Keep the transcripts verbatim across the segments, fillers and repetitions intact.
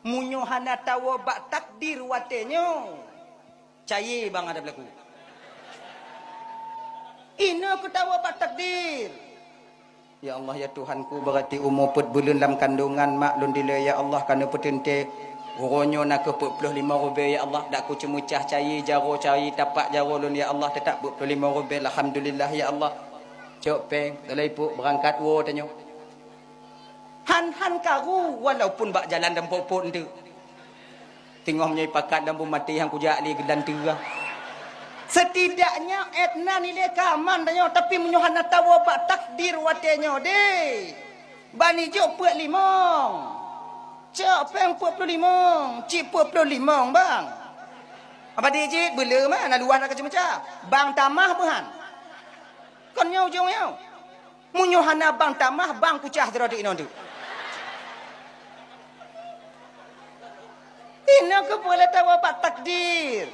Meunyoe hana tawoe bak takdir watée nyoe, cayée bang ada beulaku. Inoe keu tawoe bak takdir. Ya Allah, ya Tuhanku, beurati umu peuet buleuen lam kandongan mak lôn dilée, ya Allah, ka neupeuteuntée. Uroe nyoe na kheueh peuet ploh limong rubée, ya Allah, dak kuceumeucah cayée jaroe, cayée tapak jaroe lôn, ya Allah, teutap peuet ploh limong rubée, alhamdulillah, ya Allah. Cok péng, teuleupok beurangkat woe tanyoe. Han-han karu, walaupun bak jalan dan pok-pok enteuk. Teungoh meunyoe pakat dan beumaté han kujak lé geulanteue. Setidaknya etna nilai keaman tanyoe, tapi meunyoe hana tawoe bak takdir watée nyoe deh. Bani jok peuet limong. Cok péng peuet ploh limong, cit peuet ploh limong bang. Apa dijit beuleue mah na luwah na keuceumeucah. Bang tamah beuhan. Kon nyoe ujong nyoe. Meunyoe hana bang tamah, bang kucah sidroe teuk inoe teuk. Inoe keupeue lé tawoe bak takdir.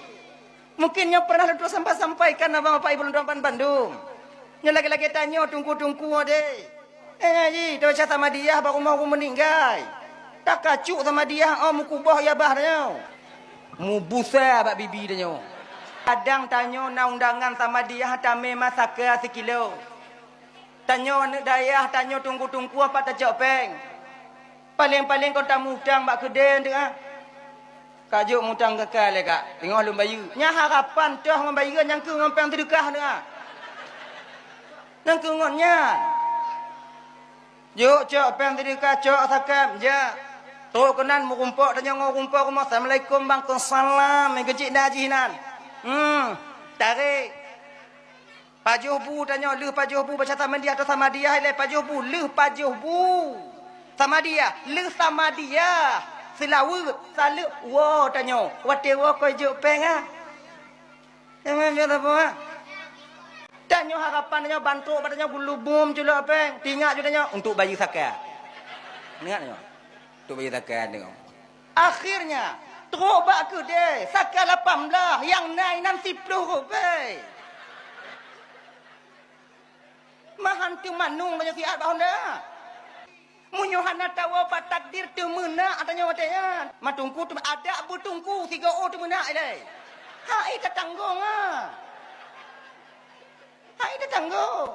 Mungkin nyoe pernah lôn sampaikan abang bapak ibu lôn tuan bandum. Nyoe lagée-lagée tanyoe teungku-teungku deh. Eh, ji, teubaca Samadiyah bak rumoh ureuëng meuninggai. Takacuk Samadiyah oh meukuboh ya bah tanyoe. Mubusa bak bibi tanyoe. Kadang tanyoe na undangan Samadiyah tamé masaka sikilo. Tanyoe aneuëk dayah, tanyoe teungku-teungku pat tacok péng. Paleng-paleng kon tamutang bak keudée teuka. Kajok mutang keukai lé kak, teungoh lôn bayeue. Nyan harapan toh ngon bayeue nyang keu ngon péng seudeukah teuka. Nyang keu ngon nyan. Jok cok péng seudeukah, cok sakai, jak. Trok keunan meurumpok tanyoe ngon rumpok rumoh, "Assalamualaikum bang." "Waalaikumsalam." Meukeujit na jih nan. Hmm, tarek. Pajoh bu tanyoe, lheueh pajoh bu baca Samadiyah atau Samadiyah ilée pajoh bu, lheueh pajoh bu. Samadiyah, lheueh Samadiyah. Seulaweuet, saleuek, woe tanyoe. Watée woe koi jok péng ah. Jangan biar apa ah. Tanyoe harapan tanyoe bantrok bak tanyoe gulubum culok péng. Tingat ju tanyoe untuk bayeue sakai. Ingat tanyoe. Untuk bayeue sakai tanyoe. Akhirnya, trok bak keudée, saka lapan blaih, nyang na inan siploh rubée. Mahan teumanong tanyoe siat bak honda. Meunyoe hana tawoe bak takdir teumeunak tanyoe watée nyan. Matungku teum-, adak beutungku sigoe teumeunak ilée. Hai tatanggong ah. Hai tatanggong.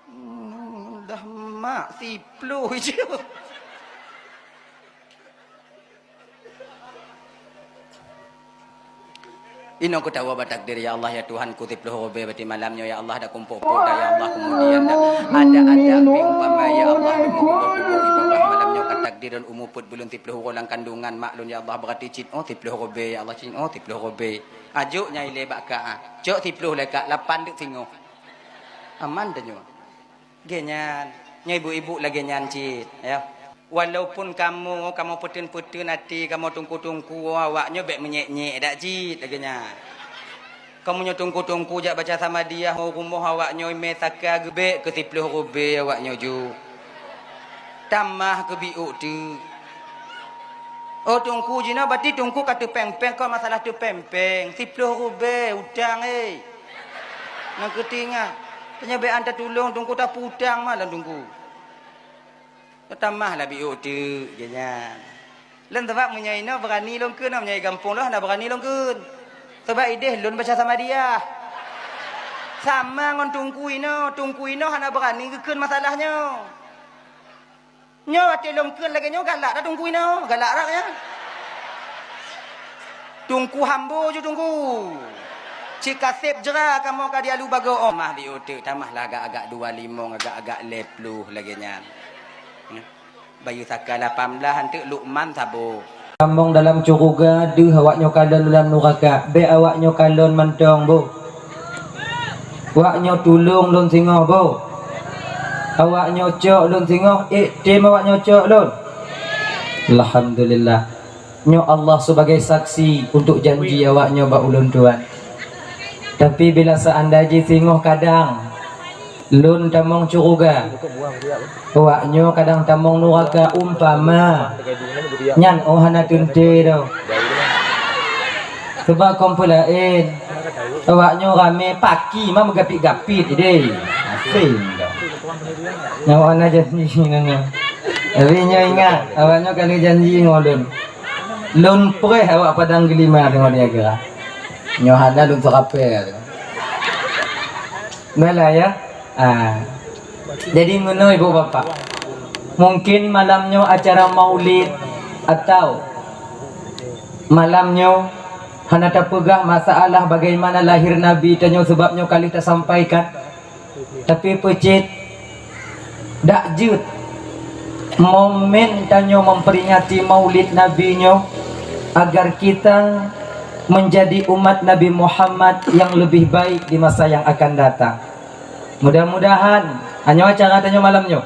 Hmm, dah mak siploh je. Inoe kutawa bak takdir, ya Allah, ya Tuhanku, siploh rubée bati malam nyoe, ya Allah, dak kumpok-pok dak, ya Allah, kemudian dak ada-ada pih umpama, ya Allah, kumpok-pok ibadah malam nyoe ka takdir dan umu peuet buleuen siploh uroe lam kandongan mak lôn, ya Allah, berarti cit oh siploh rubée, ya Allah, cit oh siploh rubée. Ajok nyai lé bak ka, ah. Cok siploh lé kak, lapan deuk singoh. Aman tanyoe. Geuh nyan, nyoe ibu-ibu lagée nyan cit, ya. Walaupun kamoe, kamoe peuteun-peuteun até, kamoe tungku-tungku, awaknyoe bék meunyék-nyék dak cit lagée nyan. Kamoe nyoe tungku-tungku jak baca Samadiyah, ho rumoh awaknyoe mé saka geubék keu siploh rubée awaknyoe ju. Tamah keu biôk teuk. Oh, tungku jinoe, berarti tungku ka teupéng-péng, kon masalah teupéng-péng. Siploh rubée utang, eh. Nyang keutingat. Tanyoe bék an tatulông tungku, taputang malah tungku. Tamah lah biôk teuk, geuh nyan. Lôn sabab meunyoe inoe beurani lôn kheun, meunyoe gampông lôn hana beurani lôn kheun. Sabab ideh lôn baca Samadiyah. Sama ngon tungku inoe, tungku inoe hana beurani geukheun masalah nyoe. Nyoe watée lôn kheun lagée nyoe galak dak tungku inoe, galak dak nyan. Tungku hambo ju tungku. Cit kaseb jra kamoe ka dialu bagoe oh mah biôk teuk, tamah lah agak-agak dua limong, agak-agak lhée ploh lagée nyan. Bayeue saka lapan blaih anteuk Lukman saboh. Tamong dalam syeuruga deuh awaknyoe kalon dalam nuraka, bék awaknyoe kalon mantong boh. Awaknyoe tulông lôn singoh boh. Awaknyoe cok lôn singoh, ék tem awaknyoe cok lôn. Alhamdulillah. Nyoe Allah sebagai saksi untuk janji awaknyoe bak ulôn tuan. Tapi bila seandai jih singoh kadang lôn tamong syeuruga, awaknyoe kadang tamong nuraka umpama. Nyan oh hana teuntée doh. Sebab kon peue laén, awaknyoe ramé paki ma meugapit-gapit ideh. Asing doh. Nyan oh hana janji nyan. Tapi nyoe ingat, awak nyoe ka lheueh janji ngon lôn. Lôn preh awak Padang Geulima teungoh niaga. Nyoe hana lôn seurapée. Baiklah ya. Ah. Jadi meunoe ibu bapak. Mungkin malam nyoe acara maulid atau malam nyoe hana tapeugah masalah bagaimana lahir Nabi tanyoe, sebab nyoe ka lheueh tasampaikan. Tapi peucit dak jeuet momen tanyoe memperingati maulid Nabi nyoe agar kita menjadi umat Nabi Muhammad yang lebih baik di masa yang akan datang. Mudah-mudahan, nyoe acara tanyoe malam nyoe.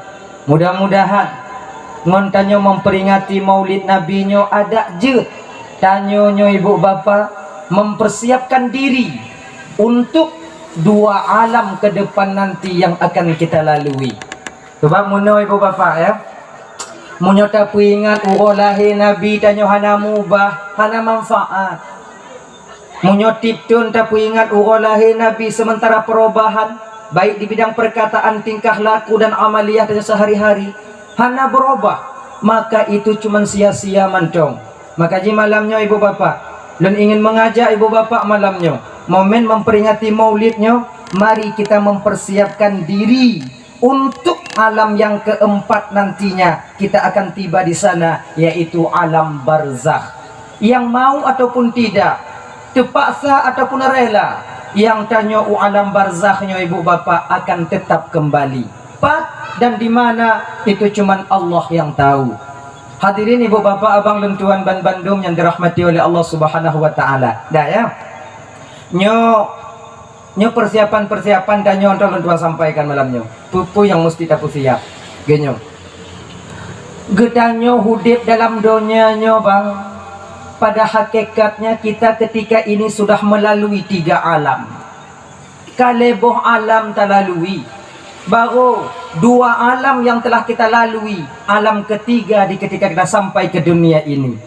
Mudah-mudahan ngon tanyoe memperingati maulid Nabi nyoe adak jeuet tanyoe nyoe ibu bapa mempersiapkan diri untuk dua alam ke depan nanti yang akan kita lalui. Sebab meunoe ibu bapa ya, meunyoe tapeuingat uroe lahé Nabi tanyoe hana mubah, hana manfaat. Meunyoe tieb thon tapeuingat uroe lahé Nabi sementara perubahan, baik di bidang perkataan, tingkah laku dan amaliyah tanyoe sehari-hari hana berubah, maka itu cuma sia-sia mantong. Maka ji malam nyoe ibu bapa, lôn ingin mengajak ibu bapa malam nyoe, momen memperingati maulid nyoe, mari kita mempersiapkan diri untuk alam yang keempat nantinya kita akan tiba di sana, yaitu alam barzakh. Yang mau ataupun tidak, terpaksa ataupun rela, yang tanyoe u alam barzakh nyoe ibu bapa akan tetap kembali. Pat dan di mana, itu cuman Allah yang tahu. Hadirin ibu bapa, abang lôn tuan ban bandum yang dirahmati oleh Allah Subhanahu wa taala. Dah ya. Nyoe Nyoe persiapan-persiapan tanyoe untuk lôn tuan sampaikan malam nyoe. Peue-peue nyang musti tapeusiap. Geunyoe. Geutanyoe udeb dalam donya nyoe bang, pada hakikatnya kita ketika ini sudah melalui tiga alam. Ka lhée boh alam talalui. Baru dua alam yang telah kita lalui, alam ketiga di ketika kita sampai ke dunia ini.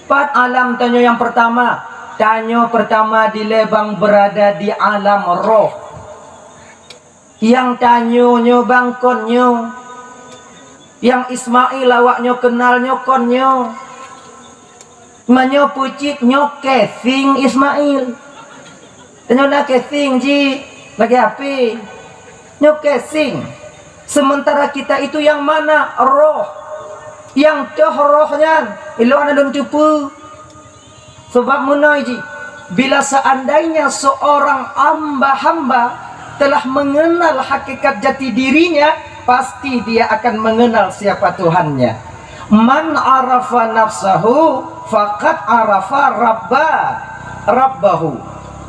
Pat alam tanyoe nyang pertama? Tanyoe pertama dilée bang berada di alam roh. Nyang tanyoe nyoe bang kon nyoe. Nyang Ismail awak nyoe kenal nyoe kon nyoe. Meunyoe peucit nyoe casing Ismail. Tanyoe na casing jih lagée H P. Nyoe casing. Sementara kita itu yang mana? Roh. Nyang toh roh nyan, ilôn hana lôn teupeue. Sebab meunoe jih, bila seandainya seorang hamba-hamba telah mengenal hakikat jati dirinya, pasti dia akan mengenal siapa Tuhannya. "Man arafa nafsahu faqad arafa rabba, rabbahu."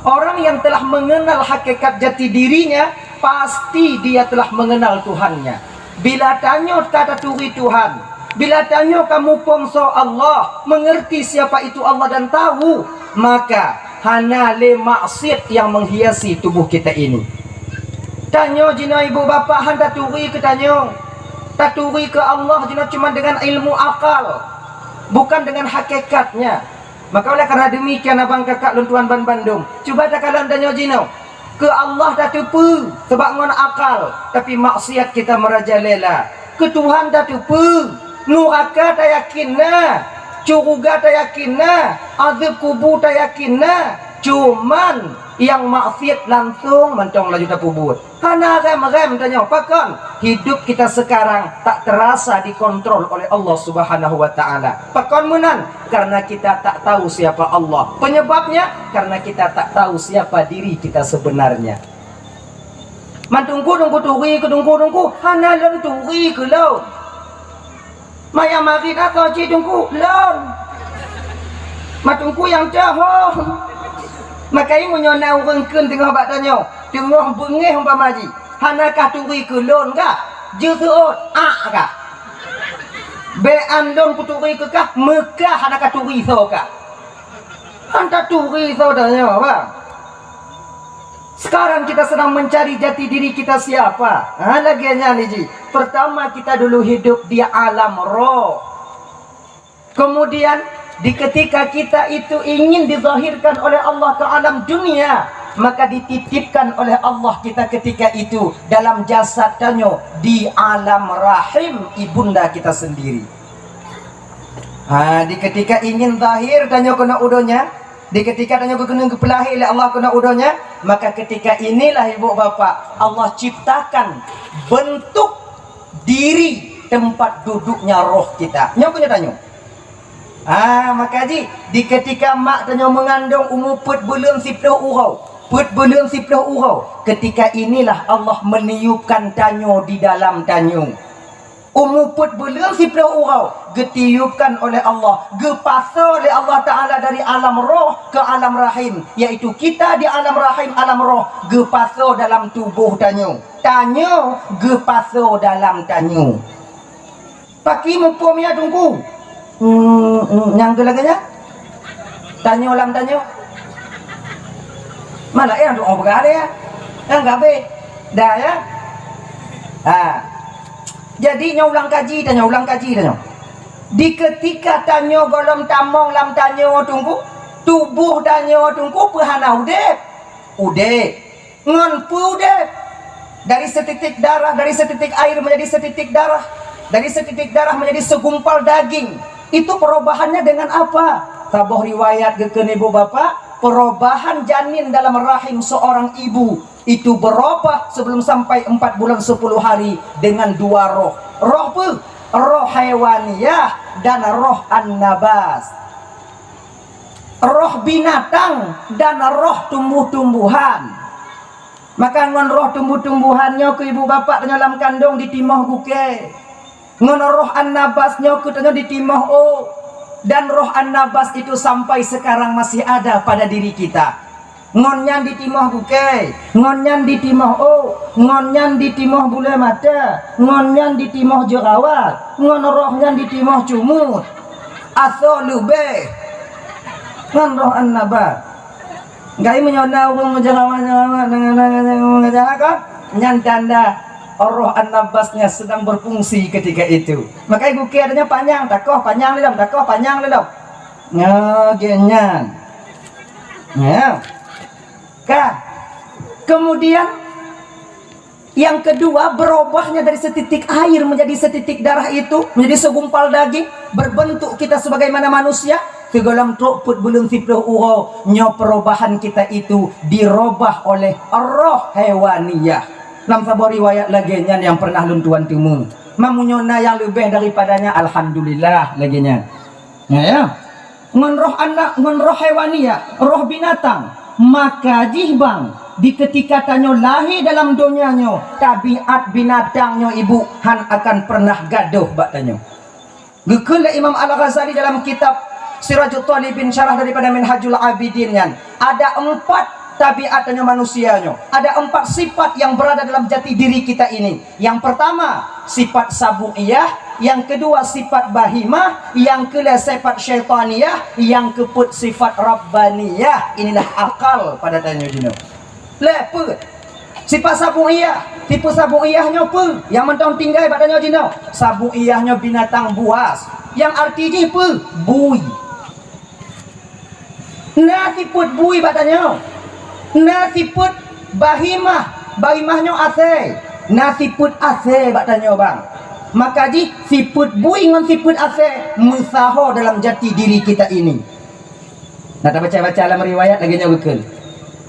Orang yang telah mengenal hakikat jati dirinya, pasti dia telah mengenal Tuhannya. Bila tanyoe ka taturi Tuhan, bila tanyoe ka muphom soe Allah, mengerti siapa itu Allah dan tahu, maka hana lé maksiat yang menghiasi tubuh kita ini. Tanyoe jinoe ibu bapak han taturi keu tanyoe. Taturi keu Allah jinoe cuma dengan ilmu akal, bukan dengan hakikatnya. Maka oleh karena demikian abang kakak lôn tuan ban bandum, cuba takalon tanyoe jinoe. Keu Allah tateupeue sebab ngon akal, tapi maksiat kita merajalela. Keu Tuhan tateupeue, nuraka tayakin na, syeuruga tayakin na, azeueb kubu tayakin na, cuman nyang maksiat langsong mantong laju tapeubuet. Hana rem-rem tanyoe, pakon? Hidup kita sekarang tak terasa dikontrol oleh Allah Subhanahu wa Ta'ala. Pakon meunan? Karena kita tak tahu siapa Allah. Penyebabnya, karena kita tak tahu siapa diri kita sebenarnya. Man teungku, teungku turi keu teungku, teungku hana lôn turi keu lôn. Maya marit asoe cit teungku lôn. Man teungku nyang cah ho. Makai meunyoe na ureuëng kheun teungoh bak tanyoe, teungoh beungéh umpama jih, hana kah turi keu lôn kah? Jeuet seuôt, ak kah? Bék an lôn kuturi keu kah, meukah hana kah turi soe kah? Han taturi soe tanyoe, bang. Sekarang kita sedang mencari jati diri kita siapa. Ha, lagée nyan jih. Pertama kita dulu hidup di alam roh. Kemudian di ketika kita itu ingin dizahirkan oleh Allah ke alam dunia, Maka dititipkan oleh Allah kita ketika itu dalam jasad tanyoe di alam rahim ibunda kita sendiri. Ha, di ketika ingin zahir tanyoe keunoe u donya, di ketika tanyoe keuneuk geupeulahé lé Allah keunoe u donya, maka ketika inilah ibu bapak Allah ciptakan bentuk diri tempat duduknya roh kita. Nyoe keunoe tanyoe. Ah, maka jih, di ketika mak tanyoe meungandong umu peuet buleuen siplôh uroe, peuet buleuen siplôh uroe, ketika inilah Allah meniupkan tanyoe di dalam tanyoe. Umu peuet buleuen siplôh uroe geutiupkan oleh Allah, geupasoe lé Allah Taala dari alam roh ke alam rahim, yaitu kita di alam rahim, alam roh, geupasoe dalam tuboh tanyoe. Tanyoe geupasoe dalam tanyoe. Paki muphom ya Teungku? Hmm, hmm, nyang keu lagèe nyan? Tanyoe lam tanyoe. Malah ya doa beugah ya. Nyang gabe. Dah ya. Ha. Jadi nyoe ulang kaji tanyoe, ulang kaji tanyoe. Di ketika tanyoe gohlom tamong lam tanyoe Teungku, tuboh tanyoe Teungku peu hana udép? Udép. Ngon peue udép? Dari setitik darah, dari setitik air menjadi setitik darah, dari setitik darah menjadi segumpal daging. Itu perubahannya dengan apa? Saboh riwayat geukheun ibu bapak, perubahan janin dalam rahim seorang ibu itu berubah sebelum sampai empat bulan sepuluh hari dengan dua roh. Roh peue? Roh haiwaniyah dan roh an-nabas. Roh binatang dan roh tumbuh-tumbuhan. Maka ngon roh tumbuh-tumbuhan nyoe keu ibu bapak tanyoe lam kandong ditimoh gukée. Ngon roh an-nabas nyoe keu tanyoe ditimoh ôk. Dan roh an-nabas itu sampai sekarang masih ada pada diri kita. Ngon nyan ditimoh gukée, ngon nyan ditimoh ôk, ngon nyan ditimoh bulée mata, ngon nyan ditimoh jerawat, ngon roh nyan ditimoh cumut. Asoe leubeh ngon roh an-nabas. Gai meunyoe na ureuëng meujeuramat-jeuramat deungon, deungon, deungon meujeuramat, nyan tanda roh an-nabasnya sedang berfungsi ketika itu. Maka gukée nyan panyang, takoh panyang lé lom, takoh panyang lé lom. Nyoe gét nyan. Ya. Kan? Kemudian yang kedua, berubahnya dari setitik air menjadi setitik darah itu, menjadi segumpal daging, berbentuk kita sebagaimana manusia, sigohlom trok peuet buleuen siplôh uroe, nyoe perubahan kita itu dirubah oleh roh haiwaniyah. Lam saboh riwayat lagée nyan nyang pernah lôn tuan teumé. Meunyoe na nyang leubeh daripadanya, alhamdulillah, lagée nyan. Ya, ya. Ngon roh anak, ngon roh haiwaniyah, roh binatang. Maka jih bang, di ketika tanyoe lahé dalam donya nyoe, tabiat binatang nyoe ibu han akan pernah gadôh bak tanyoe. Geukheun lé Imam Al-Ghazali dalam kitab Sirajut Talibin, syarah daripada Minhajul Abidin nyan, ada empat tabiat tanyoe manusia nyoe. Ada empat sifat yang berada dalam jati diri kita ini. Yang pertama, sifat sabu'iyah, yang kedua sifat bahimah, yang keulhée sifat syaitaniyah, yang keupeuet sifat rabbaniyah. Inilah akal pada tanyoe jinoe. Lhée peuet. Sifat sabu'iyah, tipe sabu'iyah nyoe peue? Nyang mantong tinggai bak tanyoe jinoe. Sabu'iyah nyoe binatang buas. Yang arti jih peue? Bui. Na sifeuet bui bak tanyoe. Na sifeuet bahimah, bahimah nyoe asée. Na sifeuet asée bak tanyoe bang. Maka jih sifeuet bui ngon sifeuet asée meusaho dalam jati diri kita ini. Nah, tabaca-baca lam riwayat lagée nyoe geukheun.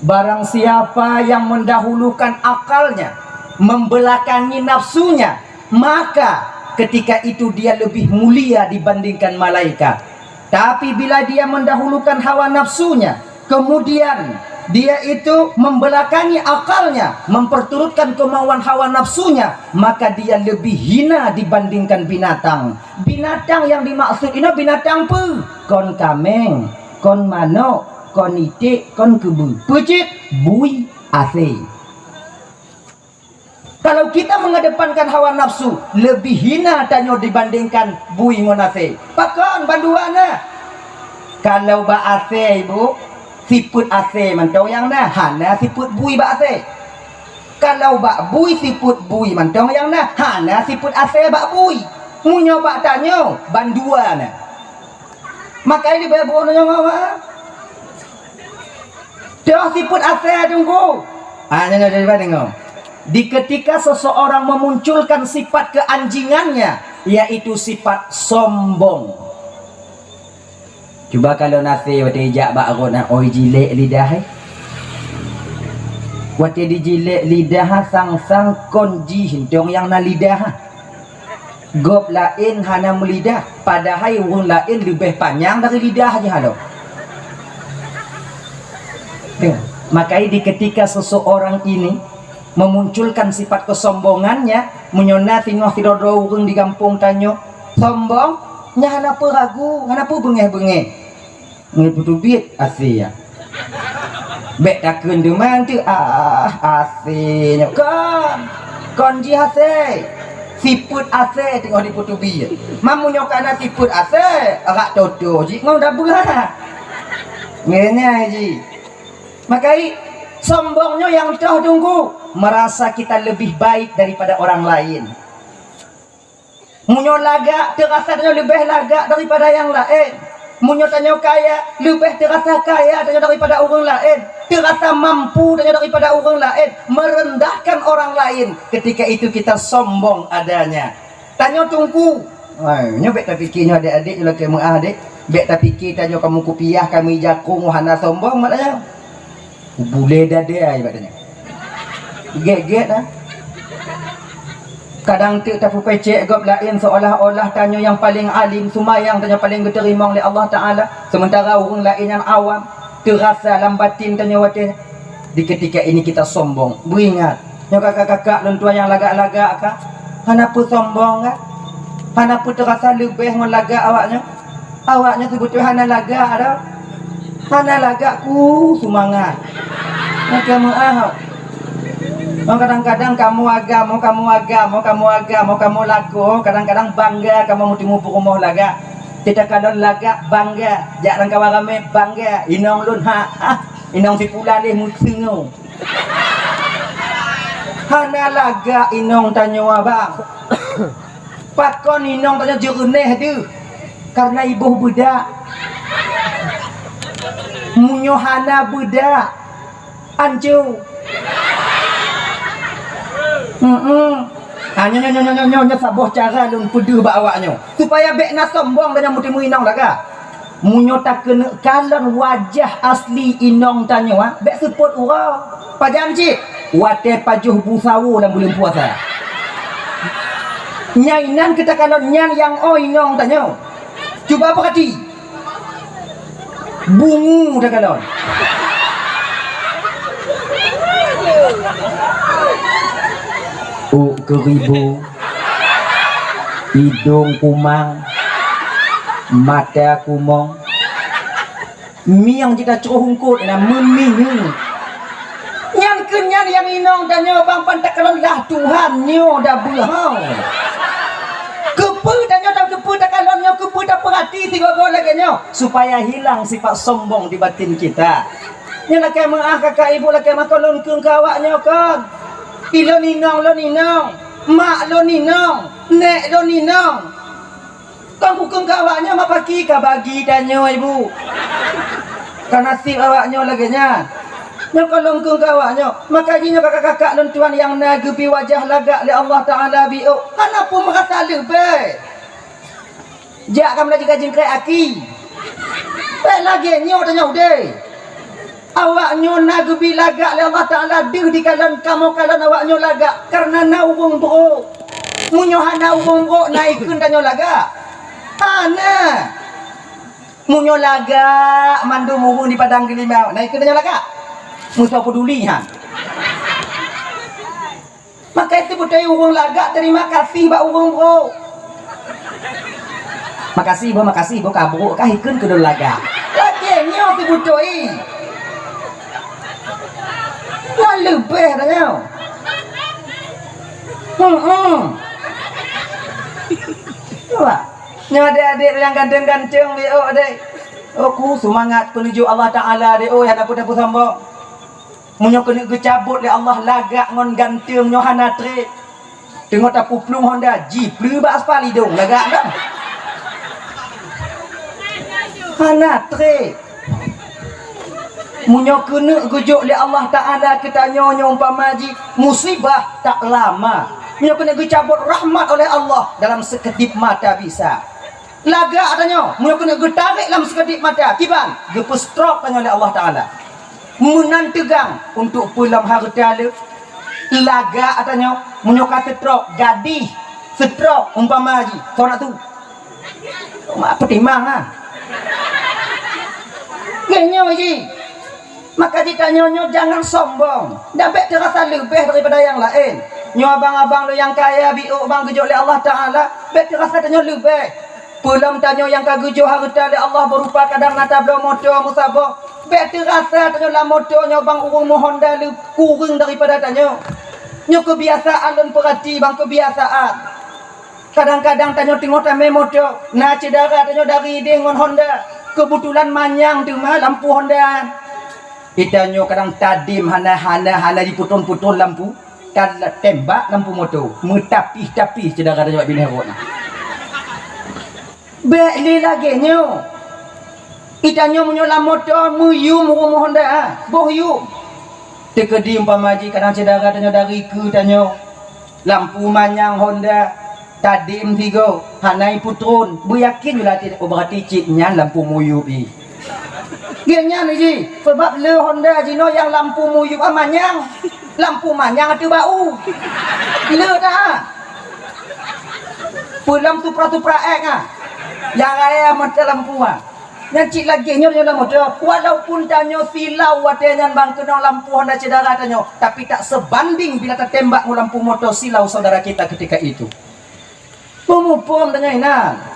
Barang siapa yang mendahulukan akalnya, membelakangi nafsunya, maka ketika itu dia lebih mulia dibandingkan malaikat. Tapi bila dia mendahulukan hawa nafsunya, kemudian dia itu membelakangi akalnya, memperturutkan kemauan hawa nafsunya, maka dia lebih hina dibandingkan binatang. Binatang yang dimaksud ini binatang peue? Kon kaméng, kon manok, kon iték, kon keubeu. Peue cit? Bui, asée. Kalau kita mengedepankan hawa nafsu, lebih hina tanyoe dibandingkan bui ngon asée. Pakon bandua na? Kalau bak asée, ibu, sifeuet asée mantong nyang na, hana sifeuet bui bak asée. Kalau bak bui, sifeuet bui mantong nyang na, hana sifeuet asée bak bui. Meunyoe bak tanyoe, bandua na. Maka ini banyak buah nyoe, Mak. Toh sifeuet asée, Teungku. Ah, nyoe, nyoe, cuba deungoe. Di ketika seseorang memunculkan sifat keanjingannya, yaitu sifat sombong. Cuba kalon asée watée ijak bak rot na, oi jilek lidah, eh. Watée dijilek lidah, sang-sang kon jih intong nyang na lidah. Gob laén hana meulidah, padahai ureuëng laén leubeh panyang dari lidah jih halo. Ya, makanya di ketika seseorang ini memunculkan sifat kesombongannya, meunyoe na singoh sidroe-droe ureuëng di gampông tanyoe sombong, nyan hana peue ragu, hana peue beungéh-beungéh. Ngon peuteubiet asée, ya. Bék takheun deungon teuh, ah, asée nyoe kon. Kon jih asée. Sifeuet asée teungoh dipeuteubiet. Mamu nyoe kana sifeuet asée, rak toto jih ngon dabeuha. Ngeunai jih. Makai sombong nyoe nyang toh Teungku, merasa kita lebih baik daripada orang lain. Meunyoe lagak, teurasa tanyoe leubeh lagak daripada nyang laén. Meunyoe tanyoe kaya, leubeh teurasa kaya tanyoe daripada ureuëng laén. Teurasa mampu tanyoe daripada ureuëng laén, merendahkan orang lain. Ketika itu kita sombong adanya. Tanyoe Teungku. Hai, nyoe bék tapike nyoe adék-adék, nyoe lakée meuah adék. Bék tapike tanyoe kamoe kupiah, kamoe jakong, hana sombong mat tanyoe. Bulée dadai bak tanyoe. Gét-gét, ah. Kadang teuk tapeupecék gob laén seolah-olah tanyoe nyang paleng alim, seumayang tanyoe paleng geuteurimong lé Allah Taala, seumeuntara ureuëng laén nyang awam, teurasa lam batin tanyoe watée nyan. Di ketika ini kita sombong. Beuingat, nyoe kakak-kakak lôn tuan nyang lagak-lagak ka, hana peue sombong ka? Hana peue teurasa leubeh ngon lagak awaknyoe? Awaknyoe seubeutôi hana lagak dah. Hana lagak ku seumangat. Nyang keu meuah. Kadang-kadang kamoe agam, kamoe agam, kamoe agam, kamoe lakoe, kadang-kadang bangga kamoe meuteumu peurumoh lagak. Teuka kalon lagak bangga, jak lam kawan ramé bangga, inong lôn ha, ha, inong si Pulan lé meuteungoh. Hana lagak inong tanyoe abang. Pakon inong tanyoe jeureuneh deuh? Karena iboh beudak. Meunyoe hana beudak, anco. Heeh. Ha, nyoe, nyoe, nyoe saboh cara lôn peudeuh bak awaknyoe, supaya bék na sombong dan nyang meuteumu inong lagak. Meunyoe takeuneuk kalon wajah asli inong tanyoe, ha, bék seupôt uroe. Pajan cit? Watée pajoh bu sawo lam buleuen puasa. Nyan inan keu takalon nyan nyang oh inong tanyoe. Cuba peurati. Bungu takalon. Uk keuribu. Idong kumang, mata kumong, mieng jita croh hungkot na meumihu. Nyan keuh nyan nyang inong tanyoe bang pan takalon lah Tuhan nyoe dah beuhau. Keupeue tanyoe dan keupeue takalon nyoe, keupeue tapeurati sigoe-goe lagée nyoe, supaya hilang sifat sombong di batin kita. Nyoe lakée meuah kakak ibu, lakée meuah kon lôn kheun keu awaknyoe kon. Ilôn inong lôn inong, mak lôn inong, nék lôn inong. Kon kukheun keu awaknyoe mak paki ka bagi tanyoe ibu. Ka naseb awaknyoe lagée nyan. Nyoe kon lôn kheun keu awaknyoe, maka jih nyoe kakak-kakak lôn tuan nyang na geubi wajah lagak lé Allah Taala biôk, hana peue meurasa leubeh. Jak kamoe laju ka jingkrek aki. Bék lagée nyoe tanyoe udée. Awaknyoe na geubi lagak lé Allah Taala deuh dikalon kamoe kalon awaknyoe lagak kareuna na ureuëng brok. Meunyoe hana ureuëng brok na ikheun tanyoe lagak? Hana. Meunyoe lagak mandum ureuëng di Padang Geulimau, na ikheun tanyoe lagak? Meusoe peuduli han. Maka itu beutôi ureuëng lagak terima kasih bak ureuëng brok. Makasih boh, makasih boh, ka brok kah ikheun keu lôn lagak. Lagée nyoe teubeutôi. Ngon leubeh tanyoe. Hmm. Cuba. Nyoe adék-adék nyang ganteng-ganteng deh, oh adék. Oh ku seumangat peunuju Allah Taala deh, oh hana peue-peue sombong. Meunyoe keuneuk geucabot lé Allah lagak ngon ganteng nyoe hana treb. Teungoh tapuplueng honda, jipleue bak aspal idong lagak dah. Hana treb. Meunyoe keuneuk geujok lé Allah Taala keu tanyoe nyoe umpama jih musibah tak lama. Meunyoe keuneuk geucabot rahmat oleh Allah dalam seukeudip mata bisa. Lagak tanyoe, meunyoe keuneuk geutarek lam seukeudip mata, kiban geupeustrok tanyoe lé Allah Taala. Meunan teugang untuk peue lom hareuta le. Lagak tanyoe, meunyoe ka seutrok, gadih seutrok umpama jih, soe na tu? Mak peutimang ah. Nyoe jih. Maka jih tanyoe nyoe jangan sombong dan bék teurasa leubeh daripada nyang laén. Nyoe abang-abang lôn nyang kaya biôk bang geujok lé Allah Taala, bék teurasa tanyoe leubeh. Peulom tanyoe nyang ka geujok hareuta lé Allah beurupa kadang na tabloe moto meusaboh, bék teurasa tanyoe lam moto nyoe bang ureuëng meuhonda le kureueng daripada tanyoe. Nyoe keubiasaan lôn peurati bang keubiasaan. Kadang-kadang tanyoe teungoh tamé moto, na syedara tanyoe dari idéh ngon honda. Keubeutulan manyang teuma lampu honda. Itanyoe kadang tadem hana, hana, hana jipeuton-peuton lampu, tatembak lampu moto, meutapih-tapih syedara tanyoe bak binéh rot na. Bék lé lagée nyoe. Itanyoe meunyoe lam moto meuyum ureuëng meuhonda, boh yum. Teukeudi umpama jih kadang syedara tanyoe dari keu tanyoe. Lampu manyang honda, tadem sigoe, hana ipeutrôn, beuyakin latih, oh, beurati cit nyan lampu muyub jih. Gét nyan jih, sabab le honda jinoe nyang lampu muyub ah manyang, lampu manyang ateueh bau. Le dah. Peulom supra-supra ék ah. Nyang raya mata lampu ah. Nyan cit lagée nyoe, nyoe lam moto. Walaupun tanyoe silau watée nyan bang keunong lampu honda syedara tanyoe, tapi tak sebanding bila tatembak ngon lampu moto silau saudara kita ketika itu. Peumuphom tanyoe inan.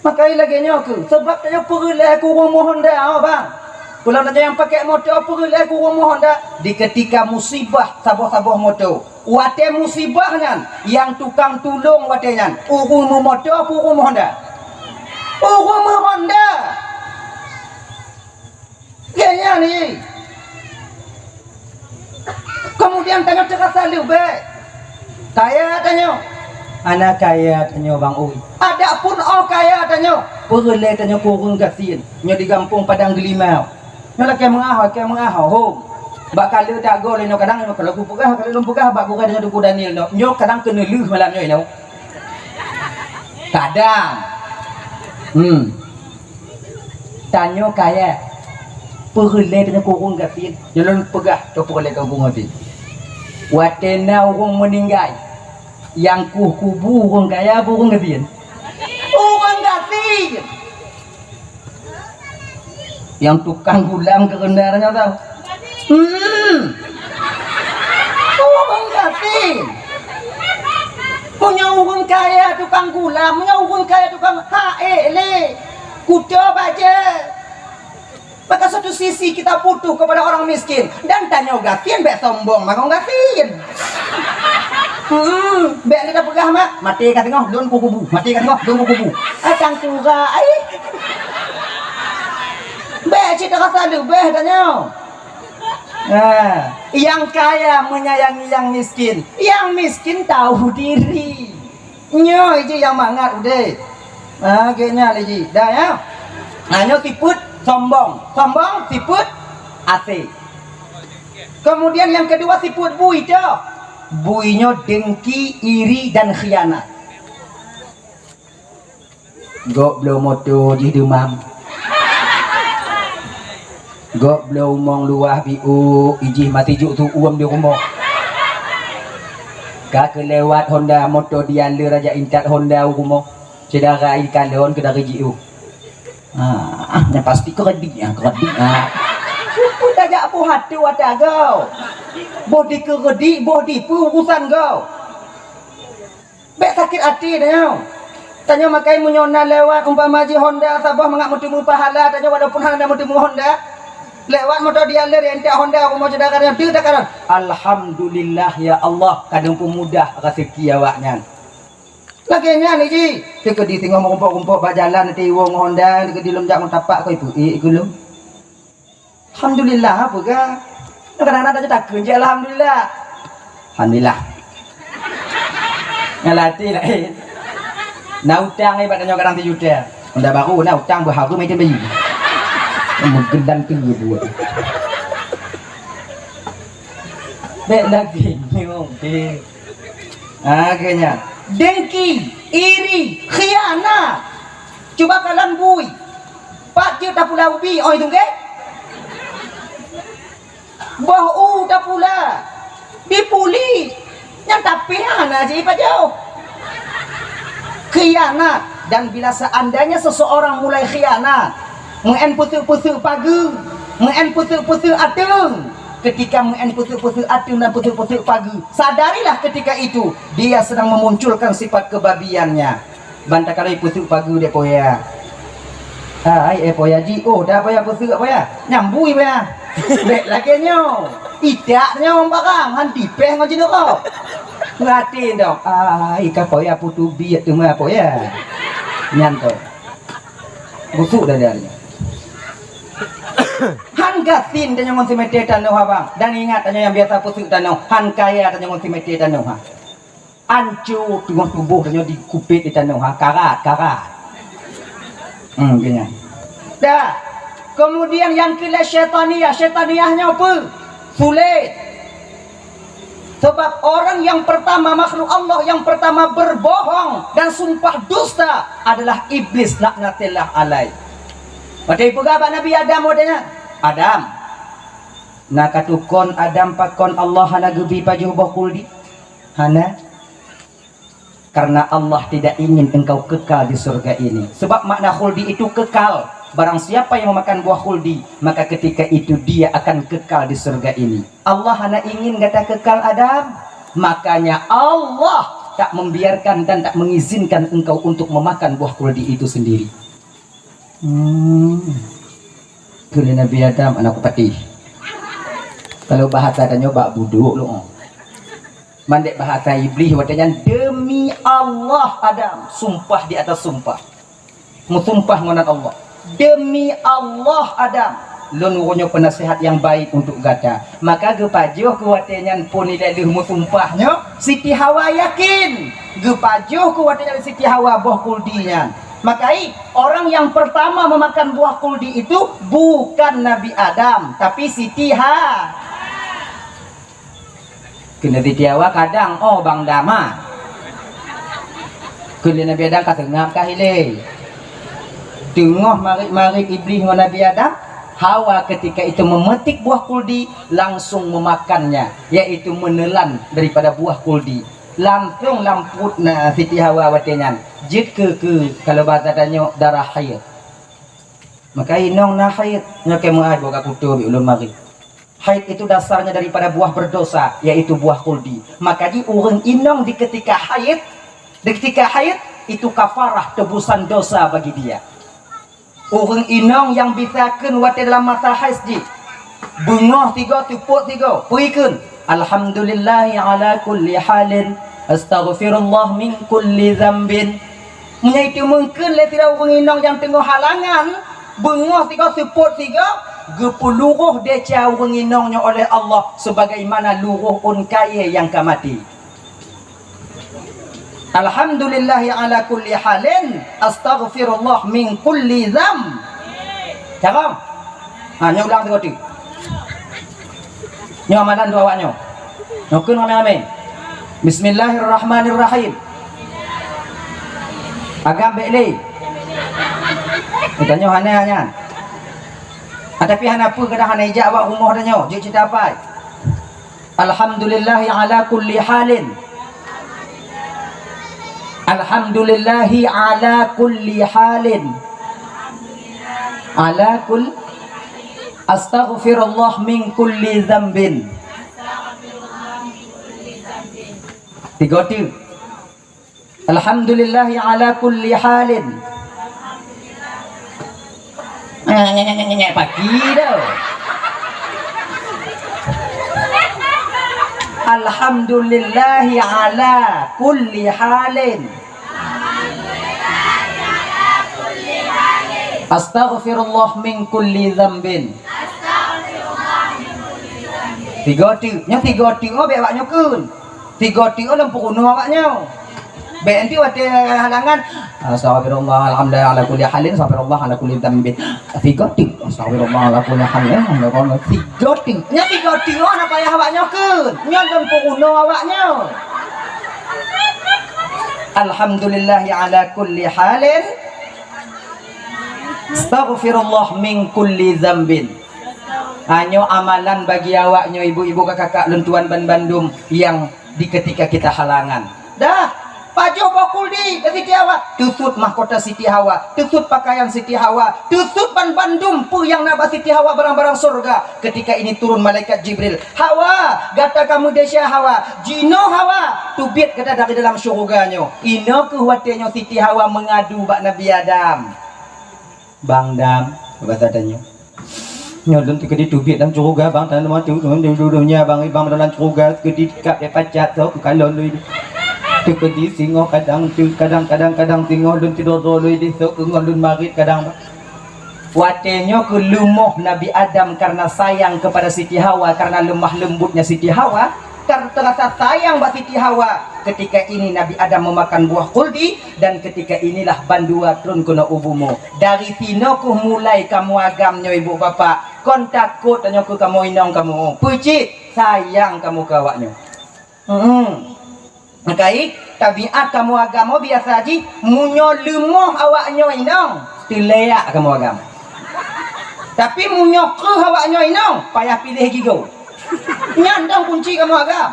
Makai lagée nyoe keuh, sebab tanyoe peureulée keu ureuëng meuhonda, oh bang. Peulom tanyoe nyang pakai moto peureulée keu ureuëng meuhonda di ketika musibah saboh-saboh moto. Watée musibah nyan, nyang tukang tulông watée nyan, ureuëng meumoto peue ureuëng meuhonda? Ureuëng meuhonda. Gét nyan jih. Keumudian tanyoe teurasa leubeh. Kaya tanyoe. Hana kaya tanyoe bang ui. Adapun oh kaya tanyoe, peureulée tanyoe keu ureuëng gasien. Nyoe di gampông Padang Geulimau. Nyoe lakée meungaho, lakée meungaho, hom. Bak kaleue tagoe lé nyoe kadang nyoe kalau kupeugah, kalau lôn peugah bak gurée nyoe Teungku Daniel nyoe. Nyoe kadang keuneulheueh malam nyoe nyoe. Kadang. Hmm. Tanyoe kaya. Peureulée tanyoe keu ureuëng gasien. Nyoe lôn peugah, nyoe peureulée keu ureuëng gasien. Watée na ureuëng meuninggai, nyang kueh kubu ureuëng kaya peue ureuëng gasien? Ureuëng gasien. Nyang tukang gulam keureunda nyoe tau. Hmm. Ureuëng gasien. Meunyoe ureuëng kaya tukang gulam, meunyoe ureuëng kaya tukang ha ék lé. Kuto bajée. Maka satu sisi kita butuh kepada orang miskin dan tanyoe gasien bék sombong mangat gasien. Hmm, bék lé tapeugah mak, maté ka teungoh lôn kukubu, maté ka teungoh lôn kukubu. Ah, tangkura ai. Bék cit rasa leubeh tanyoe. Nah, yang kaya menyayangi yang miskin, yang miskin tahu diri. Nyoe jih nyang mangat udeb. Ha, gét nyan lé jih. Dah ya. Ha, nyoe sifeuet sombong. Sombong sifeuet asée. Kemudian yang kedua sifeuet bui tu. Bui nyoe dengki, iri dan khianat. Gob bloe moto jih deumam. Gob bloe umong luwah biôk, ijih mati juk tuuem di rumoh. Ka keulewat honda moto dialer aja intat honda u rumoh. Syedara ikalon keu dari jiôh. Ah, nyan pasti keuredik, ah, keuredik, ah. Peue tajak boh até watée agoe. Boh dikeuredik, boh dipeue urusan goe. Bék sakét até tanyoe. Tanyoe makai meunyoe na lewat umpama jih honda saboh mangat meuteumé pahala tanyoe walaupun hana meuteumé honda. Lewat moto dialer entek honda rumoh syedara tanyoe teuh takalon. Alhamdulillah ya Allah kadang peumudah raseuki awaknyan. Lagée nyan jih, teukeudi singoh meurumpok-rumpok bak jalan teuiwoe ngon honda, teukeudi lom jak meutampak keu ipeue keu lom. Alhamdulillah, peugah. Kadang-kadang tanyoe takheun jih alhamdulillah. Alhamdulillah. Ngalati laén. Na utang ibarat tanyoe kadang sijuta. Honda baru na utang beuhareuem item bayi. Meugeudang tu buet. Bèk lagèe nyoe, deh. Ah, keu nyan. Dengki, iri, khianat. Cuba kalon bui. Pat jeuet tapula ubi, oi, tungke? Boh u tapula, dipuli, nyan tapi hana jipajoh. Khianat, dan bila seandainya seseorang mulai khianat, meu'en peuseuk-peuseuk pageue, meu'en peuseuk-peuseuk ateueng, ketika meu'en peuseuk-peuseuk ateueng dan peuseuk-peuseuk pageue, sadarilah ketika itu dia sedang memunculkan sifat kebabiannya. Ban takalon peuseuk pageue dek poya. Hai, eh, poya ji, oh, dah poya peuseuk poya. Nyambui poya. Bèk lagèe nyoe. Itak nyoe barang, han tipèh ngon jineuk kok. Peurati dong. Ai, ka poya putôh biet teuma poya. Nyan tu. Busuk dah dia. Han gasien tanyoe ngon simete tanoh, abang. Dan ingat, tanyoe nyang biasa peuseuk tanoh, han kaya tanyoe ngon simete tanoh, ha. Anco teungoh tuboh tanyoe dikupet di tanoh, ha, karat, karat. Hmm, keu nyan. Dah. Kemudian nyang keulhèe syaitaniah, syaitaniah nyoe peue? Sulet. Sebab orang yang pertama, makhluk Allah yang pertama berbohong dan sumpah dusta adalah Iblis laknatillah alaih. Watèe jipeugah bak Nabi Adam watèe nyan, "Adam, na katukon Adam pakon Allah hana geubi pajoh boh khuldi?" Hana. Karena Allah tidak ingin engkau kekal di surga ini. Sebab makna khuldi itu kekal. Barang siapa yang memakan buah khuldi, maka ketika itu dia akan kekal di surga ini. Allah hana ingin gata kekal, Adam. Makanya Allah tak membiarkan dan tak mengizinkan engkau untuk memakan buah khuldi itu sendiri. Hmm. Kheun lé Nabi Adam, "Aneuk kupati." Kalau bahasa tanyoe, bak budok lôn. Mandek bahasa Iblis watèe nyan, "Demi Allah, Adam," sumpah di atas sumpah. Meusumpah ngon nan Allah, "Demi Allah, Adam, lôn uroe nyoe peunasihat nyang baik untuk gata." Maka geupajoh keu watèe nyan phon ilèe lheueh meusumpah nyoe, Siti Hawa yakin. Geupajoh keu watèe nyan Siti Hawa boh khuldi nyan. Maka i, orang yang pertama memakan buah khuldi itu bukan Nabi Adam, tapi Siti Ha. Kheun Siti Hawa, "Kadang, oh, Bang Dama." Kheun lé Nabi Adam, "Ka seungab kah ilèe?" Teungoh marit-marit Iblis ngon Nabi Adam, Hawa ketika itu memetik buah khuldi, langsung memakannya, yaitu menelan daripada buah khuldi. Langsung lam pruet na Siti Hawa watèe nyan jeuet keu, keu, kalau bahasa tanyoe, darah haid. Maka inong na haid, nyoe kèe meu'ah boh ka kuto bak ulôn marit. Haid itu dasarnya daripada buah berdosa, yaitu buah khuldi. Maka jih ureueng inong di ketika haid, di ketika haid, itu kafarah tebusan dosa bagi dia. Ureueng inong nyang bisa kheun watèe dalam masa haid jih, beungoh sigoe, seupôt sigoe, peue jikheun, "Alhamdulillahi ala kulli halin, astaghfirullah min kulli dzambin." Meunyoe itu mungken lé sidroe ureueng inong nyang teungoh halangan, beungoh sigoe, seupôt sigoe, geupeuluroh desya ureueng inong nyoe oleh Allah sebagaimana luroh ôn kayèe nyang ka maté. "Alhamdulillahi ala kulli halin, astaghfirullah min kulli dzamb." Cakap. Ha, nyoe ulang sigoe teuk. Nyoe amalan dua awak nyoe. Nyoe kheun ramé-ramé. Bismillahirrahmanirrahim. Agam bèk lé. Tanyoe hana nyan. Ah, tapi hana peue, kadang hana ijak awak rumoh tanyoe. Jeuet cit apai. Alhamdulillahi ala kulli halin. Alhamdulillahi ala kulli halin. Ala kul-, astaghfirullah min kulli dzambin. Tiga tu. Alhamdulillahi ala kulli halin. Nyek-nyek-nyek-nyek-nyek pagi tu. Alhamdulillahi ala kulli halin. Astaghfirullah min kulli dzambin. Tiga tu. Nyoe tiga tu, oh, bèk awak nyoe kheun. Tiga tu, oh, lom peurunoe awak nyoe. Bèk nanti watèe halangan, "Astagfirullah, alhamdulillah, ala kulli halin, astagfirullah, ala kulli dzambin." Tiga tik, "Astagfirullah, ala kulli halin, astagfirullah." Tiga tik. Nyan tiga tik, oh, na payah awak nyoe kheun. Nyoe lôn peurunoe awak nyoe. "Alhamdulillahi ala kulli halin, astagfirullah min kulli dzambin." Ha, nyoe amalan bagi awak nyoe, ibu-ibu, kakak-kakak lôn tuan ban bandum nyang di ketika kita halangan. Dah, pajoh boh khuldi bak Siti Hawa, teusut mahkota Siti Hawa, teusut pakaian Siti Hawa, teusut ban bandum peue nyang na bak Siti Hawa, barang-barang syurga. Ketika ini turun malaikat Jibril, "Hawa, gata ka meudesya Hawa, jinoe Hawa, teubiet gata dari dalam syurga nyoe." Inoe kheueh watèe nyoe Siti Hawa meungadu bak Nabi Adam. "Bang Dam," basa tanyoe. "Nyoe lôn teukeudi teubiet lam syurga, Bang, tanyoe mantong di dunia, Bang, Bang, dalam syurga teukeudi tikab deh pacat, soe keu kalon lôn. Teukeudi singoh kadang, kadang, kadang, kadang singoh lôn tidroe-droe lôn di, soe keu ngon lôn marit kadang." Watèe nyoe kheueh leumoh Nabi Adam karena sayang kepada Siti Hawa, karena lemah lembutnya Siti Hawa, karena terasa sayang bak Siti Hawa. Ketika ini Nabi Adam memakan buah khuldi, dan ketika inilah bandua trôn keunoe u bumoe. Dari sinoe kheueh mulai kamoe agam nyoe, ibu bapak. Kon takot tanyoe keu kamoe inong kamoe. Peue cit? Sayang kamoe keu awak nyoe. Hmm. Meukai, tabiat kamoe agam biasa jih, meunyoe leumoh awak nyoe inong, teuleuyak kamoe agam. Tapi meunyoe kreueh awak nyoe inong, payah piléh gigoe. Nyan dong kunci kamoe agam.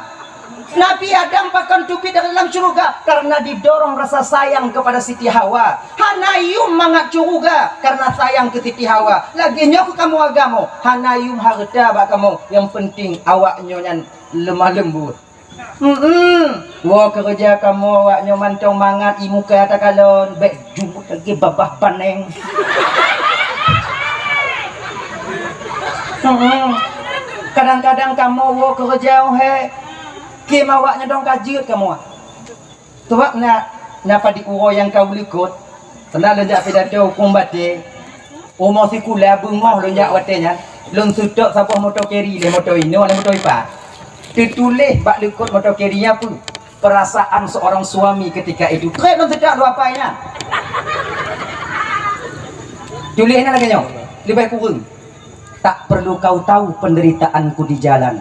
Nabi Adam pakon teubiet dari dalam syurga karena didorong rasa sayang kepada Siti Hawa. Hana yum mangat syurga karena sayang keu Siti Hawa. Lagèe nyoe keu kamoe agam, hana yum hareuta bak kamoe, nyang penting awak nyoe nyan lemah lembut. Hmm, woe keureuja kamoe awak nyoe mantong mangat, ie muka takalon, bèk jumeuet lagèe babah panèng. Hmm, kadang-kadang kamoe woe keureuja, oh hé, kém awak nyoe dong ka jeuet kamoe. Sabab na, na padit uroe nyang ka u likot, Pernah lôn jak pidato hukôm batée, umu sikula beungoh lôn jak watée nyan, lôn seutôt saboh moto keri lé moto inoe lé moto ipat. Teutuléh bak likot moto keri nyan peue? Perasaan seorang suami ketika itu. Trép lôn seutôt dua pai nyan. Tuléh nyan lagée nyoe, leubeh kureueng. Tak perlu kau tahu penderitaanku di jalan,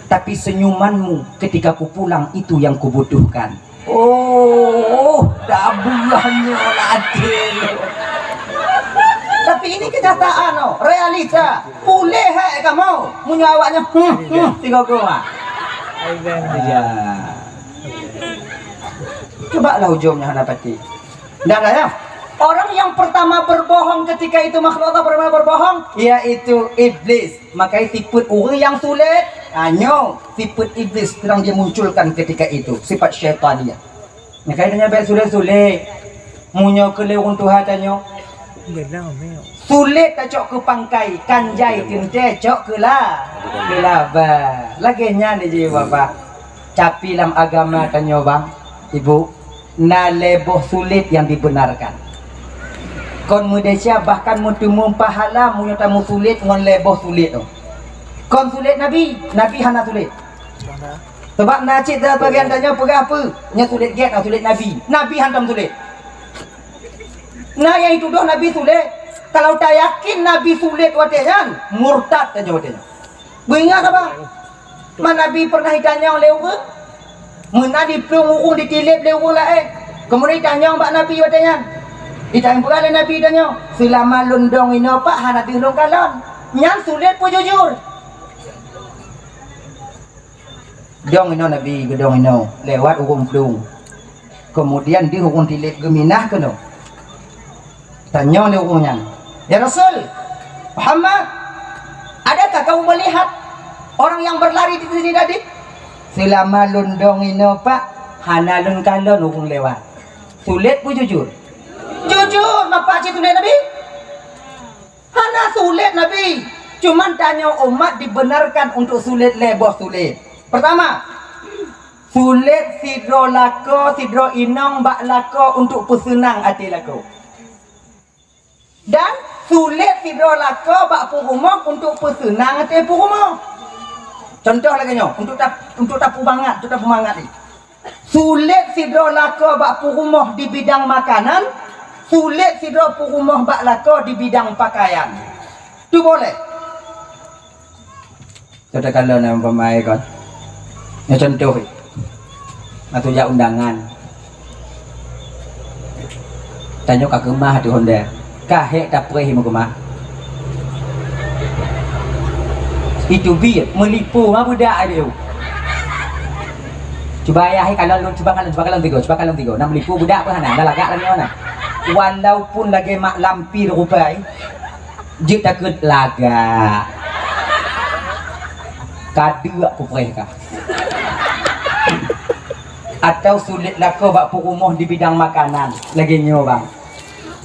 tapi senyumanmu ketika ku pulang itu yang kubutuhkan. Oh, tabeulangnya até. Tapi ini kenyataan, oh, realita. Puléh hai kamoe, meunyoe awaknyan, hmm, hmm, tiga goma. Ya. Cobalah ujungnya hana pati. Ndak ada ya? Orang yang pertama berbohong ketika itu makhluk Allah pertama berbohong, yaitu iblis. Maka sifat orang yang sulit, ha, nyoe sifat iblis sedang dia munculkan ketika itu, sifat syaitan dia. Maka dia nyampe sulit-sulit. Meunyoe keu lé ureuëng tuha tanyoe, sulit tacok keu pangkai, kan jai teuntée cok keu la, keu laba. Lagée nyan jih Bapak. Tapi lam agama tanyoe bang, ibu, na lhée boh sulet nyang dibenarkan. Kon meudesya bahkan meuteumé pahala meunyoe tameusulet ngon lhée boh sulet nyoe. Kon sulet Nabi, Nabi hana sulet. Sebab na cit sabagian tanyoe peugah peue, nyoe sulet gét, na sulet Nabi. Nabi hantom sulet. Na nyang jitudoh Nabi sulet. Kalau tayakin Nabi sulet watée nyan, murtad tanyoe watée nyan. Beuingat haba? Man Nabi pernah jitanyong lé ureuëng? Meunan jiplueng ureuëng, jitileb lé ureuëng laén. Keumudian jitanyong bak Nabi watée nyan. Jitanyong peugah lé Nabi tanyoe, "Seulama lôn dong inoe Pak hana deuh lôn kalon." Nyan sulet peue jujur? Dong inoe Nabi, geudong inoe, lewat ureuëng plueng. Keumudian deuh ureuëng tileb geuminah keunoe. Tanyong lé ureuëng nyan, "Ya Rasul Muhammad, adakah kamu melihat orang yang berlari di sini tadi?" "Seulama lôn dong inoe Pak, hana lôn kalon ureuëng lewat." Sulet peue jujur? Jujur, mapa cit sulet Nabi? Hana sulet Nabi. Cuman tanyoe umat dibenarkan untuk sulet lhée boh sulet. Pertama, sulet sidroe lakoe, sidroe inong bak lakoe untuk peuseunang até lakoe. Dan sulet sidroe lakoe bak peurumoh untuk peuseunang até peurumoh. Contoh lagée nyoe, untuk tap-, untuk tapeumangat, untuk tapeumangat ni. Sulet sidroe lakoe bak peurumoh di bidang makanan, sulet sidroe peurumoh bak lakoe di bidang pakaian. Tu boleh. Katakanlah nama pemain kan. Yang contoh, atau jak undangan. Tanyoe ka keumah tu honda. Ka hek tapreh meukeumah. Itu bi meulipu ma budak ai biu. Cuba ayah hai kalon lôn, cuba kalon, cuba kalon tigo, cuba kalon tigo. Nam lipu budak pun hana, dah lagak lagi mana. Walaupun lagi mak lampir rupai, jeuet takut lagak. Kadeuk kupreh kah. Atau sulet lakoe bak peurumoh di bidang makanan. Lagée nyoe bang.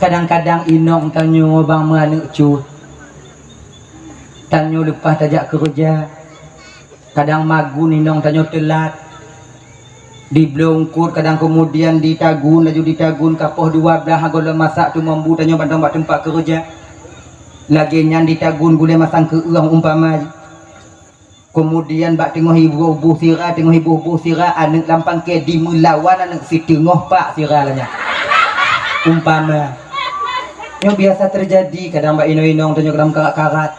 Kadang-kadang inong tanyoe bang meuaneuk cut. Tanyoe leupah tajak keureuja. Kadang magun inong tanyoe teulat. Dibloe eungkot kadang keumudian ditagun laju ditagun kapoh dua blaih gohlom masak teumambu tanyoe mantong bak teumpat keureuja. Lagée nyan ditagun gulée masang keu-ueng umpama. Keumudian bak teungoh iboh-boh sira, teungoh iboh-boh sira, aneuk lam pangke dimeulawan aneuk siteungoh pak sira lagée nyan. Umpama. Nyoe biasa teujadi kadang bak inong-inong tanyoe kadang karat-karat.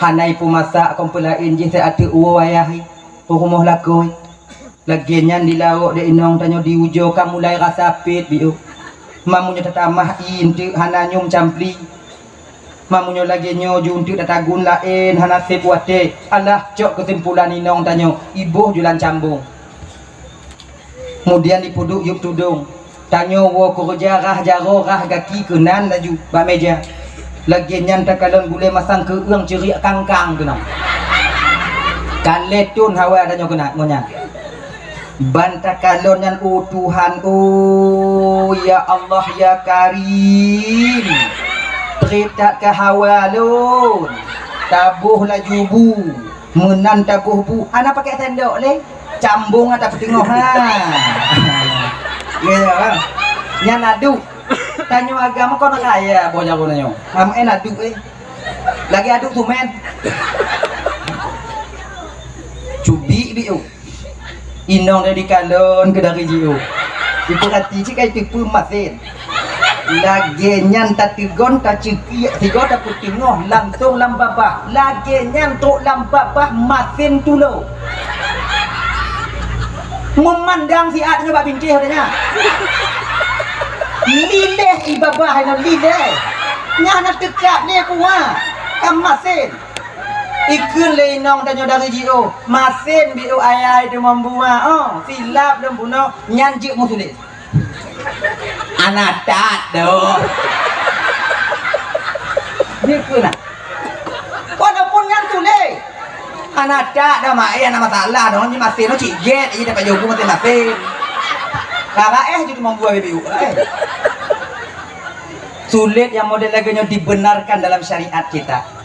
Hana ipeumasak kon peulaén jih teuh ateueh uwoe ayah i, peurumoh lakoe. Lagée nyan di laôt lé inong tanyoe di ujoe ka mulai rasa pet biôh. Mamunyoe tatamah ié eunteuk hana nyoe meucampli. Mamunyoe lagée nyoe ju eunteuk tatagun laén hana sép watée. Alah cok keusimpulan inong tanyoe iboh julan cambong. Keumudian dipeuduek yueb tudong. Tanyoe woe keureuja rhah jaroe rhah gaki keunan laju bak meja. Lagée nyan takalon gulée masang keu-ueng ceuriek kangkang keunan. Ka lhée thon hawa tanyoe keunan ngon nyan. Ban takalon nyan, "Oh Tuhan, oh ya Allah ya Karim, trép that ka hawa lôn." Taboh laju bu. Meunan taboh bu, hana pakai sendok lé. Cambong ata peuteungoh ha. Ya, ya, ha. Nyan aduk. Tanyoe agam kon kaya boh jaroe nyoe. Ham en aduk eh. Lagi aduk tumen. Cubi biu. Inong dari kalon ke dari jiu. Ipeurati cit kai tipu masin. Lagée nyan tateugon, taceukiek sigoe tapeuteungoh langsong lam babah. Lagée nyan trok lam babah masin tulo. Meumandang siat nyoe bak bintéh watée nyan. Liléh i babah nyoe liléh. Nyan na teuka lé kuah. Ka masin. Ikheun lé inong tanyoe dari jiôh, "Masen biôh ayai teumambuwa, oh, silap lôn bunoe, nyan jeuet meusulet." Hana that doh. Jeuet peue na? Walaupun nyan sulet. Hana that doh, mak, eh, hana masalah doh, nyoe masen nyoe cit gét, jadi dapat jobu masen-masen. Ka raéh jeuet teumambuwa biôh, eh. Sulet nyang model lagée nyoe dibenarkan dalam syariat kita.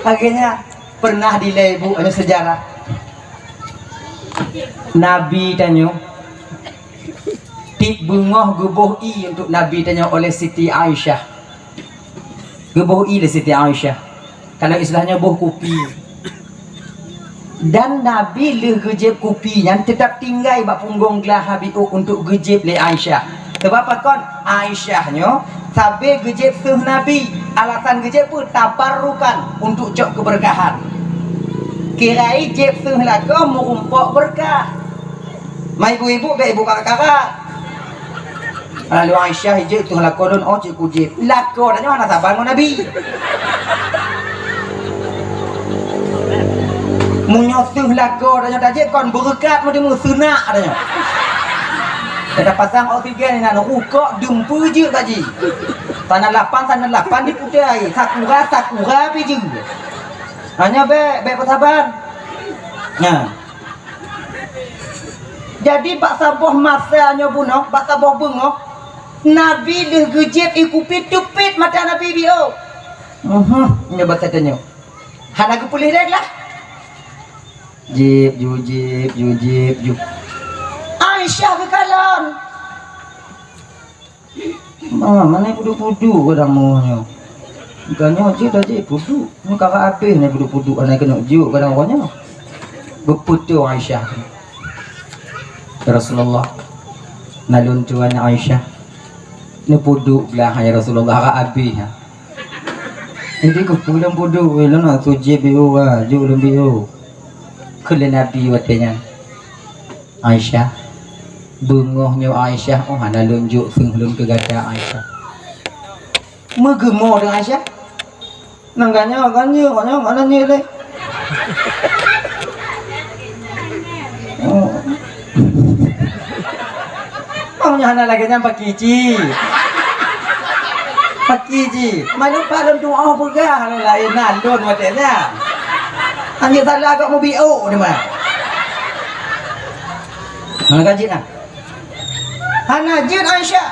Akhirnya pernah dilée ibu anu sejarah. Nabi tanyoe tieb beungoh geuboh ié untuk Nabi tanyoe oleh Siti Aisyah. Geuboh ié lé Siti Aisyah. Kalau istilahnyoe boh kupi. Dan Nabi lheueh geujieb kupi nyan teutap tinggai bak punggong glah Nabi untuk geujieb lé Aisyah. Sabab pakon? Aisyah nyoe sabe geujieb seuh Nabi. Alasan geujieb peue? Tabarrukan, untuk cok keubeurkahan. Kirai jieb seuh lakoe meurumpok beurkah. Ma ibu-ibu bék ibu kara-kara. Lalu Aisyah ijeuet tuh lakoe lôn, oh cit kujieb. Lakoe tanyoe hana saban ngon Nabi. Meunyoe seuh lakoe tanyoe tajieb kon beureukat meuteumu seunak tanyoe. Ka tapasang oksigen inan rukok dumpeue jeuet bak jih. Sana lapan, sana lapan diputai. Sakura, sakura pi jeuet. Hanya bék, bék peusaban. Nah. Jadi bak saboh masa nyoe bunoe, bak saboh beungoh, Nabi lheueh geujieb ié kupi teupit mata Nabi biôh. Uhum, nyoe basa tanyoe. Hana geupeuleueh lé glah. Jieb, ju jieb, ju jieb, ju. Aisyah geukalon. Ma, mana puduk-puduk gadang moe nyoe. Bukan nyoe jeuet dah jeuet puduk. Nyoe kara abéh nyoe puduk-puduk aneuk keuneuk jeuet gadang roh nyoe. Beupeutoe Aisyah. "Ya Rasulullah, na lôn tuan Aisyah neupeuduek blah, ya Rasulullah, ka abéh, ha." "Jadi keupeue lôn peuduek, lôn hana sujét biôh, ha, jok lôn biôh." Kheun lé Nabi watée nyan, "Aisyah, beungoh nyoe Aisyah, oh hana lôn jok seuh lôn keu gata Aisyah." Meugeumo deungon Aisyah. Nang ganyang, ganyang, ganyang, mana nyeuk lé? Oh. Oh, nyoe hana lagée nyan paki ci. Paki ci. Malu pak lôn tuoh peugah lôn laén na lôn watée nyan. Anjeuet salah kok mubiôk ni mah. Hana ka jeuet nah. Hana jeuet Aisyah.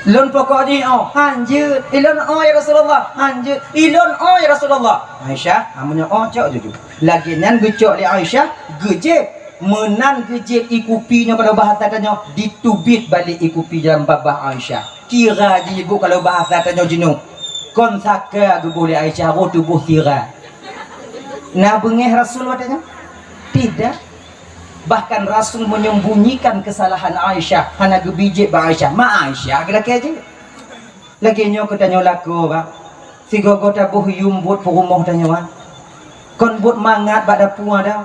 Lôn pokok jih oh, hanjeuet. Ilôn oh ya Rasulullah, hanjeuet. Ilôn oh ya Rasulullah. Aisyah, amun nyoe oh cok juju. Lagée nyan geucok lé Aisyah, geujép. Meunan geujép ie kupi nyoe kalau bahasa tanyoe, diteubiet balek ie kupi dalam babah Aisyah. Tira jih ibu kalau bahasa tanyoe jinoe. Kon saka geuboh lé Aisyah, roh tuboh tira. Na beungéh Rasul watée nyan? Tidak. Bahkan Rasul menyembunyikan kesalahan Aisyah, hana geubijék bak Aisyah. Ma Aisyah geulakée jih. Lagée nyoe keu tanyoe lakoe, bah. Sigoe-goe taboh yuem buet peurumoh tanyoe, ah. Kon buet mangat bak dapu ada.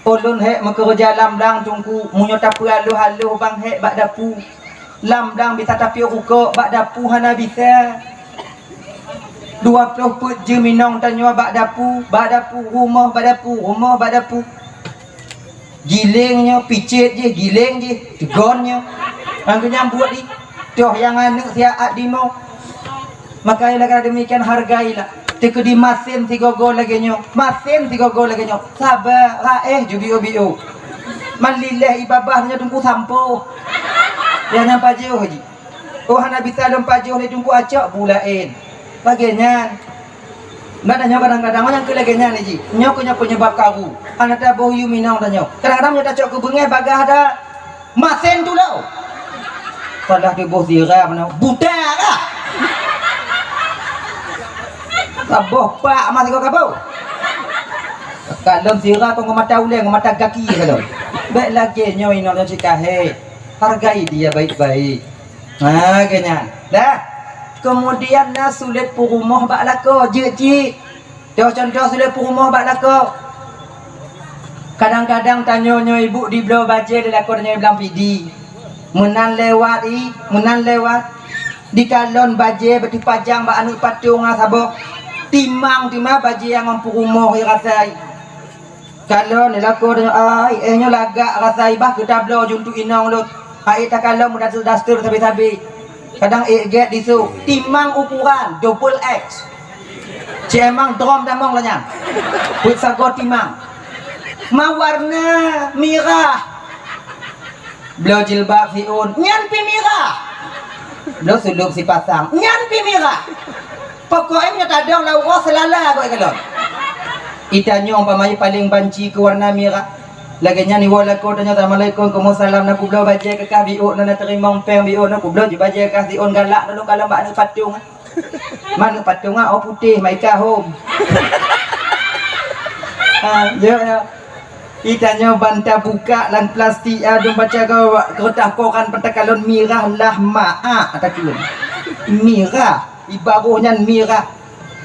Ulôn hék meukeureuja lam blang teungku, meunyoe tapeualoh-aloh bang hék bak dapu. Lam blang bisa tapiôh rukok, bak dapu hana bisa. Dua ploh peuet jeuem inong tanyoe bak dapu, bak dapu, rumoh bak dapu, rumoh bak dapu. Giléng nyoe, picét jih, giléng jih, teugon nyoe. Ngon geunyang buet jih, toh nyang aneuk siat dimoe. Maka ialah karena demikian hargailah. Teukeudi masen sigoe-goe lagée nyoe, masen sigoe-goe lagée nyoe. Saba, raéh, jubiôh-biôh. Malileh ibabah nyoe teungku sampoe. Nyang nyan pajoh jih. Oh hana bisa lôn pajoh lé teungku acok bu laén. Lagée nyan. Bah tanyoe kadang-kadang nyang keu lagée nyan jih. Nyoe keuh nyoe penyebab karu. Hana taboh yuem inong tanyoe. Kadang-kadang meunyoe tacok keu beungéh bagah ada masen tulông. Salah tuboh sira meunan buta kah? Saboh pak mah sigoe kaboh. Kalon sira kong mata uleng, mata gaki kalon. Bék lagée nyoe inong nyoe cit kahé. Hargai dia baik-baik. Ha, keu nyan. Dah. Kemudian na sulet peurumoh bak lakoe, jeuet cit. Toh contoh sulet peurumoh bak lakoe. Kadang-kadang tanyoe nyoe ibu dibloe bajée lé lakoe tanyoe blang pidi. Meunan lewat i, meunan lewat. Dikalon bajée beuteupajang bak aneuk patong ah saboh. Timang teuma bajée nyang ngon peurumoh i rasai. Kalon lakoe tanyoe, ai, éh nyoe lagak rasa ibah keu tabloe juntuk inong lôn. Ai takalon meudaster-daster sabe-sabe. Kadang ék gét disu, timang ukuran double X. Cemang drom tamong lanyang. Peuet sagoe timang. Ma warna mirah. Bloe jilbab siôn, nyan pi mirah. Bloe sulôb sipasang, nyan pi mirah. Pokok e meunyoe tadong lam uroe seulala kok ikalon. Itanyoe umpama jih paleng banci keu warna mirah. Lagée nyan iwoe lakoe tanyoe, "Assalamualaikum." "Waalaikumsalam." "Na kubloe bajée keu kah biôh, na teurimong péng biôh, na kubloe jih bajée kah siôn galak, na lôn kalon bak aneuk patong." Manok patong ah, oh putéh, maika hom. Ha, ya, ya. Itanyoe ban tabuka lam plastik, ah, dum baca keu, keureutah koran peuet takalon mirah lah maak takheun. Mirah, ibaroh nyan mirah.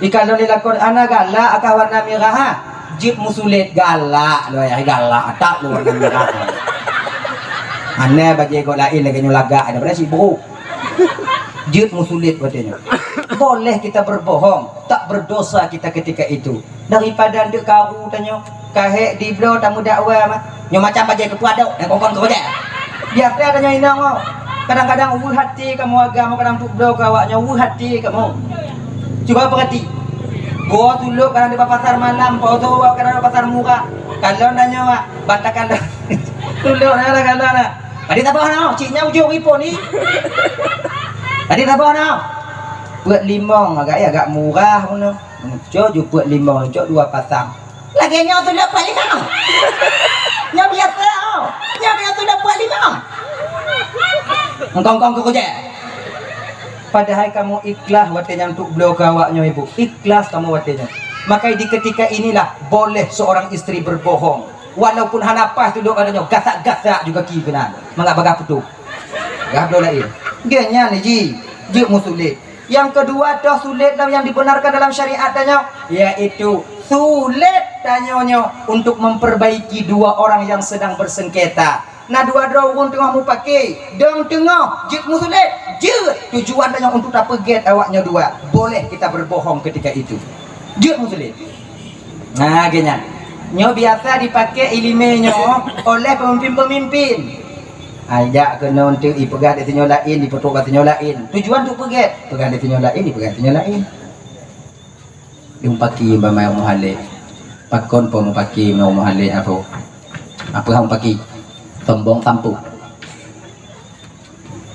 Ikalon lé lakoe, "Ana galak kah warna mirah, ha?" Jeuet meusulet, "Galak lôn, ai galak, atak lôn warna mirah." Hana bajée gob laén lagée nyoe lagak, daripada sibuk. Jeuet meusulet watée nyoe. Boleh kita berbohong, tak berdosa kita ketika itu. Daripada deuk karu tanyoe, kahék dibloe tameudakwa mah. Nyoe macam bajée keupeue adok, nyang kongkon keu bajée. Biasa tanyoe inong oh. Kadang-kadang weueh até kamoe agam, kadang tuk bloe keu awak nyoe weueh até kamoe. Cuba peurati. Boh tulok kadang di pasar malam, boh kadang di pasar murah. Kalon tanyoe, ah, banta kalon. Tulok na, na, na, na. Tadi saboh na, cik nyan ujong ipon ni. Tadi saboh na. Peuet limong agak, ya, agak murah pun tu. Muncul ju peuet limong, muncul dua pasang. Lagée nyoe tulok peuet limong. Nyoe biasa, oh. Nyoe biasa tulok peuet limong. Engkong-kong keu kujak. Padahai kamoe ikhlas watée nyan tuk bloe keu awak nyoe, Ibu. Ikhlas kamoe watée nyoe. Maka di ketika inilah boleh seorang istri berbohong. Walaupun hana paih tulok gata nyoe, gasak-gasak juga ki keunan. Mangat bagah putôh. Gah bloe laén. Geuh nyan ji, jeuet meusulet. Nyang keudua toh sulet lam nyang dibenarkan dalam syariat tanyoe, yaitu sulet tanyoe nyoe untuk memperbaiki dua orang yang sedang bersengketa. Na dua droe ureuëng teungoh mupake, dong teungoh jeuet meusulet, jeuet tujuan tanyoe untuk tapeugét awak nyoe dua. Boleh kita berbohong ketika itu. Jeuet meusulet. Nah, geuh nyan. Nyoe biasa dipakai iéleumé nyoe oleh peumimpén-peumimpén. Ajak keunoe teuk ipeugah di sinyoe laén, ipeutrok bak sinyoe laén. Tujuan untuk peugét, peugah di sinyoe laén, ipeugah di sinyoe laén. Di mupaki bak mai muhalé. Pakon po mupaki nyoe muhalé apo? Apa hang paki? Sombong sampôh.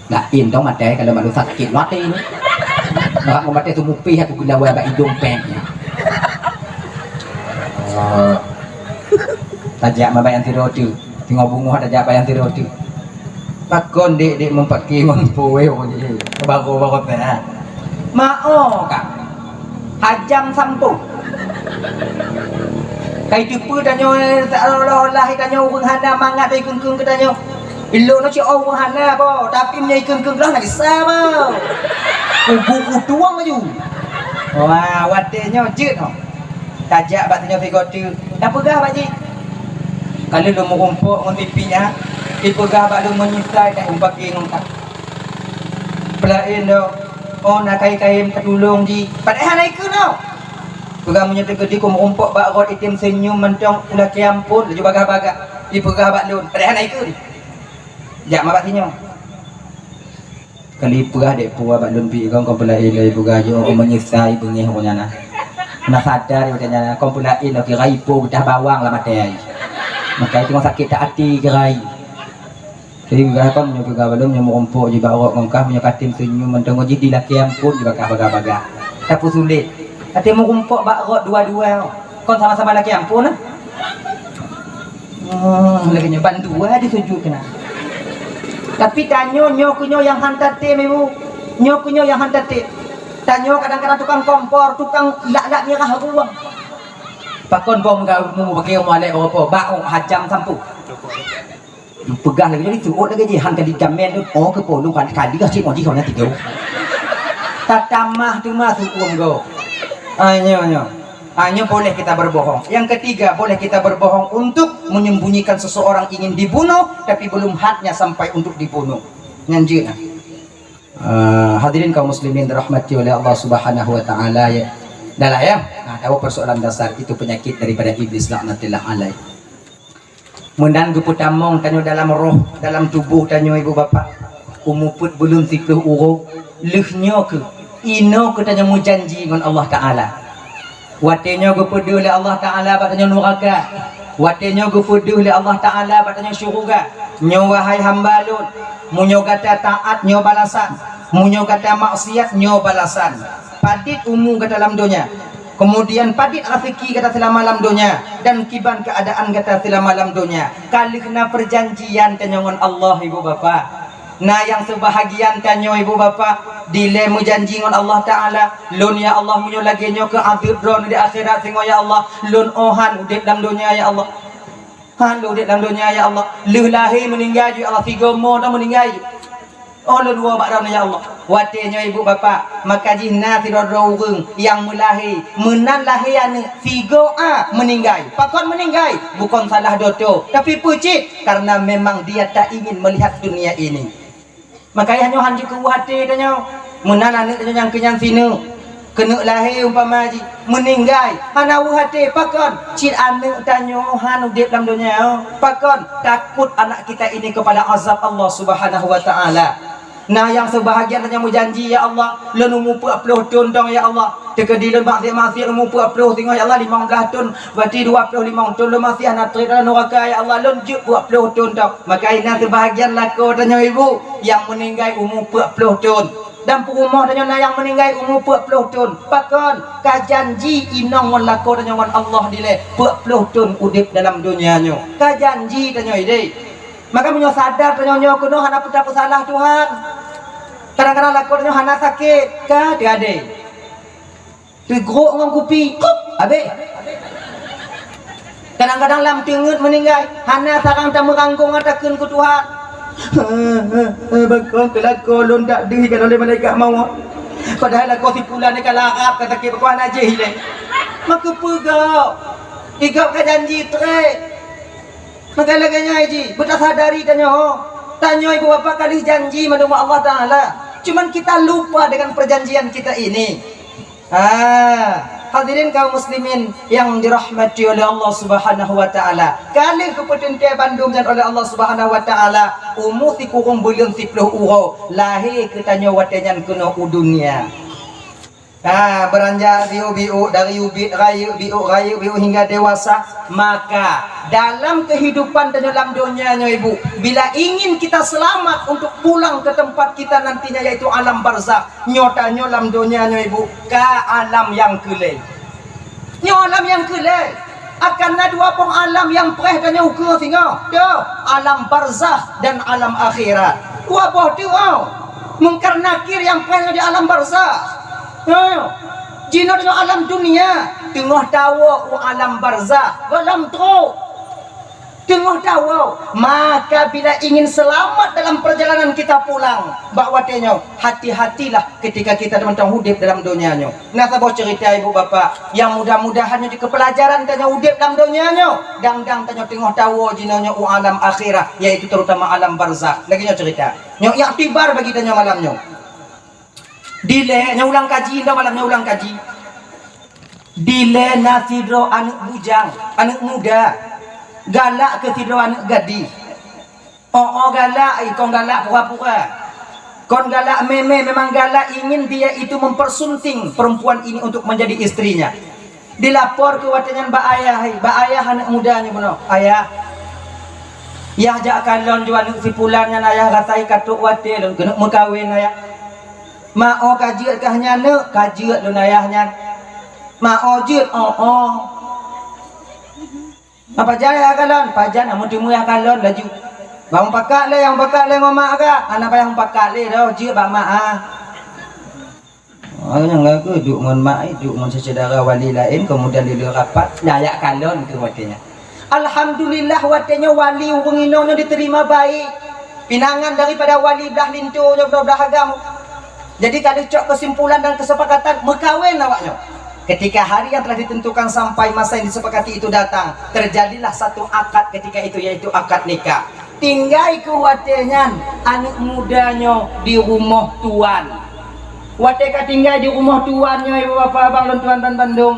Laén dong maté kalau malu sakét maté ni. Bak maté tu mupih aku geunawa bak idong peng. Oh. Tajak mabayang tiroe tu. Tengok bungoh tajak bayang tiroe tu. Pakon dek-dek mempaki mampu weh orang ni. Baru-baru teh. Mao kak. Hajam sampôh. Kai teupeu tanyoe seolah-olah tanyoe ureuëng hana mangat ikeng-keng keu tanyoe. Ilôn nyoe cit ureuëng hana po, tapi meunyoe ikeng-keng glah na gisa po. Ubu kutuang laju. Wah, watée nyoe jeuet nyoe. Tajak bak tanyoe sigoe teuk. Tapeugah bak jih. Ka lheueh lôn meurumpok ngon pipi nyan, ipeugah bak lôn meunyeusai that umpaki ngon kah. Peulaén dong, oh na kai-kai tatulông jih. Padahai hana ikeu nyoe. Peugah meunyoe teukeudi ku meurumpok bak rot item seunyum mantong ulakée amphon laju bagah-bagah. Ipeugah bak lôn, padahai hana ikeu. Jak ma bak sinyoe. Kali peugah dek pue bak lôn pih kong, kong peulaén lé peugah jih, oh, meunyeusai beungéh ureuëng nyan na. Na sadar ureuëng nyan na, kong peulaén lé kira ipo geudah bawang lam até ai. Maka itu sakét that até kira ai. Jadi peugah kon nyoe peugah bak lôn nyoe meurumpok jih bak rot ngon kah, meunyoe katem seunyum mantong jih di lakée amphon jih bagah-bagah. Tapi sulet. Até meurumpok bak rot dua-dua. Kon sama-sama lakée amphon nah. Hmm, lagée nyoe bandua disujut keunan. Tapi tanyoe nyoe keu nyoe nyang han tatem ibu. Nyoe keu nyoe nyang han tatem. Tanyoe kadang-kadang tukang kompor, tukang lak-lak mirah ruang. Pakon bom gau mu bagi mu alek opo bak hajam sampôh. Peugah lagée nyoe dituot lagée jihan kali jamén tu, oh keu polong kan kali cit moji kau na tiga. Tatamah tu mah sukum go. Anyo nyo. Hanya boleh kita berbohong. Yang ketiga, boleh kita berbohong untuk menyembunyikan seseorang ingin dibunuh, tapi belum hadnya sampai untuk dibunuh. Nyan jeuet nah. Ah, hadirin kaum muslimin dirahmati oleh Allah Subhanahu wa taala ya. Dah lah ya. Nah, tahu persoalan dasar itu penyakit daripada iblis laknatillah alaih. Meunan geupeutamong tanyoe dalam roh, dalam tuboh tanyoe ibu bapak. Umu peuet buleuen siplôh uroe, lheueh nyoe keuh, inoe keuh tanyoe meujanji ngon Allah Taala. Watée nyoe geupeudeuh lé Allah Taala bak tanyoe nuraka. Watée nyoe geupeudeuh lé Allah Taala bak tanyoe syeuruga. Nyoe wahai hamba Lôn, meunyoe gata taát nyoe balasan, meunyoe gata maksiat nyoe balasan. Padit umu gata lam donya. Keumudian padit raseuki gata seulama lam donya dan kiban keuadaan gata seulama lam donya. Ka lheueh na peujanjian tanyoe ngon Allah, ibu bapak. Na nyang seubahagian tanyoe, ibu bapak, dilée meujanji ngon Allah Taala, "Lôn, ya Allah, meunyoe lagée nyoe keu adeueb droeneuh di akhirat singoh, ya Allah, lôn 'oh han udeb lam donya, ya Allah. Han lôn udeb lam donya, ya Allah. Lheueh lahé meuninggai ju, ya Allah, sigoe mo droe meuninggai ju. 'Oh lôn woe bak droeneuh, ya Allah." Watée nyoe ibu bapak, maka jih na sidroe-droe ureuëng nyang meulahé, meunan lahé aneuëk, sigoe a meuninggai. Pakon meuninggai? Bukon salah doto, tapi peucit karena memang dia tak ingin melihat dunia ini. Maka nyoe han jikeuweuh até tanyoe. Meunan aneuëk tanyoe nyang keunyan sineuk, keuneuk lahé umpama jih, meuninggai, hana weuh até. Pakon? Cit aneuëk tanyoe han udeb lam donya. Pakon? Takut anak kita ini kepada azab Allah Subhanahu wa Taala. Na nyang seubahagian tanyoe meujanji, "Ya Allah, lôn umu peuet ploh thon dong, ya Allah. Teukeudi lôn maksiat-maksiat umu peuet ploh singoh, ya Allah, limong blaih thon, berarti dua ploh limong thon lôn maksiat hana treb lam nuraka, ya Allah, lôn jeuet peuet ploh thon dong." Maka na seubahagian lakoe tanyoe ibu nyang meuninggai umu peuet ploh thon. Dan peurumoh tanyoe na nyang meuninggai umu peuet ploh thon. Pakon? Ka janji inong ngon lakoe tanyoe ngon Allah dilée peuet ploh thon udeb dalam donya nyoe. Ka janji tanyoe ideh. Maka meunyoe sadar tanyoe nyoe keunoe hana peue tapeusalah Tuhan. Kadang-kadang lakoe tanyoe hana sakét, ka teuadée. Teugrok ngon kupi, kup, habéh. Kadang-kadang lam teungeut meuninggai, hana sarang tameuranggong takheun keu Tuhan. Bakon keu lakoe lôn dak deuh ikat oleh malaikat mawöt. Padahai lakoe si pulan nyan ka larap, ka sakét, bakon hana jih ilée. Maka peugah, igop ka janji treb. Maka lagée nyan jih, beutasadari tanyoe. Tanyoe ibu bapak ka lheueh janji mandum Allah Taala. Cuman kita lupa dengan perjanjian kita ini. Ah, hadirin kaum muslimin yang dirahmati oleh Allah Subhanahu wa Taala. Ka lheueh geupeuteuntée bandum nyan oleh Allah Subhanahu wa Taala, umu sikureueng buleuen siplôh uroe, lahé keu tanyoe watée nyan keunoe u dunia. Ah, beranjak biôk-biôk, dari ubit rayeuk, biôk rayeuk, biôk hingga dewasa. Maka dalam kehidupan tanyoe lam donya nyoe, Ibu, bila ingin kita selamat untuk pulang ke tempat kita nantinya, yaitu alam barzakh, nyoe tanyoe lam donya nyoe, Ibu, ka alam nyang keu lhée. Nyoe alam nyang keu lhée. Akan na dua boh alam nyang preh tanyoe ukeue singoh. Dua, alam barzakh dan alam akhirat. Dua boh teuk. Mungkar Nakir nyang preh di alam barzakh. Ha. Jinoe tanyoe alam dunia, teungoh tawoe u alam barzakh, goh lom trok. Teungoh tawoe, maka bila ingin selamat dalam perjalanan kita pulang, bak watée nyoe, hati-hatilah ketika kita teumantong udeb dalam donya nyoe. Na saboh cerita ibu bapak, nyang mudah-mudahan nyoe jeuet keu peulajaran tanyoe udeb lam donya nyoe, dang-dang tanyoe teungoh tawoe jinoe nyoe u alam akhirat, yaitu terutama alam barzakh. Lagée nyoe cerita. Nyoe iktibar bagi tanyoe malam nyoe. Dilée, nyoe ulang kaji, nyoe malam nyoe ulang kaji. Dilée na sidroe aneuëk bujang, aneuëk muda, galak keu sidroe aneuëk gadih. Oh, oh, galak, eh, kon galak pura-pura. Kon galak mé-mé, memang galak ingin dia itu mempersunting perempuan ini untuk menjadi istrinya. Dilapor keu watée nyan bak ayah, hai, bak ayah aneuëk muda nyoe bunoe. "Ayah, yah jak kalon ju aneuëk si pulan nyan, ayah, rasa ka trok watée lôn keuneuk meukawen, ayah." "Ma, oh, ka jeuet kah nyan, neuk?" "Ka jeuet lôn, ayah, nyan." "Ma, oh, jeuet?" "Oh, oh." "Apa jai ayah kalon?" "Pajan, amun timu ayah kalon laju. Bang pakak lé, yang pakak lé ngon mak ka." "Hana payah pakak lé doh, jeuet bak mak ah." Oh, nyang lagu duek ngon mak, eh, duek ngon syedara wali laén, kemudian di luar rapat, nyan jak kalon keu watée nyan. Alhamdulillah, watée nyoe wali ureuëng inong nyoe diterima baik. Pinangan daripada wali blah linto nyoe blah-blah agam. Jadi, ka lheueh cok kesimpulan dan kesepakatan meukawen awak nyoe. Ketika hari yang telah ditentukan sampai masa yang disepakati itu datang, terjadilah satu akad ketika itu, yaitu akad nikah. Tinggai keu watée nyan aneuëk muda nyoe di rumoh tuan. Watée ka tinggai di rumoh tuan nyoe, ibu bapak abang lôn tuan ban bandum,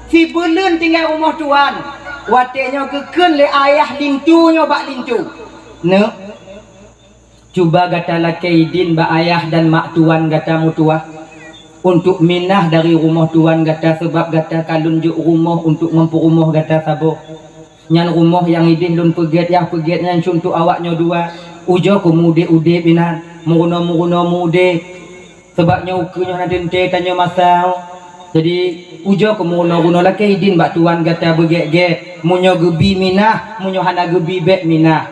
sibuleuen tinggai rumoh tuan. Watée nyoe geukheun lé ayah linto nyoe bak linto, "Neuk, cuba gata lakée idin bak ayah dan mak tuan gata meutuwah, untuk minah dari rumoh tuan gata, sabab gata ka lôn jok rumoh untuk ngon peurumoh gata saboh. Nyan rumoh nyang ideh lôn peugét, yah peugét nyan suntok awak nyoe dua. Ujoe keu meu-udeb-udeb inan, meurunoe-meurunoe meu-udeb. Sabab nyoe ukeue nyoe hana teuntée tanyoe masa." Jadi, ujoe keu meurunoe-runoe lakée idin bak tuan gata beugét-gét, meunyoe geubi minah, meunyoe hana geubi bék minah.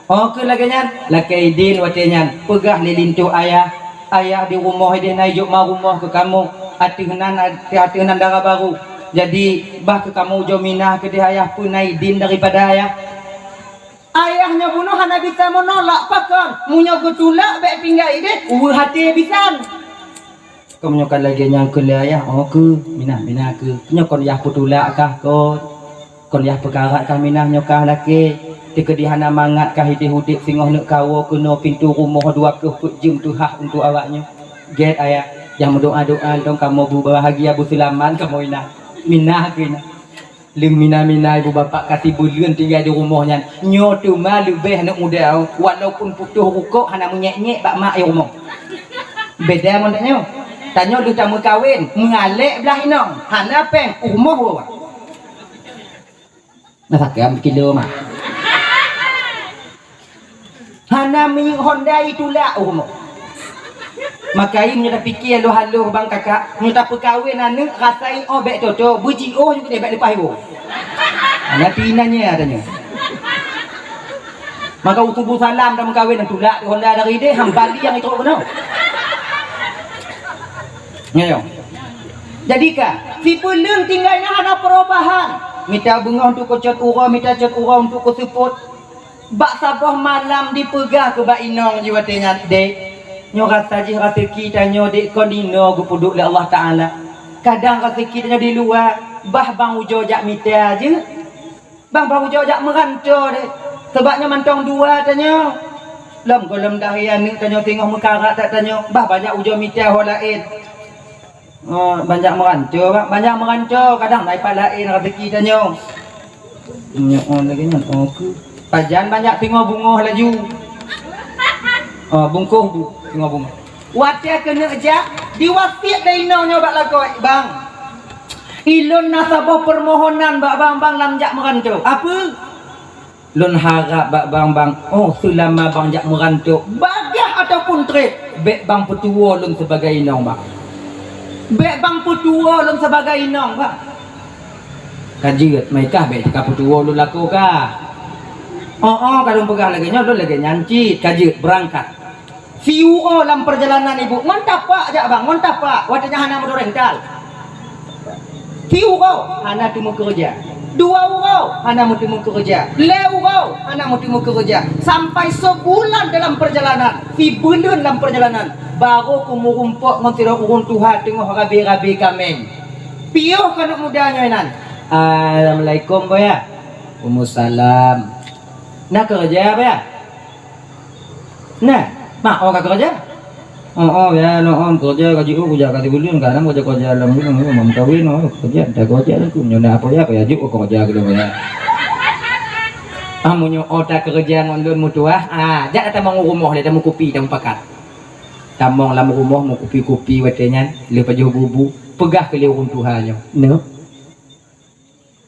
Oh, keu lagée nyan, lakée idin watée nyan, peugah lé linto ayah, "Ayah, di rumoh ideh na ijok ma rumoh keu kamoe, ateueh nan, ateueh nan dara barô. Jadi, bah keu kamoe ujoe minah keudeh ayah, peue na idin daripada ayah?" Ayah nyoe bunoe hana bisa meunolak, pakon, meunyoe geutulak bék tinggai ideh, uweuh até bisan. Keu meunyoe ka lagée nyan keu lé ayah, oh keu, minah-minah keu. Nyoe kon yah peutulak kah kon? Kon yah peukarat kah minah nyoe kah lakée? Teukeudi hana mangat kah ideh udeb singoh neuk kawoe keunoe pintoe rumoh dua keuh peuet jeuem teuhah untuk awak nyoe? Gét ayah, nyang meudoá-doá lom kamoe beubahagia beuseulamat kamoe inah. Minah keu inah. Leueng mina-mina ibu bapak ka sibuleuen tinggai di rumoh nyan. Nyoe teuma leubeh aneuk muda, walaupun putôh rukok hana meunyék-nyék bak mak i rumoh. Beda ngon tanyoe. Tanyoe lheueh tameukawen, meualek blaih inong, hana péng, u rumoh woe. Na sakam sikilo mak. Hana minyeuk honda itulak u rumoh. Maka nyoe tapike haloh-haloh bang kakak, nyoe tapeukawen aneuk rasa i oh bék toto, beujiôh nyoe keudeh bék leupah iwoe. Hana pi inan nyoe ata nyoe. Maka u subuh salam tameukawen tulak honda dari ideh, ham bali nyang itrok keunoe. Nyoe. Jadi ka, sibuleuen tinggai nyan hana perubahan. Mita beungoh untuk kucot uroe, mita cot uroe untuk kuseupôt. Bak saboh malam dipeugah keu bak inong jih watée nyan, "Dek, nyoe rasa jih raseuki tanyoe, Dek, kon inoe geupeuduek lé Allah Taala. Kadang raseuki tanyoe di luwa, bah bang ujoe jak mita jeuet. Bang, bang ujoe jak meuranto, Dek. Sabab nyoe mantong dua tanyoe. Lom gohlom dahé aneuëk tanyoe singoh meukarat that tanyoe, bah banyak ujoe mita ho laén." Oh, banyak meuranto, Bang. Banyak meuranto, kadang na ipat laén raseuki tanyoe. Nyoe, oh, lagée nyan, oh, keu. Pajan banyak singoh bungoh laju. Oh, bungkôh bu, singoh bungoh. Watée keuneuk jak, diwasiet lé inong nyoe bak lakoe, "Bang, ilôn na saboh peumohonan bak bang, bang lam jak meuranto." "Apeue?" "Lôn harab bak bang, bang, oh, seulama bang jak meuranto, bagaih ataupun treb, bék bang peutuwoe lôn sibagai inong, bang. Bék bang peutuwoe lôn sibagai inong, bang." "Ka jeuet, meukah bék teuka peutuwoe lôn lakoe kah?" "Oh, oh, ka lôn peugah lagée nyoe, lôn lagée nyan cit, ka jeuet, beurangkat." Siuroe lam peurjalanan ibu, ngon tapak jak bang, ngon tapak, watée nyan hana meudoréng tal. Siuroe hana teumeukeureuja, dua uroe hana meuteumeukeureuja, lhée uroe hana meuteumeukeureuja, sampai sibulan dalam peurjalanan, sibuleuen lam peurjalanan, barô keumeurumpok ngon sidroe ureuëng tuha teungoh rabe-rabe kaméng. Piôh keuneuk muda nyoe nan. "Assalamualaikum, Boya." "Waalaikumsalam." "Na keureuja, Boya?" "Nah, mak, oh ka keureuja?" "Oh, oh, ya, no, oh, keureuja ka jiôh, kujak ka sibuleuen, kadang keureuja-keureuja lam rumah, rumah meukawen, oh, keureuja, entah keureuja lagée nyoe, na apa ya, apa ya, jok keureuja keudroe ya." "Ah, meunyoe oh ta keureuja ngon lôn meutuwah, ah, jak tamong u rumoh lé, tamong kupi, tamong pakat." Tamong lam rumoh meukupi-kupi watée nyan, lheueh pajoh bu-bu, peugah keu lé ureuëng tuha nyoe, "Neuk,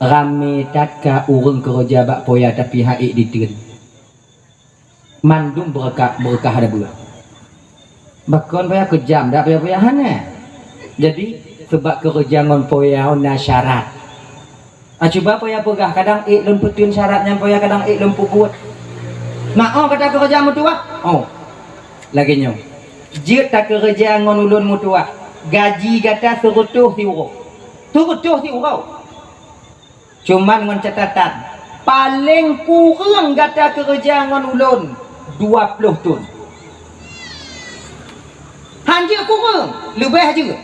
ramé that ka ureuëng keureuja bak poya tapi ha'ék diteun." Mandum beureukat, beureukat ada beureukat. Bakon payah keujam dak payah-payah hana. Jadi, seubab keureuja ngon poya na syarat. Ah, cuba poya peugah, kadang ék lôn peuteun syarat nyan poya, kadang ék lôn peubuet. Mak, oh, gata keureuja meutuwah? Oh, lagée nyoe. Jeuet takeureuja ngon ulôn meutuwah. Gaji gata seureutôh siuroe. Seureutôh siuroe. Cuman ngon catatan, paleng kureueng gata keureuja ngon ulôn dua ploh thon. Hanjeuet kureueng, leubeh jeuet.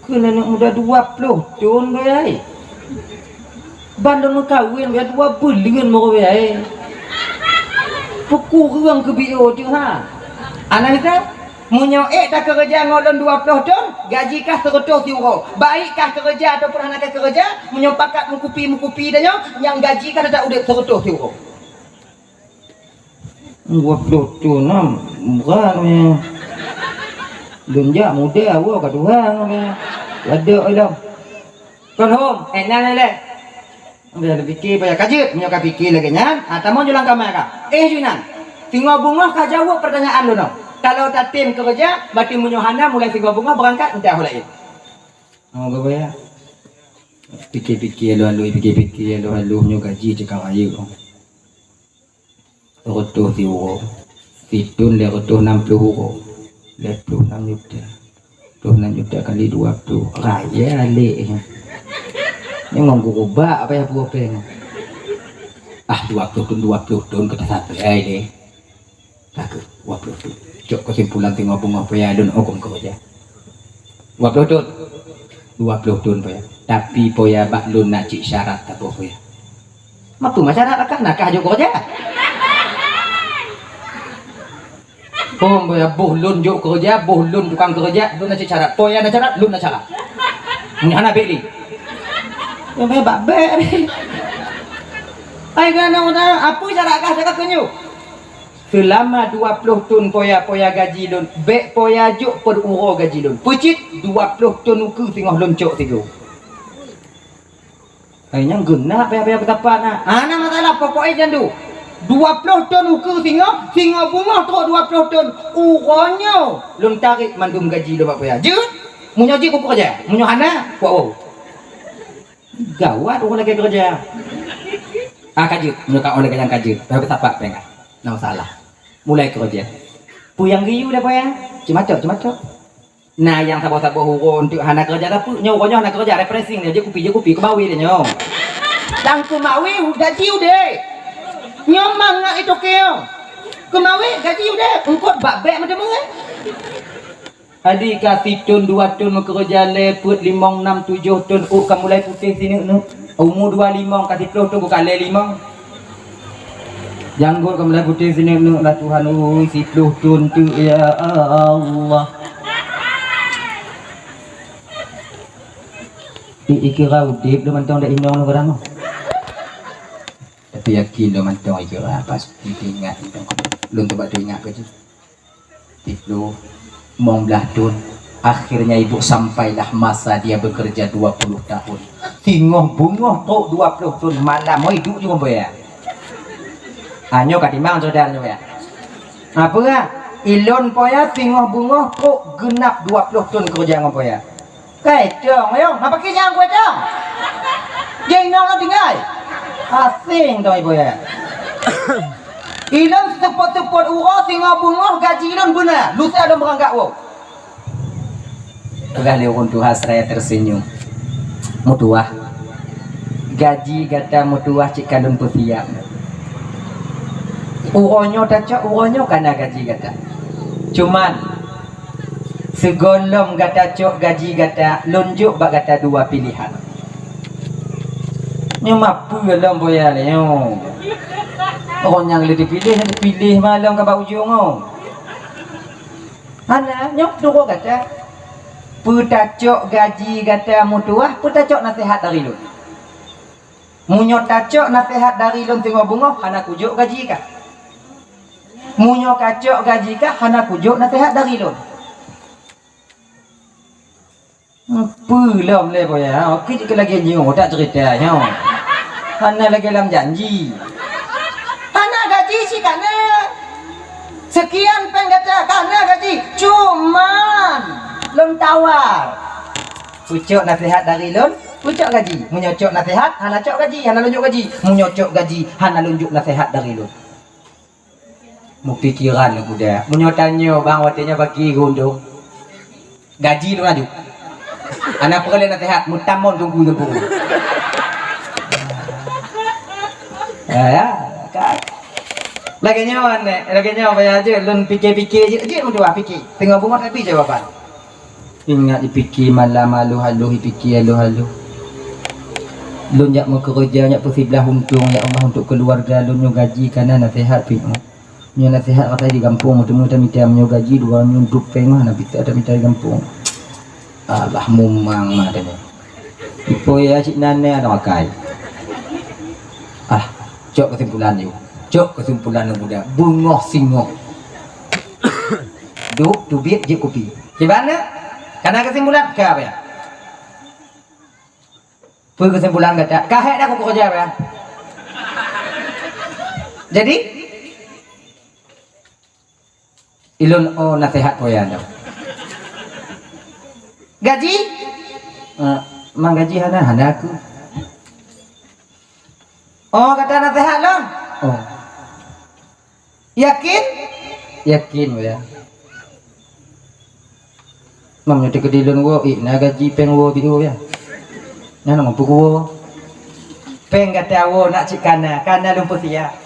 Kheun aneuk muda dua ploh thon, Boy ai. Ban lôn meukawen, Boy ai, dua buleuen baru, Boy ai. Peukureueng keu B O teuh, ha. Ana mita, meunyoe ék takeureuja ngon lôn dua ploh thon, gaji kah seureutôh siuroe. Baik kah keureuja ataupun hana kah keureuja, meunyoe pakat meukupi-meukupi tanyoe, nyang gaji kah teutap udeb seureutôh siuroe. Dua ploh thon na, brat, Boy ai. Lôn jak muda, awak ka tuha, Boy ai. Ladek ilong. Kon hom, eh, nyan lé. Udah pike, Boy ai, ka jeuet, meunyoe ka pike lagée nyan, ah, tamong ju lam kama kah. Eh, ju inan. Singoh beungoh kah jaweueb peurtanyaan lôn nyoe. Kalau tatem keureuja, berarti meunyoe hana, mulai singoh beungoh beurangkat, entah ho laén. Oh, Boy ai. Pike-pike alu-alu, pike-pike alu-alu, nyoe gaji cit ka rayeuk. Reutôh siuroe, sithon lhée reutôh nam ploh uroe, lhée ploh nam juta. Ploh nam juta kali dua ploh, raya lé nyan. Nyoe ngon gurubak payah peue péng. Ah, dua ploh thon, dua ploh thon ka tasapai lé. Ka keuh, dua ploh thon. Cok keusimpulan singoh beungoh, Boy ai, lôn hukôm keu Boy ai. Dua ploh thon. Dua ploh thon, Boy ai. Tapi Boy ai, bak lôn na cit syarat saboh, Boy ai. Mapeue ma syarat, kah na kah jok keureuja? Hom, Boy ai, boh lôn jok keureuja, boh lôn tukang keureuja, lôn na cit syarat. Boy ai na syarat, lôn na syarat. Nyan hana bék lé. Ya, Boy ai, bak bék lé. Ai, keunoe na, apeue syarat kah, cakap keu nyoe? Seulama dua ploh thon Boy ai, Boy ai gaji lôn, bék Boy ai jok peururoe gaji lôn. Peue cit, dua ploh thon ukeue singoh lôn cok sigoe. Hai nyang geunak payah-payah beutapa na. Hana masalah, pokok e jandu. Dua ploh thon ukeue singoh, singoh beungoh trok dua ploh thon. Uroe nyoe lôn tarek mandum gaji lôn bak Boy ai. Jeuet? Meunyoe jeuet, kukeureuja. Meunyoe hana, kuwoe. Gawat ureuëng lagée keureuja. Ah, ka jeuet. Meunyoe ka ureuëng lagée nyan ka jeuet, payah beutapa péng kah. Na masalah. Mulai keureuja. Peue nyang geuyue lé Boy ai? Cit macok, cit macok. Na nyang saboh-saboh uroe eunteuk hana keureuja sapeue, nyoe uroe nyoe hana keureuja, refreshing nyoe, jeuet kupi, jeuet kupi, keumawe lé nyoe. Dan keumawe gaji udeb. Nyoe mangat itoke nyoe. Keumawe gaji udeb, eungkot bak bèk meuteumé. Adi ka sithon dua thon meukeureuja lé peuet limong nam tujoh thon ôk ka mulai putéh sineuk-neuk. Umu dua limong ka siploh thon ka lhèe limong. Janggot ka mulai putéh sineuk-neuk lah Tuhan ui, siploh thon teuk ya Allah. I, ikira udeb lôn mantong dak inong lôn barang. Tapi yakin lôn mantong ikira pasti teuingat mantong. Lôn teuba teuingat keu jih. Tiga puluh, limong belas thon. Akhirnya ibu sampailah masa dia bekerja dua puluh tahun. Singoh beungoh trok dua puluh thon malam, oi, duek jih ngon boya. Ah, nyoe ka timang saudara nyoe ya. Apa ya? Ilôn poya singoh beungoh trok genap dua puluh thon kerja ngon poya. Kai tong, ayo, ngapa ki nyang kuai tong? Dia inong lo tinggai. Asing tong ibu ya. Ilôn seupôt-seupôt uroe singoh beungoh gaji ilôn beuna. Lusa lôn beurangkat woe. Peugah lé ureueng tuha seraya tersenyum. Meutuah, gaji gata meutuah cit ka lôn peusiap. Uroe nyoe tacok, uroe nyoe kana gaji gata. Cuman, sigohlom gata cok gaji gata, lôn jok bak gata dua pilihan. Nyoe mapeue lom boya nyoe. Ureueng nyang lé dipiléh, dipiléh malom ka bak ujong nyoe. Hana, nyoe turoe gata. Peutacok gaji gata meutuah, peutacok naseuhat dari lôn. Meunyoe tacok naseuhat dari lôn singoh beungoh, hana kujok gaji kah. Meunyoe kacok gaji kah, hana kujok naseuhat dari lôn. Peue lom lé boya, oke jeuet lagèe nyoe, tak cerita nyoe. Hana lagèe lam janji. Hana gaji cit kana. Sekian pèng gata kana gaji, cuman lôn tawar. Peucok naseuhat dari lôn, peucok gaji. Meunyoe cok naseuhat, hana cok gaji, hana lôn jok gaji. Meunyoe cok gaji, hana lôn jok naseuhat dari lôn. Meupikiran lé kuda. Meunyoe tanyoe bang watèe nyoe bagi geuntông. Gaji tu laju. Hana peureulèe naseuhat, meutamong teungku teungku. Ya, ya, kan. Lagèe nyoe, lagèe nyoe payah jeuet lôn pike-pike jeuet, jeuet meutuah pike. Teungoh beungoh tapi jawaban. Ingat ipike malam aloh-aloh, ipike aloh-aloh. Lôn jak meukeureuja, jak peusiblah untông, ya Allah, untuk keuluwarga lôn nyoe gaji kana naseuhat pih. Nyoe naseuhat rasa di gampông, teuma tamita meunyoe gaji dua nyoe duek pèng hana bisa tamita di gampông. Alah mumang mah tanya. Ipo ya cik nana ada makai. Ah, cok kesimpulan yuk. Cok kesimpulan lôn muda. Beungoh singoh. Duek teubiet jeuet kupi. Kiban na? Kana kesimpulan ka apa ya? Peue kesimpulan gata? Ka hék dah kukeureuja apa ya? Jadi ilôn oh naseuhat poya nyoe. Gaji? Eh, mang gaji hana, hana aku. Oh, gata naseuhat lôn? Oh. Yakin? Yakin, ya. Mam nyoe teukeudi lôn woe, ih, na gaji pèng woe biôh, ya. Nyan mampu kuwoe. Pèng gata woe nak cit kana, kana lôn peusiap.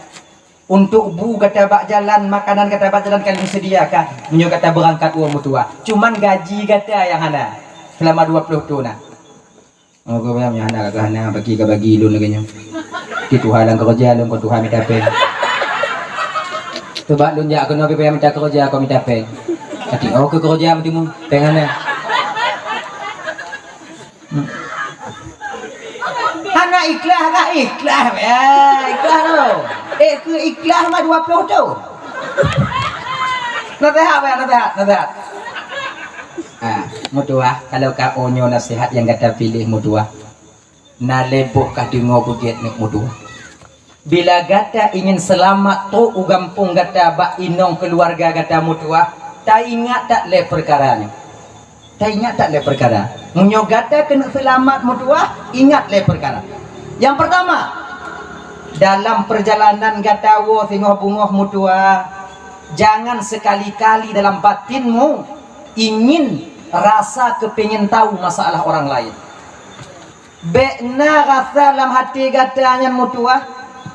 Untuk bu gata bak jalan, makanan gata bak jalan ka lôn sediakan. Meunyoe gata beurangkat woe meutuah. Cuman gaji gata nyang hana. Seulama dua ploh thon na. Oh, keu nyang hana ka hana, bagi ka bagi lôn lagèe nyoe. Di tuha lam keureuja lôn keu tuha mita pèng. Coba lôn jak keunoe pih mita keureuja, keu mita pèng. Tapi oh keu keureuja meuteumé pèng hana. Hmm. Hana ikhlas kah? Ikhlas, ya. Ikhlas tu. Eh, keu ikhlas mah dua ploh thon. Naseuhat, ya, naseuhat, naseuhat. Ah, meutuah, kalau ka oh nyoe naseuhat nyang gata piléh meutuah. Na lé boh ka deungoe beugét neuk meutuah. Bila gata ingin seulamat trok u gampông gata bak inong keuluwarga gata meutuah, taingat that lé peukara nyoe. Taingat that lé peukara. Meunyoe gata keuneuk seulamat meutuah, ingat lé peukara. Nyang peurtama, dalam peurjalanan gata woe singoh beungoh meutuah, jangan sekali-kali dalam batinmu ingin Rasa kepingin tahu masalah orang lain. Bék na rasa lam hati gata nyan meutuah,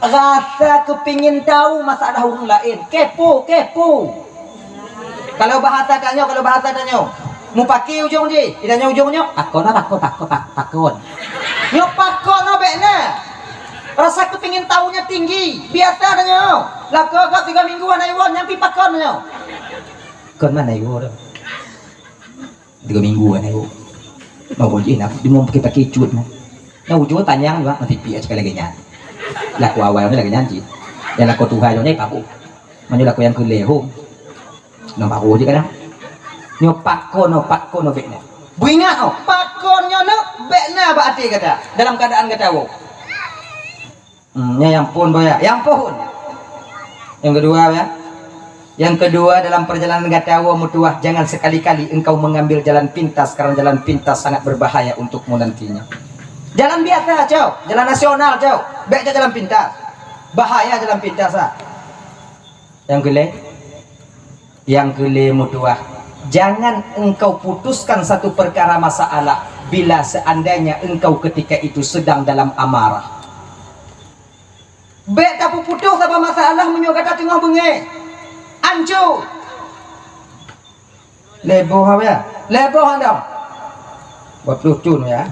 rasa kepingin tahu masalah orang lain. Kepo, kepo. Kalau bahasa tanyoe, kalau bahasa tanyoe, mupaki ujong jih, itanyoe ujong nyoe, pakon, pakon, pakon, pakon. Nyoe pakon, nyoe bék na. Rasa kepingin tahunya tinggi. Biasa tanyoe. Lakoe kok tiga minggu hana iwoe, nyang pi pakon nyoe. Kon mana iwoe tu? Tiga minggu kan aku. Mau jih nak di mau pakai-pakai cut nah. Yang ujung panjang juga masih piak sekali lagi nyan. Laku awal ni lagi nyan cit. Yang laku tuha jong ni paku. Manyo laku yang kele ho. Nah baru je kadang. Nyo pakon, nyo pakon, nyo bek na. Beringat oh, pakon nyo nak bek na bak hati kata. Dalam keadaan kata wo. Hmm, ya, yang pun boya, yang pun. Yang kedua ya. Yang kedua, dalam perjalanan gata wo meutuah, jangan sekali-kali engkau mengambil jalan pintas, karena jalan pintas sangat berbahaya untukmu nantinya. Jalan biasa, cok. Jalan nasional, cok. Bék cok jalan pintas. Bahaya jalan pintas ah. Yang kele, yang kele meutuah, jangan engkau putuskan satu perkara masalah bila seandainya engkau ketika itu sedang dalam amarah. Bék tapeuputoh saboh masalah meunyoe gata teungoh beungéh. Anco. Leboh apa ya? Leboh anda. Dua puluh tahun ya.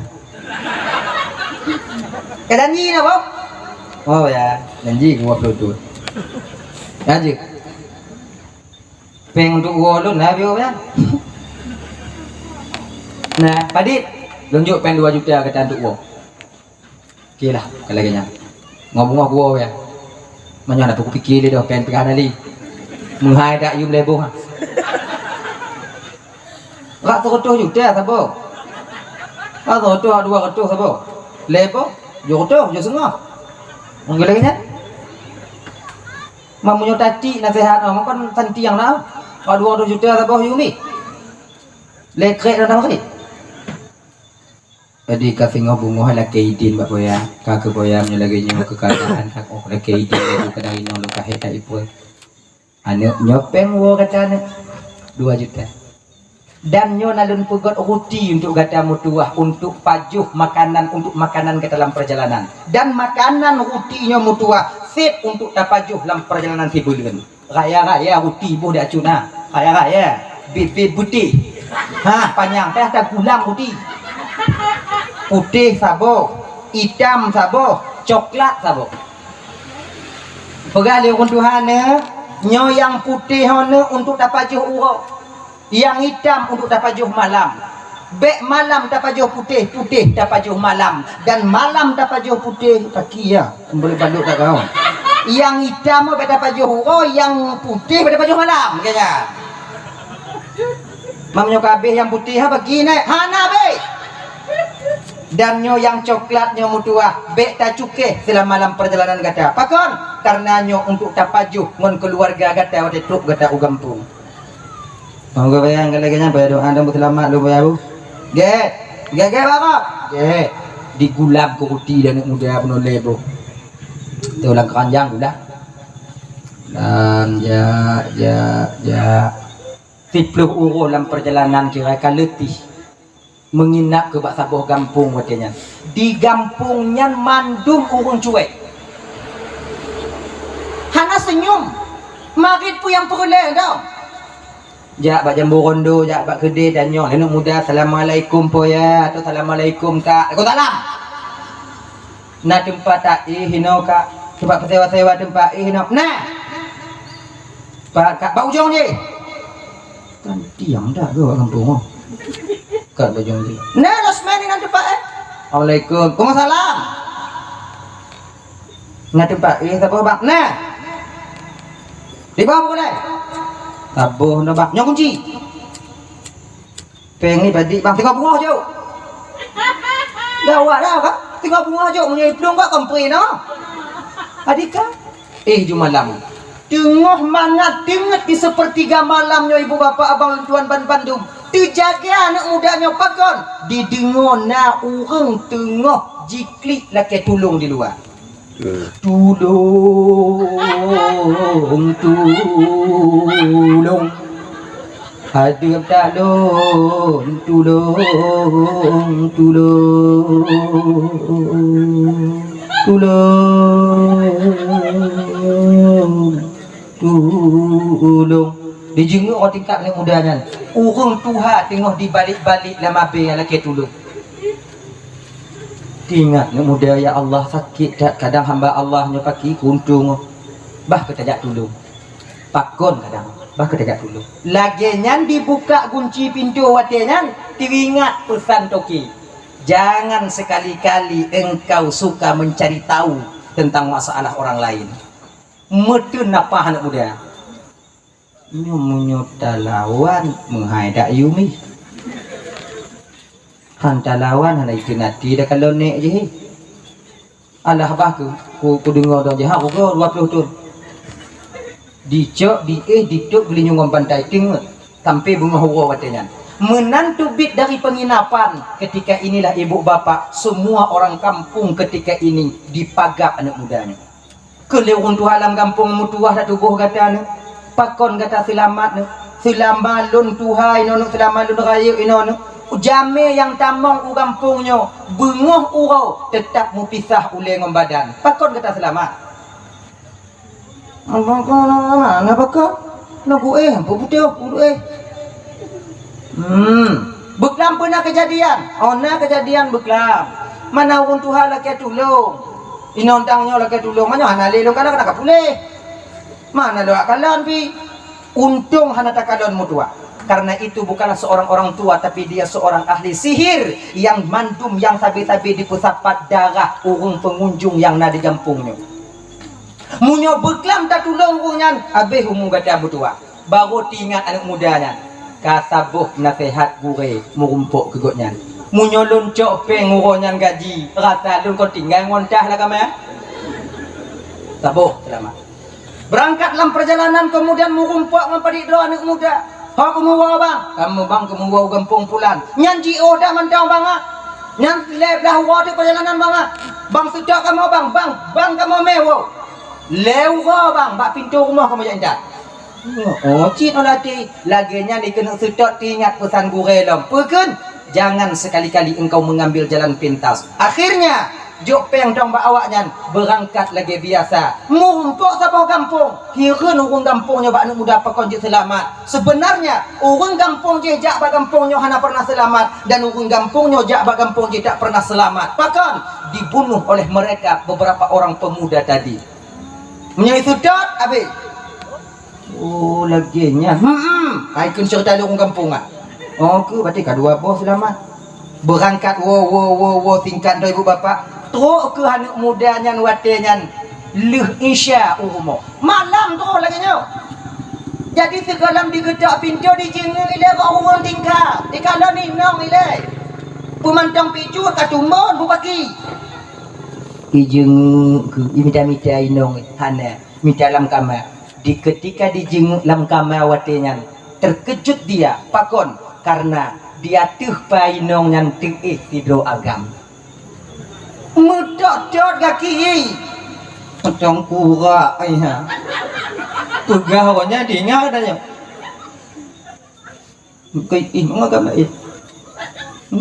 Ka janji na boh? Oh ya, janji dua puluh tahun. Janji. Peng untuk uwo lôn lah biar ya. Nah, padit. Tunjuk peng dua juta kata untuk uwo. Oke lah, kalau lagèe nyan. Ngom-ngom gua ya. Manyang dah aku pikir dia dah pen pihak tadi. Menghai tak yum leboh. Rak seratus juta sabo. Rak seratus, dua ratus sabo. Leboh, tujuh ratus, tujuh setengah. Mungkin lagi nyan. Mamunyo tati nasihat, oh, makan santiang dah. Rak dua ratus juta sabo yumi. Lekrek dah dah. Jadi ka singoh beungoh lakèe idin bak boya, ka keu boya meunyoe lagèe nyoe keuadaan ka oh lakèe idin laju keu dari nyoe lôn ka hé that ipuih. Aneuk nyoe pèng woe gata aneuk dua juta. Dan nyoe na lôn peugöt ruti untuk gata meutuwah, untuk pajoh makanan, untuk makanan gata lam perjalanan. Dan makanan ruti nyoe meutuwah sép untuk tapajoh lam perjalanan sibuleuen. Raya-raya ruti boh di acut na. Raya-raya. Bit-bit putih. Ha, panyang teh tagulang ruti. Putih saboh, itam saboh, coklat saboh. Peugah lé ureueng tuha neuh, nyoe nyang putih ho neuh untuk tapajoh uroe. Nyang itam untuk tapajoh malam. Bèk malam tapajoh putéh, putéh tapajoh malam, dan malam tapajoh putéh paki ya, boleh balok kat kau. Nyang itam bèk tapajoh uroe, nyang putéh bèk tapajoh malam, kaya. Mam nyoe kabeh nyang putéh ha pagi neh, hana bèk. Dan nyoe nyang coklat nyoe meutuwah, bèk tacukéh selama lam perjalanan gata. Pakon? Karena nyoe untuk tapajoh ngon keuluwarga gata watèe trok gata u gampông. Moga bayang ka lagèe nyan, payah doa dan beuseulamat lôn payah bu. Gèt. Gèt, gèt, Bapa. Gèt. Digulang keu ruti dan aneuk muda peunoh lé boh. Teulang keranjang gulang. Dan jak, jak, jak. Siplôh uroe lam perjalanan kira ka leutih. Meunginap keu bak saboh gampông watèe nyan. Di gampông nyan mandum ureueng cuek. Hana seunyum. Marit peue nyang peureulèe dong. Jak bak jambu rondo, jak bak keudè dan nyoe. Aneuk muda, "Assalamualaikum, Po, ya," atau "Assalamualaikum, Kak." "Waalaikumsalam." Na teumpat taéh inoe, Kak? Teumpat peusewa-sewa teumpat éh inoe? Nah! Pat, Kak, bak ujong jih. Kan tiang dak ke bak gampông oh. Kat bak ujong jih. Nah, losmen inan teumpat éh. Assalamualaikum. Waalaikumsalam. Na teumpat éh saboh, Bang. Nah. Di bawah buku dai. Saboh na, Bang. Nyoe kunci. Pèng ni padi bang singoh beungoh jok. Dah awak dah kan? Singoh beungoh jok meunyoe plueng bak kompre noh. Adika. Eh, ju malam. Teungoh mangat teungeut di seupeurtiga malam nyoe ibu bapak abang lôn tuan ban bandum. Teujaga aneuk muda nyoe pakon? Dideungoe na ureueng teungoh jiklik lakèe tulông di luwa. Tulông, tulông. Adeuk talon, tulông, tulông, tulông, tulông. Dijeungeuk 'oh tingkat aneuk muda nyan. Ureueng tuha teungoh dibalek-balek lam abée lakée tulông. Teuingat aneuk muda, ya Allah, sakét that kadang hamba Allah nyoe paki keuuntông. Bah keu tajak tulông. Pakon kadang, bah keu tajak tulông. Lagée nyan dibukak gunci pintoe watée nyan, teuingat peusan toke. Jangan sekali-kali engkau suka mencari tahu tentang masalah orang lain. Meuteun nafah aneuk muda. Nyoe meunyoe talawan meuhai dak yumi. Han talawan hana iteun até dak kalon nék jih. Alah bah ku, ku, kudeungoe dong jih ha uroe dua ploh thon. Dicok, diéh, ditôb geulinyueng ngon bantai teungeut sampoe beungoh uroe watée nyan. Meunan teubiet dari penginapan, ketika inilah ibu bapak, semua orang kampung ketika ini dipagab aneuk muda nyoe. Keu lé ureueng tuha lam gampông meutuwah tatuboh gata nyoe, pakon gata seulamat nyoe? Seulama lôn tuha inoe nyoe, seulama lôn rayeuk inoe nyoe, jamé nyang tamong u gampông nyoe beungoh uroe teutab meupisah ulée ngon badan. Pakon gata seulamat? Hana pakon. Lagu éh, ampôn putôh, ureueng éh. Hmm. Beuklam peue na keujadian? Oh, na keujadian beuklam. Mana ureueng tuha lakée tulông. Inong tang nyoe lakée tulông, meunyoe hana lé lôn kalon, hana ka puléh. Mana lôn kalon pih? Untông hana takalon meutuwah. Karena itu bukanlah seorang orang tua, tapi dia seorang ahli sihir yang mandum, yang sabe-sabe dipeusapat darah ureueng pengunjung nyang na di gampông nyoe. Meunyoe beuklam tatulông ureueng nyan, habéh umu gata meutuwah. Barô teuingat aneuk muda nyan, ka saboh naseuhat gurée meurumpok keu gobnyan. Meunyoe lôn cok péng uroe nyan gaji, rasa lôn kon tinggai ngon tah lam kama. Saboh seulamat. Beurangkat lam peurjalanan, keumudian meurumpok ngon padit droe aneuk muda. "Ho kamoe woe, Bang?" "Kamoe, Bang, kamoe woe u gampông pulan." "Nyan jiôh dak mantong, Bang, ah?" "Nyan lhèe blah uroe teuk peurjalanan, Bang, ah." "Bang, seutôt kamoe, Bang, Bang, Bang, kamoe mé woe." "Lhèe uroe, Bang, bak pintoe rumoh kamoe jak intat." Oh, cit olah até. Lagée nyan dikeuneuk seutôt teuingat peusan gurée lom. Peue kheun? Jangan sekali-kali engkau mengambil jalan pintas. Akhirnya, jok péng dong bak awaknyan, beurangkat lagée biasa. Meurumpok saboh gampông. Hireuen ureueng gampông nyoe bak aneuk muda pakon jeuet seulamat. Seubeunarnya, ureueng gampông jih jak bak gampông nyoe hana peureunah seulamat, dan ureueng gampông nyoe jak bak gampông jih tak peureunah seulamat. Pakon? Dibunuh oleh mereka beberapa orang pemuda tadi. Meunyoe seutôt, habéh. Oh, lagée nyan. Hmm, hmm. Hai kheun ceurita lé ureueng gampông, ah. Oh, keu berarti ka dua boh seulamat. Beurangkat woe, woe, woe, woe, singkat droe ibu bapak. Trok keuh aneuk muda nyan watée nyan lheueh Isya u rumoh. Malam trok lagée nyoe. Jadi sigohlom digeutok pintoe, dijeungeuk ilée bak ureueng tingkat. Dikalon inong ilée. Peumantong picut ka tumbon bupaki. Ijeungeuk keuh, imita-mita inong hana. Mita lam kama. Di ketika dijeungeuk lam kama watée nyan, terkejut dia. Pakon? Karena di ateueh pa inong nyan teuéh sidroe agam. Meutot-tot gaki. Tong kurak, ai ha. Peugah awaknyan, diingat geutanyoe. Bukan ih, mengaga lain.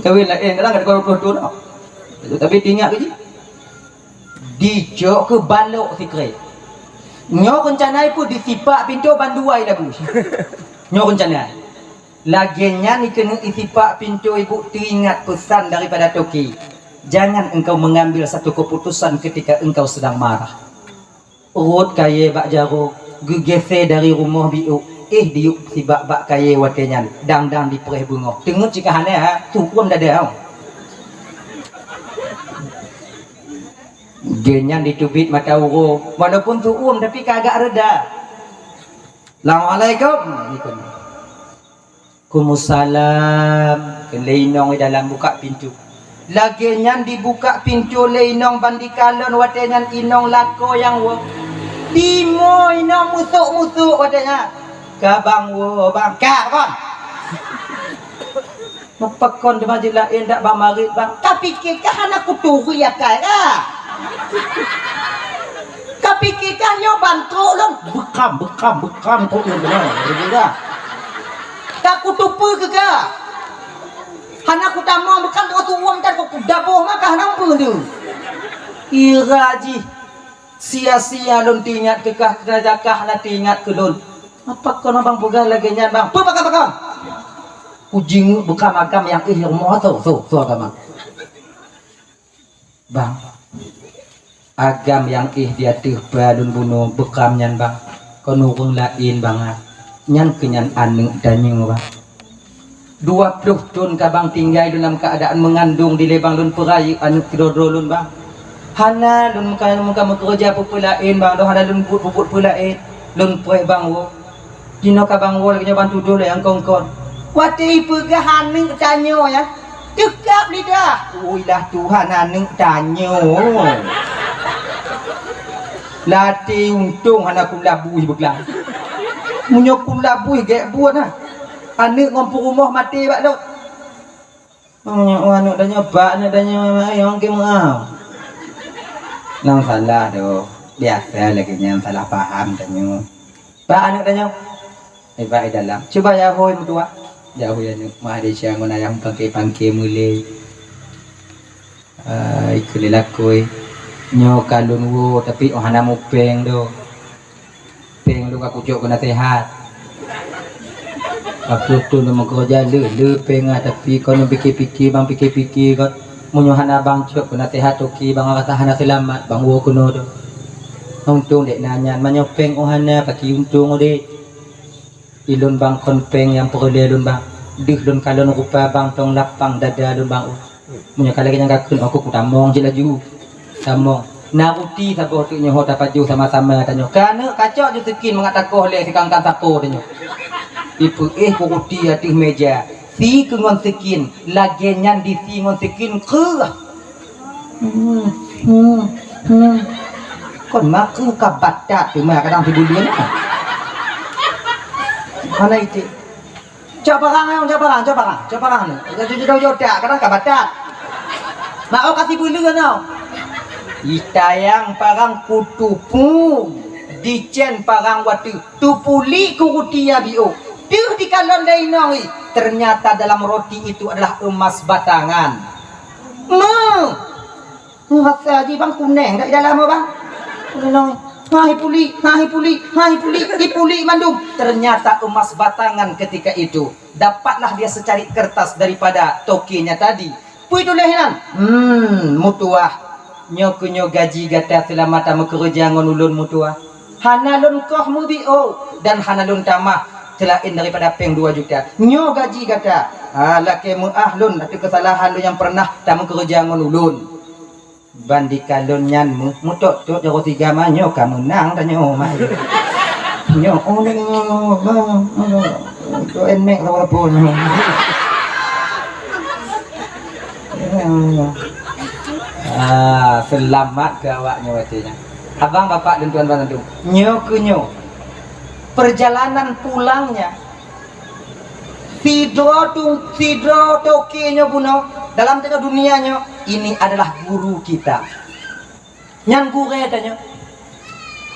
Kawin lain, kadang ada dua puluh tahun dah. Tapi teuingat ke ji? Dicok keu balok sikrek. Nyoe rencana peue disipak pintoe bandua lagu. Nyoe rencana. Lagée nyan dikeuneuk isipak pintoe ibu teuingat peusan daripada toke. Jangan engkau mengambil satu keputusan ketika engkau sedang marah. Rhot kayée bak jaroe, geugisé dari rumoh biôk, éh diyueb sibak bak kayée watée nyan, dang-dang dipreh beungoh. Teungeut cit ka hana, ha, tuôn dada, ha. Geuh nyan diteubiet mata uroe, walaupun tuôn tapi ka agak reda. Assalamualaikum. Waalaikumsalam. Kumusalam, kheun lé inong di dalam bukak pintoe. Lagée nyan dibukak pintoe lé inong ban dikalon watée nyan inong lakoe nyang woe. Timoh inong musôk-musôk watée nyan. Ka bang woe bang, ka kon. Meupakon di majeut laén dak bang marit bang. Kapike kah hana kuturi akai kah? Kapike kah nyoe ban trok lôn? Beukam, beukam, beukam trok lôn keunoe. Beureuguh dah. Ka kutupeue keu ka. Hana kutamong bukan keu tuwom dan kudaboh maka hana peue tu. Ira jih sia-sia lôn teuingat keu kah, keu zakah hana teuingat keu lôn. Apa kon abang peugah lagèe nyan, bang? Peue pakon-pakon? Kujingeuk beukam agam nyang éh rumoh tu, tu, tu agam. Bang, agam nyang éh di ateueh ba lôn bunoe beukam nyan, bang, kon ureueng laén, bang, ah. Nyan keuh nyan aneuk tanyoe, bang. Dua ploh thon ka bang tinggai lôn lam keuadaan meungandong dilèe bang lôn peurayeuk aneuk keudroe-droe lôn, bang. Hana lôn muka, muka meukeureuja peue-peue laén, bang, lôn hana lôn buet-buet peue laén. Lôn preh bang woe. Jinoe ka bang woe lagèe nyoe ban tudoh lé nyang kon-kon. Watèe ipeugah aneuk tanyoe nyan, teukab lidah. Ui lah Tuhan, aneuk tanyoe. Latèe untông hana kulabui beuglang. Meunyoe kulabui gèt buet nah. Aneuk ngon peurumoh maté bak lôn. Meunyoe aneuk tanyoe, bak aneuk tanyoe, ayong keu meu'ah. Nyang salah tu, biasa lagèe nyan salah paham tanyoe. Bak aneuk tanyoe, eh, bak i dalam. Cuba ya hôi meutuah. Ya hôi aneuk, mah Malaysia ngon ayah pangke-pangke mulai. Ah, ikeu lé lakôi. Nyoe ka lôn woe, tapi oh hana mupeng do. Péng lôn ka kucok keu naseuhat. Ka peuet thon lôn meukeureuja le, le péng ah, tapi kon lôn pike-pike, bang pike-pike kon. Meunyoe hana bang cok keu naseuhat toke, bang rasa hana seulamat, bang woe keunoe tu. Untông dek na nyan, meunyoe péng oh hana, pakri untông udép. Ilôn bang kon péng nyang peureulèe lôn bang. Deuh lôn kalon rupa bang tong lapang dada lôn bang. Meunyoe ka lagèe nyan ka kheun, oh, kutamong cit laju. Tamong. Na ruti saboh teuk nyoe ho tapajoh sama-sama tanyoe. Ka aneuk kacok ju sikin mangat takoh lé sikangkang sapo tanyoe. Ipeuéh ku ruti ateueh mèja. Si keu ngon sikin, lagèe nyan disi ngon sikin kreueh. Hmm, hmm, hmm. Kon makeuh ka batat teuma kadang sibuleuen. Hana iték. Cok parang, cok parang, cok parang, cok parang ni. Jadi, jadi, jadi, tak, kadang ka batat. Nak oh kasi bulu kan tau. Itayang parang kutupu, dicen parang watu, tupuli kuruti ya biu. Tuh dikalon dari nong i. Ternyata dalam roti itu adalah emas batangan. Meuh. Rasa jih bang kuneng dak di dalam bang. Kuneng. Ha ipuli, ha ipuli, ha ipuli, ipuli mandum. Ternyata emas batangan ketika itu. Dapatlah dia secari kertas daripada tokenya tadi. Peue tuléh nyan? Hmm, meutuah. Nyoe keuh nyoe gaji gata seulama tameukeureuja ngon ulôn meutuah. Hana lôn koh meubiôh dan hana lôn tamah seulaén daripada péng dua juta. Nyoe gaji gata. Ha, lakée meuáh lôn ateueh keusalahan lôn nyang peureunah tameukeureuja ngon ulôn. Ban dikalon nyan meu-, meutot-tot jaroe tiga ma nyoe ka meunang tanyoe ma. Nyoe, oh, nyoe, nyoe, nyoe, nyoe, nyoe, nyoe, nyoe, nyoe, nyoe. Ah, seulamat keu awak nyoe watée nyan. Abang, bapak, dan tuan-tuan, nyoe keuh nyoe. Perjalanan pulangnya Sidroe tu, sidroe toke nyoe bunoe dalam tengah dunia nyoe, ini adalah guru kita. Nyan gurée tanyoe.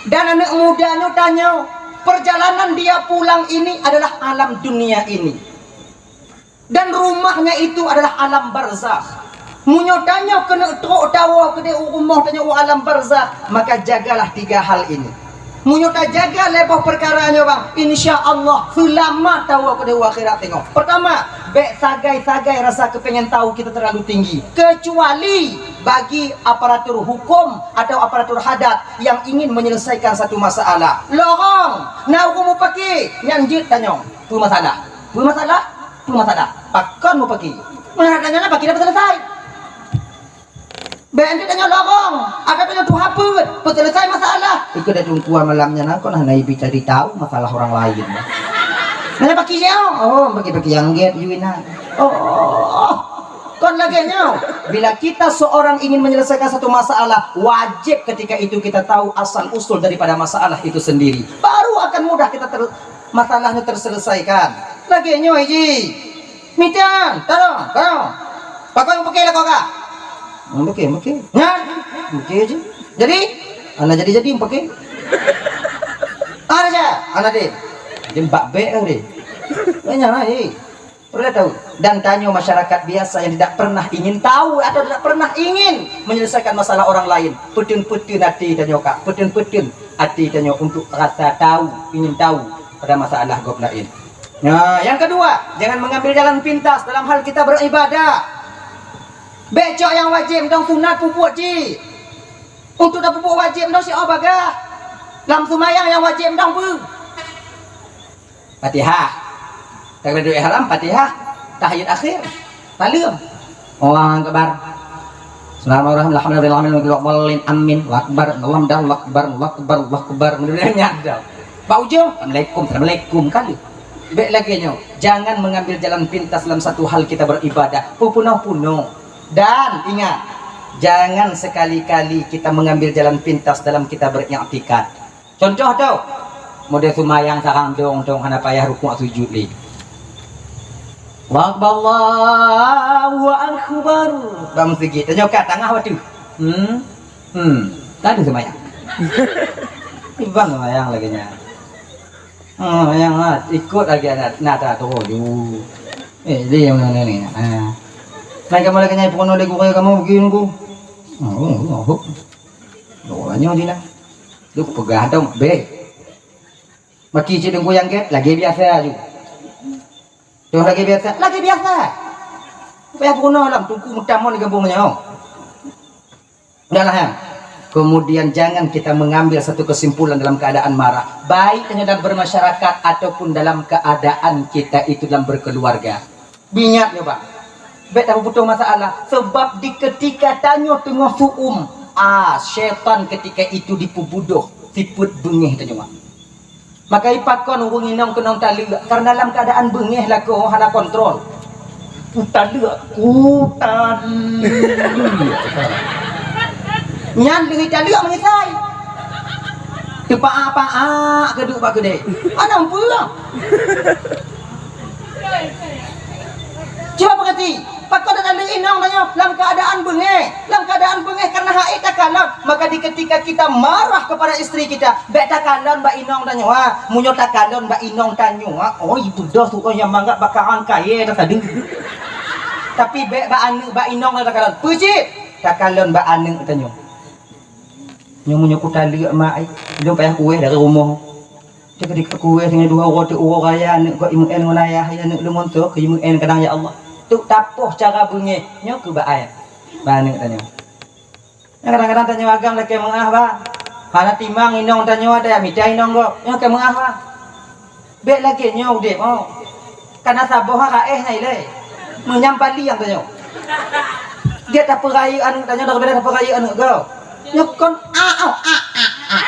Dan aneuk muda nyoe tanyoe, perjalanan dia pulang ini adalah alam dunia ini. Dan rumahnya itu adalah alam barzakh. Meunyoe tanyoe keuneuk trok tawoe keudeh u rumoh tanyoe u alam barzakh, maka jagalah tiga hal ini. Meunyoe tajaga lhée boh peukara nyoe bang, insya Allah seulamat tawoe keudeh u akhirat teungoh. Pertama, bék sagai-sagai rasa keupengen tahu kita terlalu tinggi, kecuali bagi aparatur hukum atau aparatur hadat yang ingin menyelesaikan satu masalah. Lorong, na ureuëng mupaki, nyan jeuet tanyong, peue masalah? Peue masalah? Peue masalah? Pakon mupaki? Meunan tanyong na paki dapat selesai. Bék anté tanyoe lorong, ada tanyoe tuha peuet, peuseuleusai masalah. Ikeu dak teungku malam nyan kon hana ibi cari tahu masalah orang lain. Nanya paki nyoe, oh, paki-paki nyang gét yuina. Oh, kon lagée nyoe. Bila kita seorang ingin menyelesaikan satu masalah, wajib ketika itu kita tahu asal usul daripada masalah itu sendiri. Baru akan mudah kita ter-, masalahnya terselesaikan. Lagée nyoe ji. Mita, tarong, tarong. Pakon peuke lakoe ka? Hmm, peuke, peuke. Nyan, peuke je. Jadi, ana jadi-jadi peuke. Ana ja, ana deh. Jadi bak bek kan deh. Banyak lah, eh. Perlu tahu. Dan tanyoe masyarakat biasa yang tidak pernah ingin tahu atau tidak pernah ingin menyelesaikan masalah orang lain. Peuteuon-peuteuon até tanyoe kak. Peuteuon-peuteuon até tanyoe untuk rasa tahu, ingin tahu pada masalah gob laén. Nah, yang kedua, jangan mengambil jalan pintas dalam hal kita beribadah. Bék cok nyang wajéb, dong sunat peubuet cit. Untuk tapeubuet wajéb, dong siat bagah. Lam seumayang nyang wajéb, dong peue? Fatihah. Takbiratul ihram, Fatihah, tahiyat akhir. Saleuem. Allahu akbar. Bismillahirrahmanirrahim. Alhamdulillahirabbil alamin. Amin. Allahu akbar. Allahu akbar. Allahu akbar. Allahu akbar. Allahu akbar. Mudah-mudahan nyadar. Bak ujong, assalamualaikum, assalamualaikum kali. Bék lagée nyoe. Jangan mengambil jalan pintas dalam satu hal kita beribadah. Peupunoh-punoh. Dan ingat, jangan sekali-kali kita mengambil jalan pintas dalam kita beriktikad. Contoh tu, model seumayang sarang dong-dong hana payah rukuk sujud lé. Allahu akbar, Allahu akbar. Bang sigi, tanyoe ka tangah waktu. Hmm. Hmm. Tak ada seumayang. Ibang seumayang lagi nya. Oh, yang ah, ikut lagi anak nada tu ju. Eh, dia yang mana ni? Ha. Mai kamu lagi nyai pun ada guru kamu begini ku. Oh, oh, oh. Doanya je lah. Lu peugah dong, be. Maki cik dengku yang get, lagi biasa ju. Tuh lagi biasa, lagi biasa. Payah punah lam tuku mutamon di kampung nyoe. Udahlah, ya. Kemudian jangan kita mengambil satu kesimpulan dalam keadaan marah. Baik hanya dalam bermasyarakat ataupun dalam keadaan kita itu dalam berkeluarga. Ingat ya, Bang. Baik tak butuh masalah. Sebab di ketika tanyoe teungoh suum, ah, syaitan ketika itu dipubudoh sifat beungéh tanyoe. Maka ipakon ureuëng inong keunong taleuek, karena lam keadaan beungéh lakoe hana kontrol. Kutaleuek, kutaleuek. Nyan leueh taleuek meungisai. Teupaak-paak keuduek bak keudè. Hana peue. Cuba peugati, pakon tataleuek inong tanyoe lam keadaan beungéh. Lam keadaan beungéh karena hak takalon. Maka di ketika kita marah kepada istri kita, bék takalon bak inong tanyoe, ha. Meunyoe takalon bak inong tanyoe, ha, oi, beudôh tu, oi, nyang mangat bak karang kayèe tasadeuh. Tapi bék bak aneuk, bak inong takalon. Peue cit? Takalon bak aneuk tanyoe. Nyoe meunyoe kutaleuek mak ai, lôn payah kuweh dari rumoh. Cit keudéh kuweh singoh dua uroe teuk uroe raya aneuk kok imeu'en ngon ayah, ya aneuk lôn ngon soe keu imeu'en kadang ya Allah. Teuk tapoh cara beungéh, nyoe keu bak ai. Bak aneuk tanyoe. Nyan kadang-kadang tanyoe agam lakèe meu'ah, bah. Hana timang inong tanyoe ada mita inong gob. Nyoe keu meu'ah, bah. Bék lagèe nyoe udép, oh. Kana saboh ha raéh nyan ilèe. Meunyan paliang tanyoe. Gèt tapeurayeuk aneuk tanyoe daripada tapeurayeuk aneuk gob. Nyoe kon a, a, a, a, a.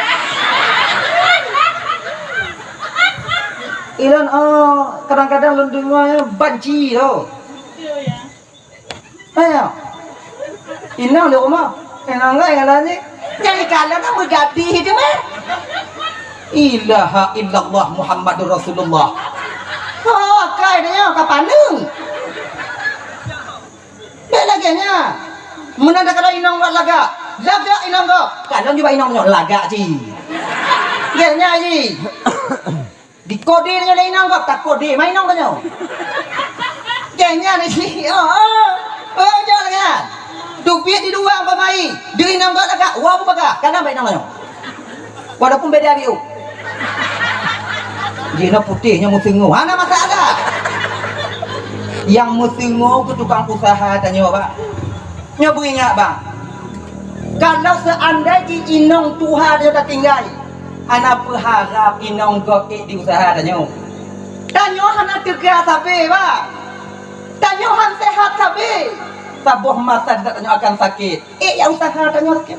Ilôn, oh, kadang-kadang lôn deungoe nyan banci tu. Ayo. Inong di rumoh. Inong enggak yang lain ni. Jadi kalau nak mengganti hidupnya. Ilaha illallah Muhammadur Rasulullah. Oh, kai dia ka paneung. Bèk lagèe nyan. Meunan dak kalau inong buat lagak. Lagak inong gob. Kalau juga inong nyoe lagak ji. Gèt nyan ji. Dikode tanyoe lé inong gob, takode ma inong tanyoe. Gèt nyan, oh, oh. Oh, jangan lagèe nyan. Dubiet di luwa bak mai, di inong gob lagak, wa bubaka, kana bak inong tanyoe. Walaupun beda biu. Jinoe putéh, nyoe meuteungoh, hana masalah. Nyang meuteungoh keu tukang usaha tanyoe, Bang. Nyoe beuingat, Bang. Kalau seandai jih inong tuha tanyoe tatinggai, hana peuharab inong gob ék di usaha tanyoe. Tanyoe hana teuga sabe, Bang. Tanyoe han sehat sabe. Saboh masa tanyoe akan sakét. Ék nyang usaha tanyoe sakét.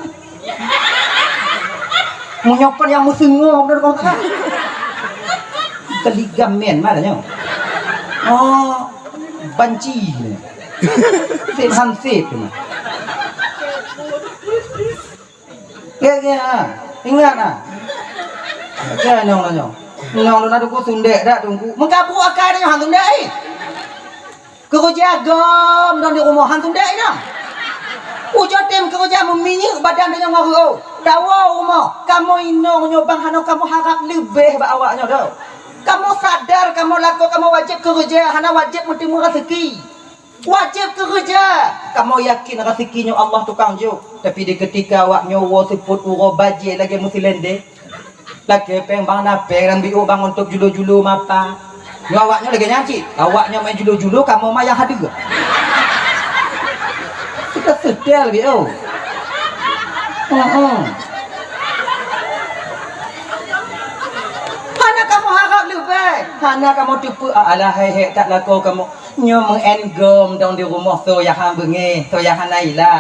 Meunyoe kon nyang meuteungoh beudôh kong tanah. Keu ligamen ma tanyoe. Oh, banci. Sép han sép tu. Gèt, gèt, ah. Ingat, ah. Gèt, nyong, nyong. Nyong, lôn adu ku sundek dak, Teungku. Meukabu akai nyong, han sundek, eh. Keureuja gom dong di rumoh, han sundek, inong. Ujoe tem keureuja meuminyeuk badan tanyoe ngon reuôh. Tawoe rumoh, kamoe inong nyoe bang hana kamoe harab leubeh bak awak nyoe, doh. Kamoe sadar, kamoe lakoe, kamoe wajéb keureuja, hana wajéb meuteumé raseuki. Wajéb keureuja. Kamoe yakin raseuki nyoe Allah tukang jok. Tapi di keutika awak nyoe woe seupôt uroe bajée lagée meusilendé. Lakée péng bang na péng, ram biôk bang untôb julo-julo mapa. Nyoe awak nyoe lagée nyan cit. Awak nyoe meuén julo-julo, kamoe ma nyang hadeue. Seutôt-seutôt lagée, oh. Heeh. Hana kamoe harab leubeh. Hana kamoe teupeu, ah, alah, hék-hék that lakoe kamoe. Nyoe meuén gom dong di rumoh, soe nyang han beungéh, soe nyang hana ila.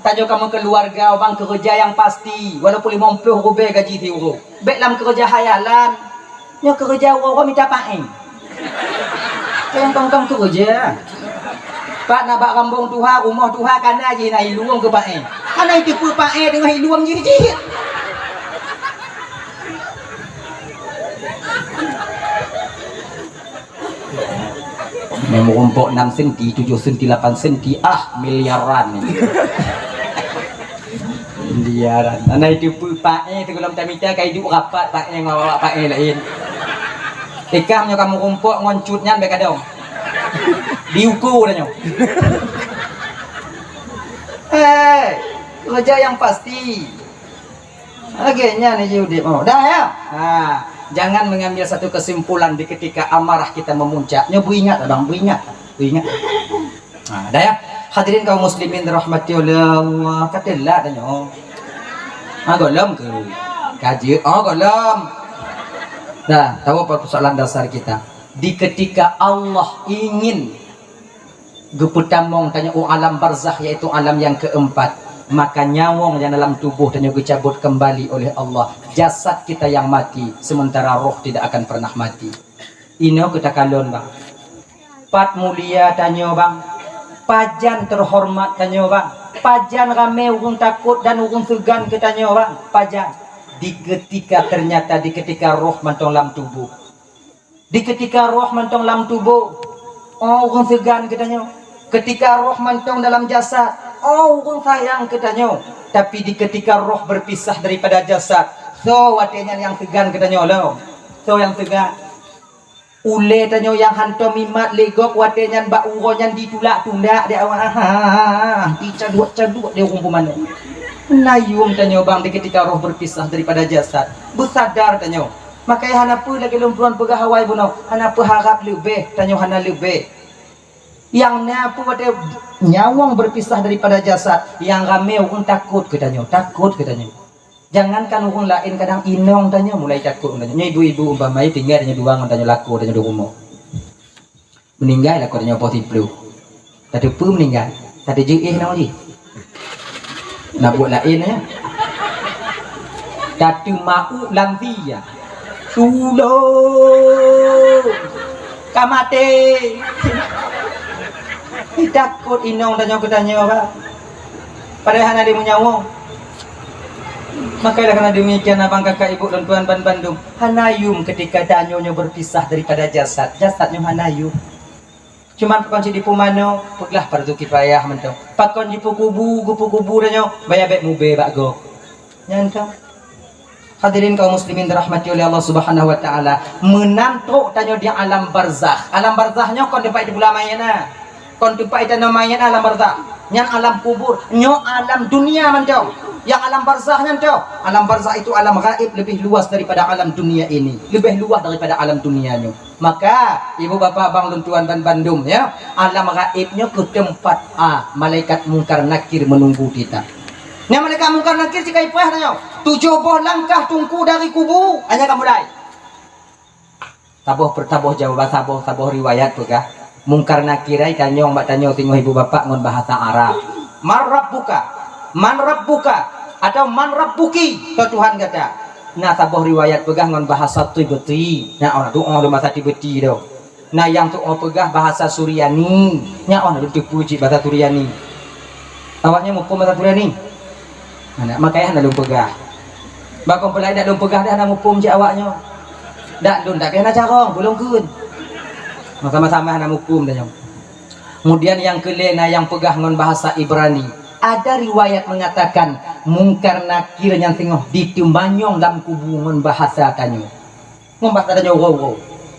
Tanyoe kamoe keuluwarga, bang, keureuja nyang pasti, walaupun limong ploh rubée gaji siuroe. Bék lam keureuja hayalan. Nyoe keureuja uroe-uroe mita paéng. Nyang tong-tong keureuja. Pat na bak rambong tuha, rumoh tuha, kana jih na ilueng keu paéng. Hana jiteupeue paéng teungoh ilueng jih-jih. Nyang meurumpok enam senti, tujoh senti, lapan senti, ah, miliaran. Miliaran. Hana jiteupeue paéng, sigohlom tamita ka iduek rapat paéng ngon awak paéng laén. Ikah nyoe ka meurumpok ngon cut nyan bék kadong. Diuko dah nyoe. Hei, keureuja nyang pasti. Lagée nyan jih udeb, oh. Dah, ya? Ha, jangan mengambil satu kesimpulan di ketika amarah kita memuncak. Nyoe beuingat, abang, beuingat. Beuingat. Ha, dah, ya? Hadirin kaum muslimin dirahmati oleh Allah. Ka teulat dah nyoe. Ha, gohlom ke? Ka jeuet. Oh, gohlom. Dah, tahu apa persoalan dasar kita? Di ketika Allah ingin geupeutamong tanyoe u alam barzakh, yaitu alam yang keempat, maka nyawöng nyang dalam tuboh tanyoe geucabot kembali oleh Allah. Jasad kita yang mati, sementara roh tidak akan pernah mati. Inoe keu takalon, bang. Pat mulia tanyoe, bang. Pajan teuhoreumat tanyoe, bang. Pajan ramé ureuëng takot dan ureuëng seugan keu tanyoe, bang. Pajan. Di ketika ternyata, di ketika roh mantong lam tuboh. Di ketika roh mantong lam tuboh, oh, ureuëng seugan keu tanyoe. Ketika roh mantong dalam jasad, oh, ureuëng sayang keu tanyoe. Tapi di ketika roh berpisah daripada jasad, soe watée nyan nyang seugan keu tanyoe lom? Soe nyang seugan? Ulée tanyoe nyang hantom mimat lé gob watée nyan bak uroe nyan ditulak-tulak di awak, ha, dicaduek-caduek di ureuëng pumanö. Nayum tanyoe, bang, di ketika roh berpisah daripada jasad. Beusadar tanyoe. Makanya hana peue lagée lôn puruan peugah awai bunoe, hana peuharab leubeh, tanyoe hana leubeh. Nyang na peue watée nyawöng berpisah daripada jasad, nyang ramé ureuëng takot keu tanyoe, takot keu tanyoe. Jangankan ureuëng laén, kadang inong tanyoe mulai takot ngon tanyoe. Nyoe ibu-ibu umpama tinggai tanyoe dua ngon tanyoe lakoe tanyoe di rumoh. Meuninggai lakoe tanyoe poh siplôh. Tateupeue meuninggai? Tateujeue éh nyoe jih. Na buet laén, ya. Tateuma'u lam sie, ya. Tulông! Ka maté! Takot inong tanyoe keu tanyoe, Pak. Padahai hana lé meunyawoe. Maka oleh karena demikian, abang, kakak, ibu, lôn tuan ban bandum, hana yum ketika tanyoe nyoe berpisah daripada jasad. Jasad nyoe hana yum. Cuman pakon cit jipeumanoe, peugah fardu kifayah mantong. Pakon jipeukubu, geupeukubu tanyoe, baya bék mubé bak gob. Nyan kan. Hadirin kaum muslimin dirahmati oleh Allah Subhanahu wa taala, meunan trok tanyoe di alam barzakh. Alam barzakh nyoe kon teumpat iteupula manyét na. Kon teumpat itanoe manyét na alam barzakh. Nyan alam kubur, nyoe alam dunia mantong. Nyang alam barzakh nyan toh. Alam barzakh itu alam gaib, lebih luas daripada alam dunia ini. Lebih luas daripada alam dunia nyoe. Maka, ibu bapa bang lôn tuan ban bandum, ya, alam gaib nyoe keuh teumpat, ah, malaikat Mungkar Nakir menunggu kita. Nyan malaikat Mungkar Nakir sikai preh tanyoe. Tujoh boh langkah teungku dari kubu, hanya ka mulai. Saboh per-, saboh jawaban, saboh, saboh riwayat peugah, Mungkar Nakir ai tanyong bak tanyoe singoh ibu bapa ngon bahasa Arab. "Man rabbuka?" "Man rabbuka?" Atau "Man rabbuki?" Toh Tuhan gata. Na saboh riwayat peugah ngon bahasa Qibti. Nyan oh, doa lom bahasa Qibti tu. Na nyang tuoh peugah bahasa Suryani. Nyan oh, lôn teupeu cit bahasa Suryani. Awaknyan muphom bahasa Suryani? Nah, makanya hana lôn peugah. Bak kon peulai dak lôn peugah dah hana muphom cit awaknyoe. Dak lôn dak pih hana carông, peue lôn kheun. Sama-sama hana muphom dah nyoe. Kemudian nyang keulhèe na nyang peugah ngon bahasa Ibrani. Ada riwayat mengatakan Mungkar Nakir nyan singoh diteumanyong lam kubu ngon bahasa tanyoe. Ngon bahasa tanyoe uroe-uroe.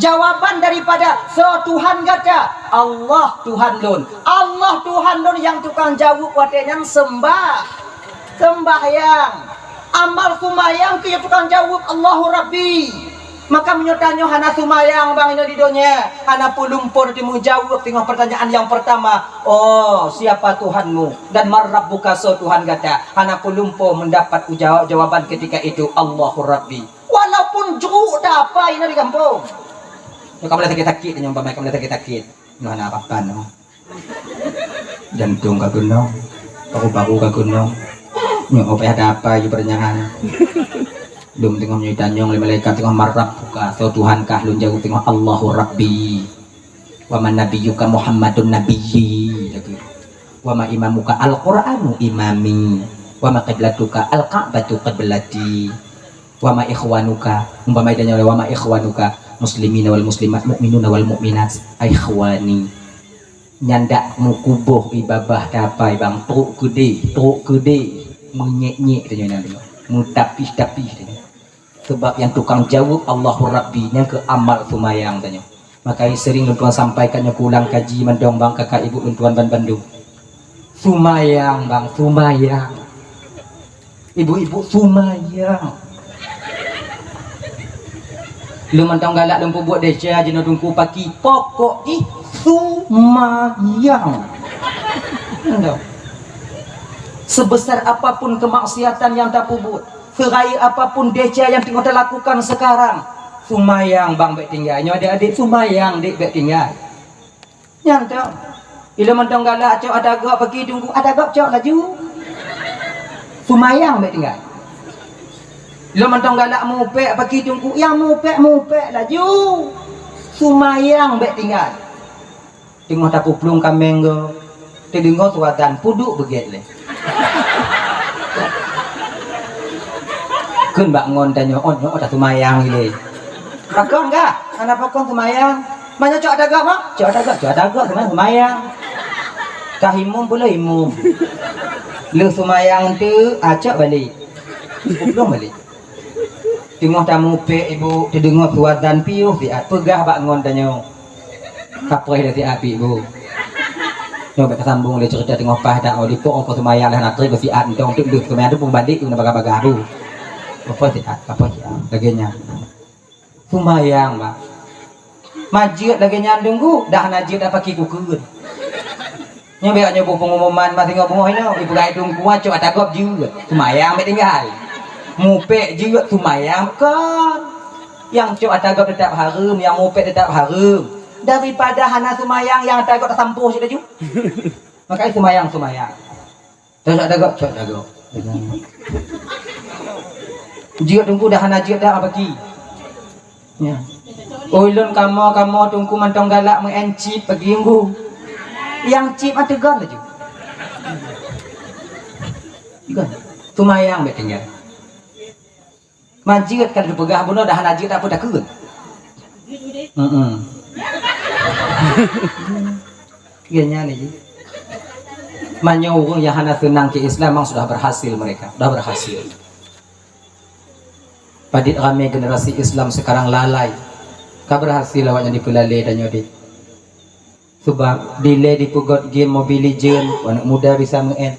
Jawaban daripada soe Tuhan gata? Allah Tuhan lôn. Allah Tuhan lôn nyang tukang jaweueb watée nyan sembah. Sembahyang. Amal seumayang keu tukang jaweueb, Allahu Rabbi. Maka meunyoe tanyoe hana seumayang bang inoe di donya, hana peue lumpoe teumeujaweub teungoh pertanyaan nyang pertama, "Oh, siapa Tuhanmu? Dan man rabbuka, soe Tuhan gata?" Hana peue lumpoe mendapat uja-, jawaban ketika itu, "Allahu Rabbi." Walaupun jruk tapai na di gampông. Nyoe ka mulai sakét-sakét nyoe, umpama ka mulai sakét-sakét. Nyoe hana apa-apa nyoe. Jantung ka keunong, paru-paru ka keunong. Nyoe payah tapai ju pertanyaan. Lom teungoh nyoe tanyong lé malaikat teungoh, "Man rabbuka?" Soe Tuhan kah? Lôn jaweueb teungoh, "Allahu Rabbi." "Wa man nabiyyuka?" "Muhammadun nabiyyi," lagée. "Wa ma imamuka?" "Al-Qur'anu imami." "Wa ma qiblatuka?" "Al-Ka'batu qiblati." "Wa ma ikhwanuka?" Umpama ida nyoe, "Wa ma ikhwanuka?" "Muslimina wal muslimat, mu'minuna wal mu'minat." "Ikhwani." Nyan dak meukuboh ié babah tapai bang, trok keudeh, trok keudeh, meunyék-nyék tanyoe nyan, meutapih-tapih tanyoe. Sebab nyang tukang jaweueb Allahu Rabbi, nyang keu amal seumayang tanyoe. Maka sering lôn tuan sampaikan nyoe, keu ulang kaji mandong bang, kakak ibu lôn tuan ban bandum. Seumayang bang, seumayang. Ibu-ibu, seumayang. Lôn mantong galak lôn peubuet desya jinoe Teungku paki, pokok jih seumayang. Sebesar apapun kemaksiatan yang tapubuet, Seurayeuk apapun desya nyang teungoh talakukan sekarang, seumayang bang bék tinggai. Nyoe adék-adék, seumayang dék bék tinggai. Nyan toh. Ilôn mantong galak cok ata gob paki Teungku, ata gob cok laju. Seumayang bék tinggai. Ilôn mantong galak mupék paki Teungku, nyang mupék, mupék laju. Seumayang bék tinggai. Teungoh tapeuplueng kaméng goe, teudeungoe suadan peuduek beugét lé. Kheun bak ngon tanyoe, "Oh, nyoe taseumayang ilée." Pakon kah? Hana pakon seumayang. Meunyoe cok ata gob, mak? Cok ata gob, cok ata gob, seumayang, seumayang. Kah imum, peuleueh imum. Lheueh seumayang teuk, acok balek. Peuplueng balek. Teungoh tamupék ibu, teudeungoe suadan piôh siat, peugah bak ngon tanyoe. Kapreh lé siat pih ibu. Nyoe bék tasambong lé ceurita teungoh paih dak, oh, dipok oh, seumayang lé hana trép siat, entong teuk lheueh seumayang teuk peubalek keu na bagah-bagah bu. Kapreh siat, kapreh siat. Lagée nyan. Seumayang, bah. Ma jeuet lagée nyan Teungku, dah hana jeuet dah paki kukheun. Nyoe bék nyoe boh pengumuman bak singoh beungoh inoe, ipeugah Teungku cok ata gob jeuet, seumayang bék tinggai. Mupék jeuet, seumayang kon. Nyang cok ata gob teutap hareuem, nyang mupet teutap hareuem. Daripada hana seumayang, nyang ata gob tasampôh cit laju. Makajih seumayang, seumayang. Cok ata gob, cok ata gob. Jeuet teungku dah hana jeuet dah bagi. Ya. Ulôn kamoe, kamoe teungku mantong galak meu'en cip bagi teungku. Nyang cip mah teugon laju. Teugon. Seumayang bèk tinggai. Manjeuet ka lheueh peugah bunoe dah hana jeuet, tak peue takheun. Heeh. Iya nyan lagi. Meunyoe ureueng nyang hana seunang keu Islam memang sudah berhasil mereka, sudah berhasil. Padit ramé generasi Islam sekarang lalai. Ka berhasil awaknyan dipeulalé tanyoe deh. Sebab dilèe dipeugot game Mobile Legend, aneuk muda bisa meu'en.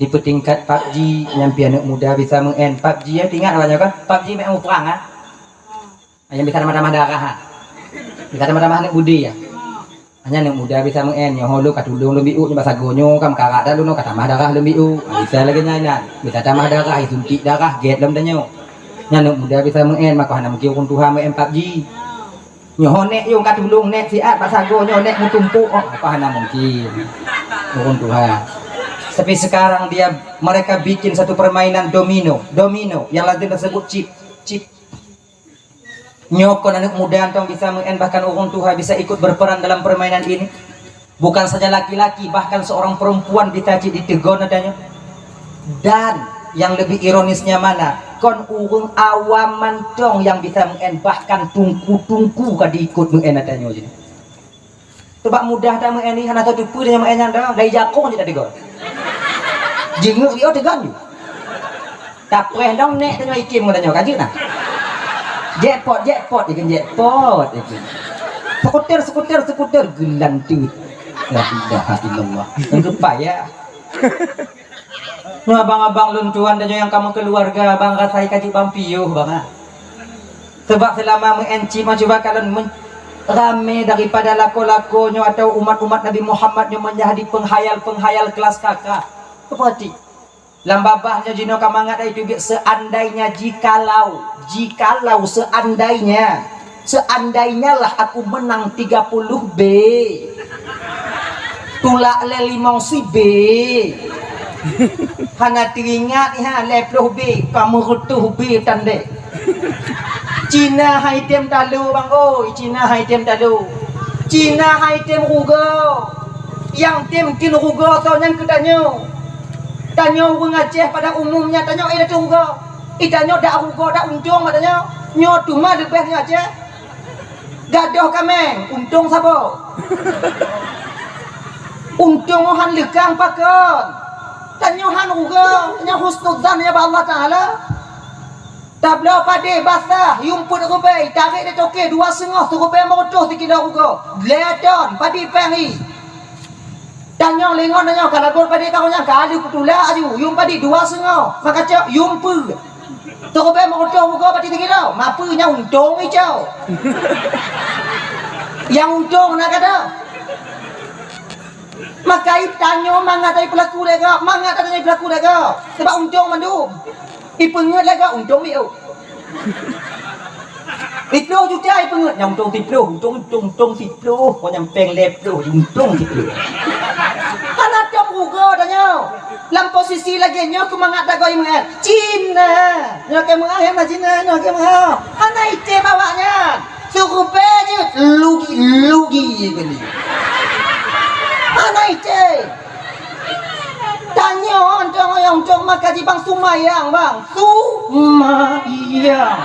Dipeutingkat PUBG, nyan pih aneuk muda bisa meu'en. PUBG nyan ingat awaknyan kan? PUBG meu'en muprang ah. Nyang bisa tamah-tamah darah ah. Bisa tamah-tamah aneuk budi ah. Hanya aneuk muda bisa meu'en, nyoe lôn ka tulông lôn bi'uk, nyoe bak sagoe nyoe ka meukarat dah lôn, ka tamah darah lôn bi'uk. Ah, bisa lagèe nyan, nyan. Bisa tamah darah, isuntik darah, gèt lom tanyoe. Nyan aneuk muda bisa meu'en, maka hana mungkin ureueng tuha meu'en PUBG. Nyoe nèk yong ka tulông nèk siat bak sagoe nyoe nèk meutumpôk, oh, apa hana mungkin. Ureueng tuha. Tapi sekarang dia, mereka bikin satu permainan domino. Domino yang lazim tersebut chip, chip. Nyoe kon aneuk muda mantong bisa meu'en, bahkan ureueng tuha bisa ikut berperan dalam permainan ini. Bukan saja laki-laki, bahkan seorang perempuan bisa cit ditegon ata nyoe. Dan yang lebih ironisnya mana? Kon ureueng awam mantong nyang bisa meu'en, bahkan tungku-tungku ka diikut meu'en ata nyoe jih. Sebab mudah that meu'en nyan, hana teupeue dah meu'en nyan dah, dari jakong jih teugon. Jingeuk riôh teugon ju. Tapreh dong nèk tanyoe item ngon tanyoe, ka jeuet nah. Jackpot, jackpot, ikheun jackpot, ikheun. Skuter, skuter, skuter, geulanteut. La ilaha illallah. Nyang keupai ya. Nyoe abang-abang lôn tuan tanyoe nyang ka meukeuluwarga, abang rasai ka jeuet bang piôh, bang ah. Sebab seulama meu'en cip mah cuba kalon men-, ramé daripada lakoe-lakoe nyoe atawa umat-umat Nabi Muhammad nyoe menjadi penghayal-penghayal kelas kakak. Peurati. Lam babah nyoe jinoe ka mangat ai teubiet, seandainya, jikalau, jikalau, seandainya, seandainyalah aku menang tiga puluh B, tulak lé limong si B, hana teuingat, ha, lhèe ploh B, ka meureutôh B tandék. Cina hai tem talo, bang oi, Cina hai tem talo. Cina hai tem rugoe. Nyang tem kheun rugoe soe nyan keu tanyoe. Tanyoe ureueng Aceh pada umumnya tanyoe eh dak rugoe. Eh, tanyoe dak rugoe, dak untông bak tanyoe. Nyoe teuma leubeh nyoe Aceh. Gadoh kaméng, untông saboh. Untông han leukang pakon. Tanyoe han rugoe, nyoe husnuzan ya bak Allah Taala. Tabloe padé basah, yuem peuet rubée, tarek di toke dua seungoh, sirubée meureutôh sikilo rugoe. Lhèe ton, padé péng hi. Tanyoe lé ngon tanyoe ka lagot padé ka nyan ka lheueh kutulak aju, yuem padé dua seungoh, maka cok yuem peue. Sirubée meureutôh rugoe padé sikilo, ma peue nyan untông icok. Nyang untông na gata. Maka tanyoe mangat dari peulaku lé gob, mangat dari peulaku lé gob. Sebab untông mandum. Ipeungeut lagak untông miôh. Siploh juta ipeungeut, nyang untông siploh, untông, untông, untông siploh, kon nyang péng lhèe ploh, untông siploh. Hana tom rugoe tanyoe. Lam posisi lagèe nyoe keumangat dagoe meu'ah. Cina, nyoe keu meu'ah, hana Cina, nyoe keu meu'ah. Hana item awaknyan. Sirubée jeuet, lugi, lugi kali. Hana item. Tanyoe, untông, untông maka jibang sumayang, bang. Sumayang.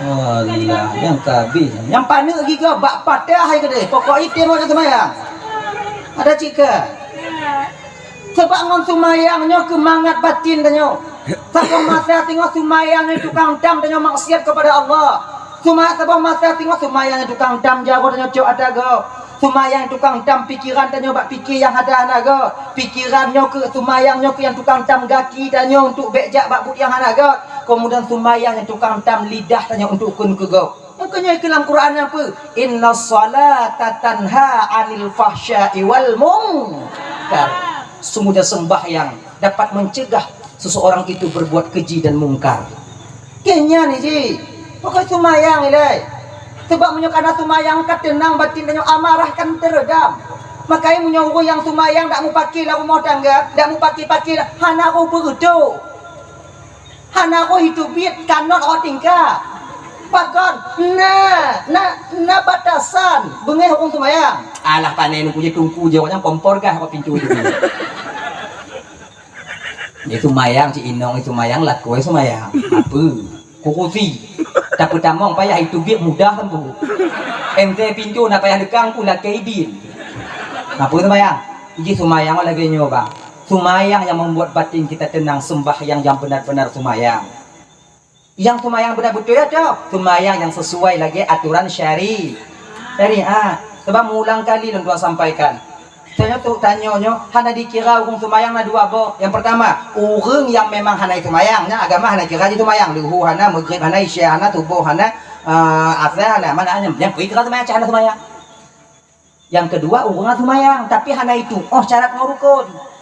Alah, nyang ka abéh. Nyang paneuk gigoe bak patah hai keudeh. Pokok item awak sumayang. Ada cit ka? Sebab ngon sumayang nyoe keumangat batin tanyoe. Saboh masa singoh sumayang nyoe tukang tam tanyoe maksiat kepada Allah. Suma-, saboh masa singoh sumayang nyoe tukang tam jaroe tanyoe cok ata gob. Sumayang tukang tam pikeran tanyoe bak pike nyang hana-hana gob. Pikeran nyoe keu sumayang nyoe keu nyang tukang tam gaki tanyoe untuk bék jak bak buet nyang hana gob. Kemudian sumayang nyang tukang tam lidah tanyoe untuk kheun keu gob. Makanya keu lam Quran nyan peue? Inna salata tanha 'anil fahsya'i wal munkar. Sungguhnya sembahyang dapat mencegah seseorang itu berbuat keji dan mungkar. Keu nyan jih. Pakon seumayang ilée? Sabab meunyoe kana seumayang ka teunang batin tanyoe, amarah kan teureudam. Makajih meunyoe ureuëng nyang seumayang dak mupaki lam rumoh tangga, dak mupaki-paki, hana roh peureutôh. Hana roh itu biet kanot rot tingka. Pakon? Na, na, na batasan beungéh ureuëng seumayang. Alah pané nungku je tungku je, awaknyan kompor gah rot pintu itu. Dia seumayang, cik inong seumayang, lakoe seumayang. Apa? Kurusi. Tapi tamong payah itu biet mudah tempu. M T pintu na payah lekang pun lakée idin. Apa seumayang? Iji seumayang lagée nyoe bang. Seumayang yang membuat batin kita tenang, sembahyang yang benar-benar seumayang. Yang seumayang beuna beutôi ya toh? Seumayang yang sesuai lagée aturan syari-, syariat. Sebab meulang kali lôn tuan sampaikan. Tanyoe tu, tanyoe nyoe hana dikira ureuëng seumayang na dua boh. Yang pertama, ureuëng yang memang hana seumayang, nya agama hana kira jih seumayang. Luhu hana, maghrib hana, isya hana, suboh hana, uh, asar hana, mana hana. Yang kui kira seumayang, cah hana seumayang. Yang kedua, ureuëng seumayang, tapi hana itu, oh, syarat ngon rukun.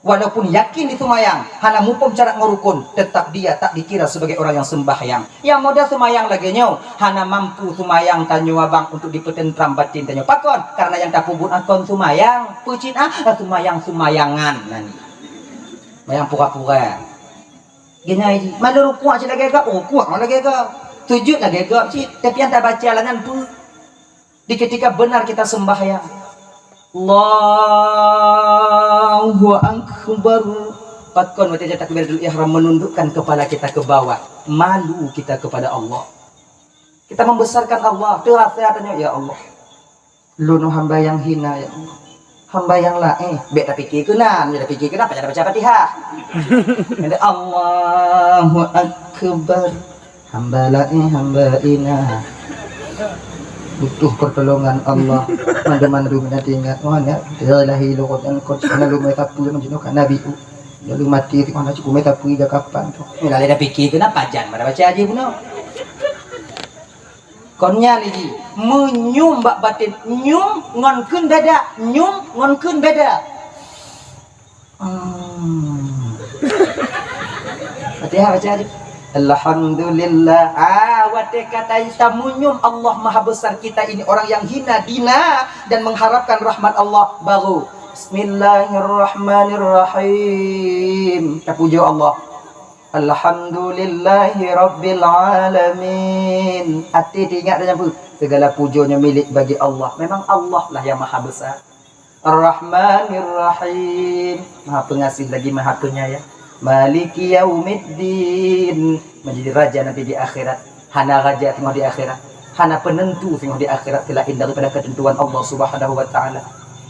Walaupun yakin di seumayang, hana muphom syarat ngon rukun, tetap dia tak dikira sebagai orang yang sembahyang. Yang model seumayang lagée nyoe, hana mampu seumayang tanyoe abang untuk dipeutentram batin tanyoe. Pakon? Karena yang tapeubuet akon seumayang, peucit ah, seumayang-seumayangan nani. Seumayang pura-pura. Geunyai jih, malu rukuk cit lagée gak, rukuk lagée gak. Sujud lagée gak cit, tapi yang tabaca lah nyan peue? Di ketika benar kita sembahyang, Allahu Akbar. Pakon watée takbiratul ihram menundukkan kepala kita ke bawah, malu kita kepada Allah. Kita membesarkan Allah, terasa tanya, "Ya Allah, lôn hamba yang hina, ya Allah. Hamba yang laén." Bék tapike keunan, bék tapike keunan, pajan baca Fatihah. Allahu Akbar. Hamba laén, hamba hina. Butuh pertolongan Allah. Mandum-mandum na teuingat. Oh, nyak, ya ilahi, lôn nyan kon hana lôn mita peue, meunyoe ka Nabi u. Lalu mati, hana cukup mita peue, ija kapan tu. Nyoe lalée tapike keunan, pajan baca jih bunoe. Kon nyan lé jih, meunyum bak batin, nyum ngon kheun beda, nyum ngon kheun beda. Hmm. Fatihah baca jih. Alhamdulillah. Ah, watée ka tameunyum Allah Maha Besar kita ini orang yang hina dina dan mengharapkan rahmat Allah, baru Bismillahirrahmanirrahim. Tapujoe Allah. Alhamdulillahi Rabbil Alamin. Até teuingat dan nyampu, segala pujoe nyoe milék bagi Allah. Memang Allah lah yang maha besar. Ar-Rahmanir Rahim. Maha pengasih lagi maha penyayang. Maliki yaumiddin. Menjadi raja nanti di akhirat. Hana raja teungoh di akhirat. Hana penentu singoh di akhirat selain daripada ketentuan Allah Subhanahu wa Ta'ala.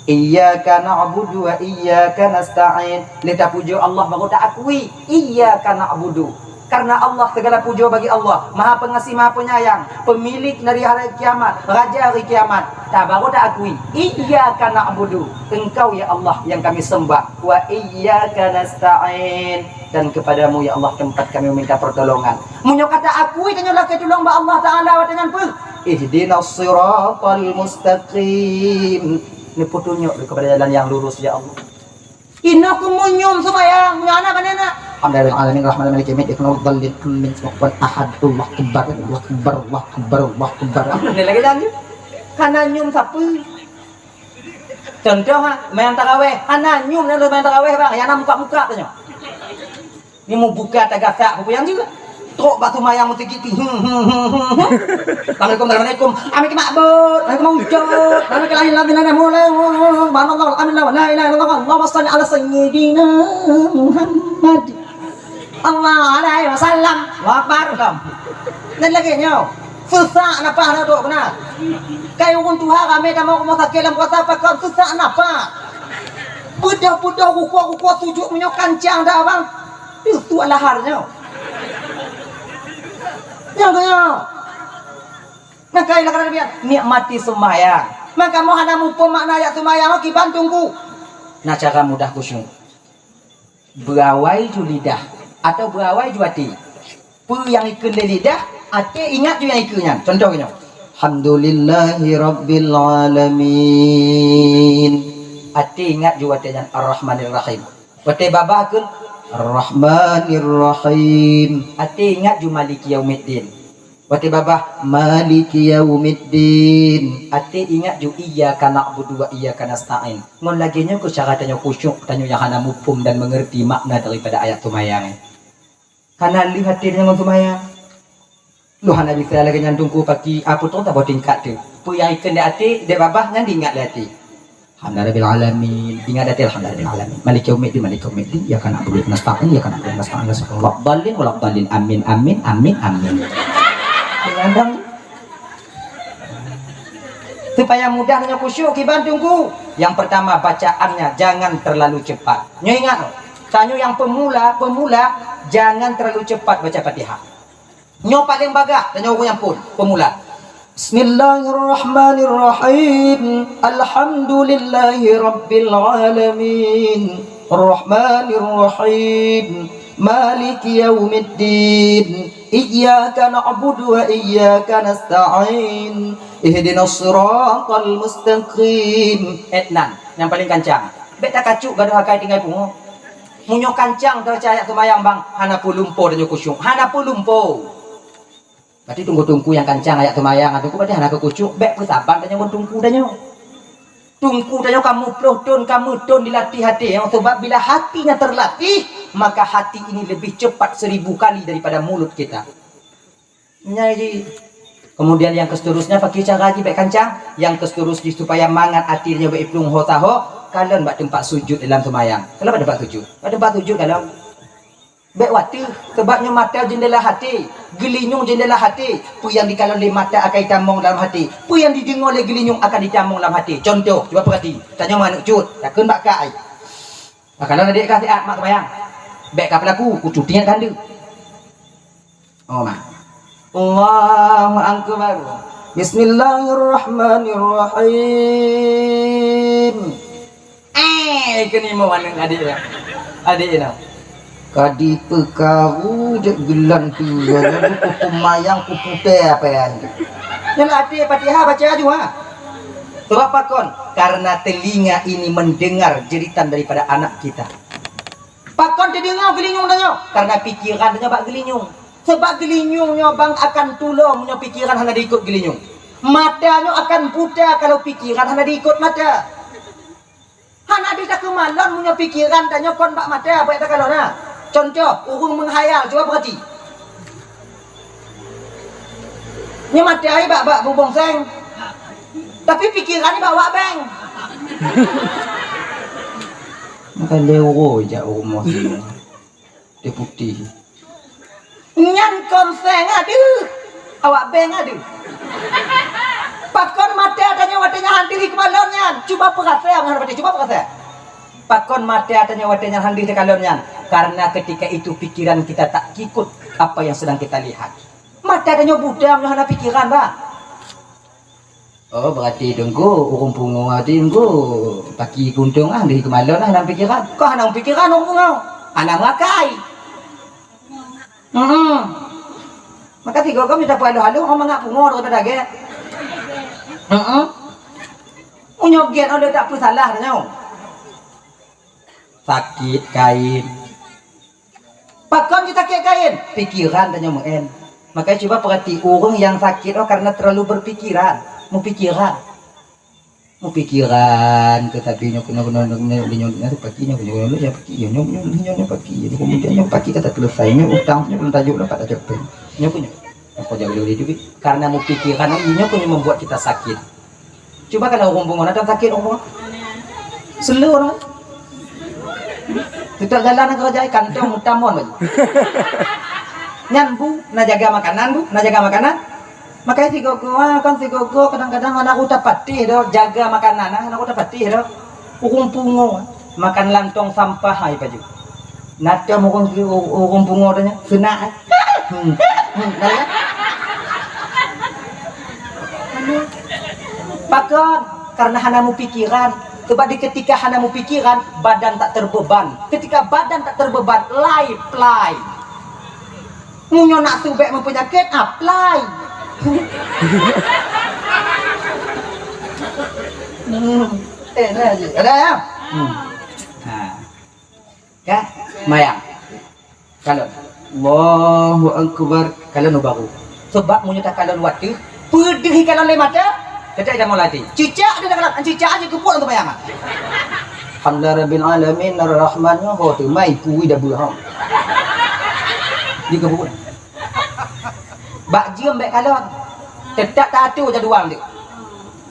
Iyyaka na'budu wa iyyaka nasta'in. Lé tapujoe Allah baru taakui, iyyaka na'budu. Karena Allah, segala pujoe bagi Allah, Maha Pengasih, Maha Penyayang, pemilik dari hari kiamat, Raja hari kiamat. Ta baru taakui, iyyaka na'budu. Engkau ya Allah yang kami sembah. Wa iyyaka nasta'in. Dan kepadamu ya Allah tempat kami meminta pertolongan. Meunyoe ka taakui tanyoe lakée tulông bak Allah Taala watée nyan peue? Ihdinas siratal mustaqim. Neupeutunyok lé kepada jalan yang lurus ya Allah. Inoe keuh meunyum seumayang, meunyoe hana ka na. Alhamdulillahirabbil alamin, arrahmanirrahim, maliki yaumiddin, iyyaka na'budu wa iyyaka nasta'in, ihdinas siratal mustaqim. Hana nyum sapeue. Contoh ha, main taraweh, hana nyum na lôn main taraweh bang, nyang na muka-muka tanyoe. Ni mubuka tagasak peue nyang jeuet. Trok bak seumayang meusigit ti. Hmm, hmm, hmm, hmm, hmm. Assalamualaikum, assalamualaikum. Amin ke makbut, amin ke maujud, amin ke lain, lain, lain, mulai, mulai, mulai, subhanallah, alhamdulillah, la ilaha illallah, Allahumma shalli ala sayyidina Muhammad. Allah alaihi wasallam. Allahu Akbar. Dan lagée nyoe. Susah nafah na dok keunan. Kai ureuëng tuha ramé tamong rumoh sakét lam puasa pakon susah nafah. Beudôh-beudôh rukuk-rukuk sujud meunyoe kancang dah abang. Itu lahar nyoe. Nyoe nyoe. Nah, kai lah kata Nabi, nikmati sembahyang. Maka mau hana muphom makna ayat sembahyang, kiban tunggu. Nah, cara mudah khusyuk. Beuawai ju lidah atau beuawai ju até. Peue nyang ikheun lé lidah, até ingat ju nyang ikheun nyan. Contoh nyoe. Alhamdulillahi rabbil alamin. Até ingat ju watée nyan Ar-Rahmanir Rahim. Watée babah kheun Ar-Rahmanir Rahim. Até ingat ju Maliki Yaumiddin. Watée babah, "Maliki yaumiddin." Até ingat ju, "Iyyaka na'budu wa iyyaka nasta'in." Ngon lagée nyoe keuh cara tanyoe khusyuk, tanyoe nyang hana muphom dan meungeurti makna daripada ayat seumayang. Hana lheueh até tanyoe ngon seumayang. Lôn hana bisa lagée nyan Teungku paki, a, peue troh saboh tingkat teuk. Peue nyang ikheun di até, di babah nyan diingat lé até. Alhamdulillahirabbil alamin. Ingat até, alhamdulillahirabbil alamin. Maliki yaumiddin, maliki yaumiddin. Iyyaka na'budu wa iyyaka nasta'in, iyyaka na'budu wa iyyaka nasta'in. Ihdinas siratal mustaqim. Waladdallin, amin, amin, amin, amin. Kadang supaya mudah nyoe khusyuk kiban Teungku. Yang pertama, bacaannya jangan terlalu cepat. Nyoe ingat, tanyoe nyang pemula, pemula, jangan terlalu cepat baca Fatihah. Nyoe paléng bagah, tanyoe ureuëng nyang phon, pemula. Bismillahirrahmanirrahim. Alhamdulillahirabbil alamin. Rahmanirrahim. Maliki yaumiddin. Iyyaka na'budu wa iyyaka nasta'in. Ihdinas siratal mustaqim. Etnan, nyang paléng kancang. Bék takacuk gadôh akai tinggai pungo. Meunyoe kancang teubaca ayat seumayang bang, hana peue lumpo tanyoe khusyuk. Hana peue lumpo. Berarti teungku-teungku nyang kancang ayat seumayang, teungku berarti hana keu khusyuk, bék peusaban tanyoe ngon teungku tanyoe. Teungku tanyoe ka muplôh thon, ka meuthon dilatih até, nyang sabab bila hati nyang terlatih, maka hati ini lebih cepat seribu kali daripada mulut kita. Nyai ji. Kemudian yang keseterusnya, pakai cara ji bék kancang. Yang keseterus ji supaya mangat até nyoe bék iplueng ho taho, kalon bak teumpat sujud dalam seumayang. Kalon bak teumpat sujud. Bak teumpat sujud kalon. Bék wateuh, sebab nyoe mata jendela hati, geulinyueng jendela hati. Peue nyang dikalon lé mata akan ditamong dalam hati. Peue nyang dideungoe lé geulinyueng akan ditamong dalam hati. Contoh, cuba perhati. Tanyoe manuk cut, takheun bak kak ai. Nah, kalau na dek ka siat mak seumayang. Bék ka peulaku, kucuti nyan ka handeuh. Oh, mak. Allahu Akbar. Bismillahirrahmanirrahim. Eh, keuneuk mo aneuk adék ya. Adék na. Ka dipeukaru dek geulan tu, ya, ya, kupu mayang, kupu teh apa ya? Nyan até Fatihah baca aju, ha. Sebab pakon? Karena telinga ini mendengar jeritan daripada anak kita. Pakon teudeungoe geulinyueng tanyoe? Karena pikiran tanyoe bak geulinyueng. Sebab geulinyueng nyoe bang akan tulông meunyoe pikiran hana diikot geulinyueng. Mata nyoe akan buta kalau pikiran hana diikot mata. Hana deuh takeumalon meunyoe pikiran tanyoe kon bak mata, bék takalon na. Contoh, ureuëng meuhayal, cuba perhati. Nyoe mata ai bak, bak bubông seng. Tapi pikiran ni bak wak beng. Maka lé uroe jak u rumoh singoh. Deputi. Nyan kon seng adeuh. Awak beng adeuh. Pakon mata tanyoe watée nyan han deuh takalon nyan? Cuba peurasa, cuba peurasa. Pakon mata tanyoe watée nyan han deuh takalon nyan? Karena ketika itu pikiran kita tak ikut apa yang sedang kita lihat. Mata tanyoe buta meunyoe hana pikiran, bah. Oh, berarti teungku, ureuëng pungo teungku, paki kuntong ah, deuh keumalon ah, hana pikiran. Kok hana pikiran ureuëng pungo? Hana makai. Heeh. Maka tiga kami tak perlu halu, orang mangat pungo daripada gek. Heeh. Meunyoe gek, ada tak peue salah tanyoe. Sakét kain. Pakon jisakét kain? Pikiran tanyoe meu'en. Makanya cuba perhati, ureuëng nyang sakét oh karena terlalu berpikiran, mupikiran. Mupikiran, tetapi nyoe keunoe keunoe nyoe nyoe nyoe paki nyoe nyoe nyoe paki nyoe nyoe nyoe nyoe paki nyoe kemudian nyoe paki kata selesai nyoe utang nyoe belum tajuk dapat tajuk pen. Nyoe keunoe. Apa jadi boleh duit? Karena mupikiran nyoe keunoe membuat kita sakit. Cuba kalau ureuëng pungo, na sakét ureuëng pungo? Seuleu ureuëng. Teutap jalan nanggroe jai kantong mutamon baju. Nyan bu, na jaga makanan bu, na jaga makanan. Makai sigoe-goe, ah, kon sigoe-goe, kadang-kadang hana utak patéh do jaga makanan, ah, hana utak patéh do. Ureuëng pungo, makan lantong sampah hai baju. Na teuh ureuëng, ureuëng pungo tanya, seunak, eh. Hmm. Hmm, dah, ya? Pakon? Karena hana mupikiran. Sebab di ketika hana mupikiran, badan tak terbeban. Ketika badan tak terbeban, lai plai. Meunyoe nak subek meupenyakit, apply. Hmm. Eh, dah, ada ya? Hmm. Ha. Ka? Mayang. Kalon. Allahu Akbar. Kalon baru. Teubak meunyoe takalon watèe, peudeuh ikalon lé mata, teutap ida mulai. Cicak dia takalon, cicak aja keubuet lam seumayang. Alhamdulillahirabbil alamin, arrahman, ho teumai kui dah beuhom. Dia keubuet. Bak jeuem bèk kalon. Teutap taatur jadual dia.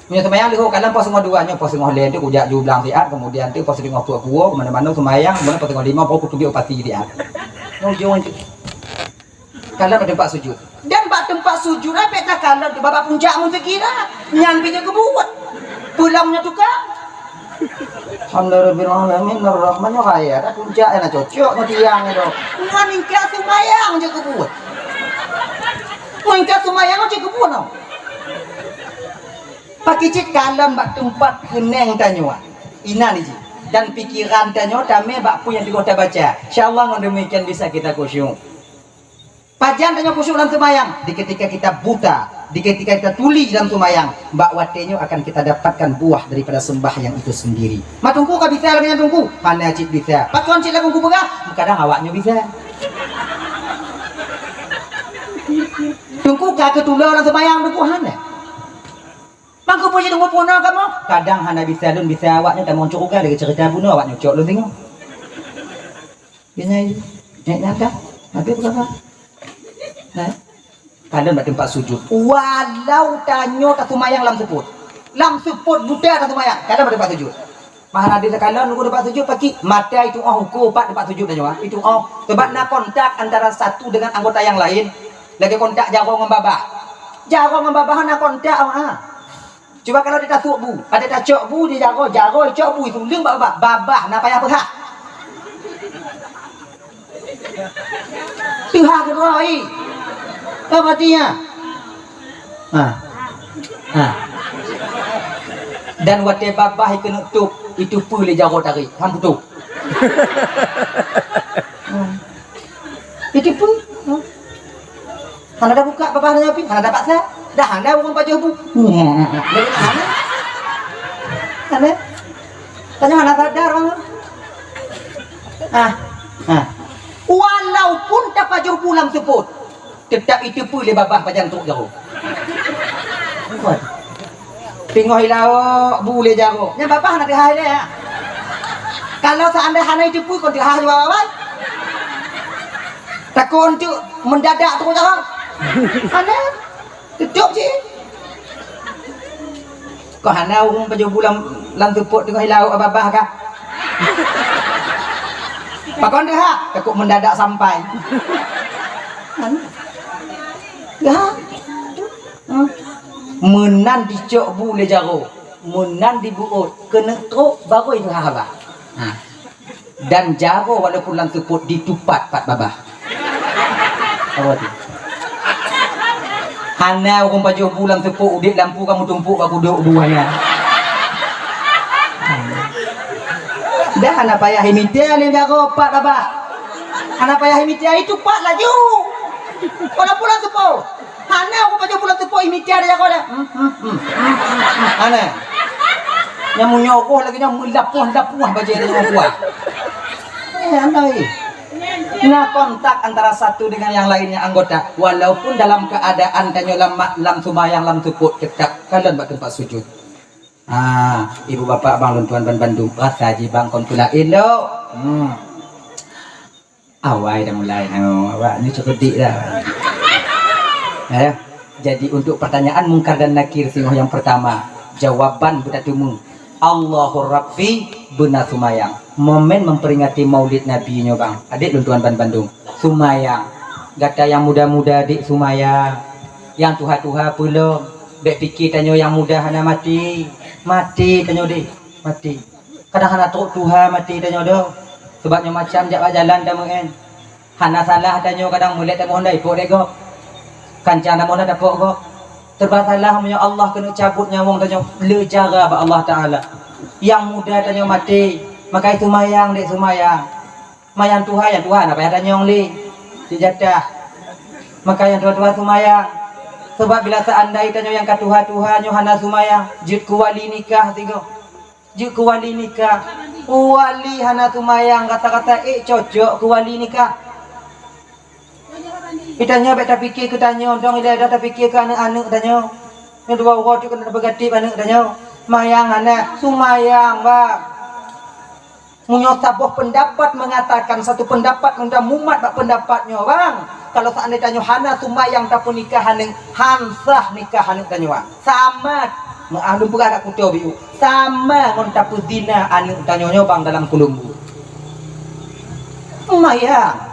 Meunyoe seumayang leuhô kalon poh singoh dua, nyoe poh singoh lhèe tu kujak ju blang siat, kemudian tu poh singoh peuet kuwoe, keumanö-manö seumayang, kemudian poh singoh limong baru kutubiet u pasi siat. Nyoe ujong tu. Kalon bak teumpat sujud. Dan bak teumpat sujud, bèk takalon tu bak puncak meusikira. Nyan pih nyoe keubuet. Pulang nyoe tukang. Alhamdulillahirabbil alamin, arrahman, nyoe raya, dah puncak na cocok nyoe tiang nyoe. Ngon ingkat seumayang jeuet keubuet. Ngon ingkat seumayang jeuet keubuet, noh. Pakri cit kalon bak teumpat keunong tanyoe. Inan jih. Dan pikiran tanyoe tamè bak peue nyang teungoh tabaca. Insya Allah ngon demikian bisa kita khusyuk. Pajan tanyoe khusyuk lam seumayang? Di ketika kita buta, di ketika kita tuli lam seumayang, bak watèe nyoe akan kita dapatkan buah daripada sembahyang itu sendiri. Mak Teungku ka bisa lagèe nyan Teungku? Hana cit bisa. Pakon cit lagèe Teungku peugah? Kadang awak nyoe bisa. Teungku ka keutulo lam seumayang Teungku? Hana. Mangko peue jeuet Teungku peurunoe kamoe? Kadang hana bisa lôn, bisa awak nyoe tamong syeuruga lagèe ceurita bunoe awak nyoe cok lôn singoh. Nyan, nyan, nyan kan? Habis peugah. Nah. Kalon bak teumpat sujud. Walau tanyoe taseumayang lam seupôt. Lam seupôt buta taseumayang, kalon bak teumpat sujud. Mah hana deuh takalon ukeue teumpat sujud, pakri mata itu'oh ukeue pat teumpat sujud tanyoe, ha. Itu'oh, sebab na kontak antara satu dengan anggota yang lain. Lagèe kontak jaroe ngon babah. Jaroe ngon babah na kontak, ha. Cuba kalau ada tasuk bu, ada tacok bu di jaroe, jaroe cok bu itu leueng bak babah, babah na payah peuhah. Teuhah keudroe. Apa artinya? Ha. Ha. Dan watèe babah keuneuk tôp, itu peue lé jaroe tarék, han putôh. Hmm. Itu peue? Hmm. Hana tabuka babah nyoe pih, hana tapaksa. Dah hana ureueng pajoh bu. Hana. Hana. Tanyoe hana sadar ureueng. Ah. Ah. Walaupun tapajoh bu lam seupôt, teutap iteupeue lé babah pajan trok jaroe. Teungoh ilaok bu lé jaroe. Nyan babah na teuhah ilèe, ha. Kalau seandai hana iteupeue kon teuhah jaweueb awai. Takon tu mendadak tu jaroe. Hana. Tutup cit. Kok hana ureueng pajoh bu lam, lam seupôt teungoh ilaok babah kah? Pakon teuhah? Takot mendadak sampai. Hana. Ya. Hmm. Meunan dicok bu lé jaroe, meunan dibeuôt, keuneuk trok baru teuhah babah. Ha. Dan jaroe walaupun lam seupôt ditupat pat babah. Apa tu? Hana ureueng pajoh bu lam seupôt udép lampu ka meutumpôk bak kudôk bu hana. Dah hana payah imita lé jaroe pat babah. Hana payah imita, itupat laju. Walaupun lam seupôt. Hana ureueng pajoh bu lam seupôt imita lé jaroe dah. Hmm, hmm, hmm, hmm, hmm, hmm. Hana. Nyang meunyoe roh lagèe nyan meulapoh-lapoh bajèe lé nyoe kuah. Eh, hana, eh. Na kontak antara satu dengan yang lainnya anggota, walaupun dalam keadaan tanyoe lam ma-, lam seumayang lam seupôt teutap kalon bak teumpat sujud. Ah, ibu bapak bang lôn tuan ban bandum, rasa jih bang kon peulaén lom. Hmm. Awai dah mulai, ha, awak ni cerdik dah. Ya. Jadi untuk pertanyaan Mungkar dan Nakir singoh yang pertama, jawaban beutateumeung, Allahu Rabbi beuna seumayang. Momen memperingati Maulid Nabi nyoe bang, adék lôn tuan ban bandum, seumayang. Gata nyang muda-muda dek seumayang, nyang tuha-tuha peulom. Bèk pike tanyoe nyang muda hana maté, maté tanyoe deh, maté. Kadang hana trok tuha maté tanyoe doh. Sebab nyoe macam jak bak jalan tameu'en. Hana salah tanyoe kadang mulèe tamoh hondai pok lé gob. Kancang tamoh hondai tapok gob. Serba salah meunyoe Allah keuneuk cabot nyawöng tanyoe le jara bak Allah Taala. Nyang muda tanyoe maté, makai seumayang dek seumayang. Mayang tuha, nyang tuha hana payah tanyong lé. Cit jatah. Makai nyang tuha-tuha seumayang. Sebab bila seandai tanyoe nyang ka tuha-tuha nyoe hana seumayang, jeuet keu wali nikah sigoe. Jeuet keu wali nikah. Wali hana seumayang, kata-kata ék cocok keu wali nikah. Geutanyoe bèk tapike keu tanyoe, dong ilèe dah tapike keu aneuk-aneuk tanyoe. Nyoe dua uroe teuk keuneuk tapeugah tiep aneuk tanyoe. Seumayang hana, seumayang, bang. Meunyoe saboh peundapat meungatakan satu peundapat, meunyoe mumat bak peundapat nyoe, bang. Kalau seandai tanyoe hana seumayang tapeunikah aneuk, han sah nikah aneuk tanyoe, bang. Sama, meuah lôn peugah dak kuto biu, sama ngon tapeuzina aneuk tanyoe nyoe, bang, dalam keulumbu. Seumayang.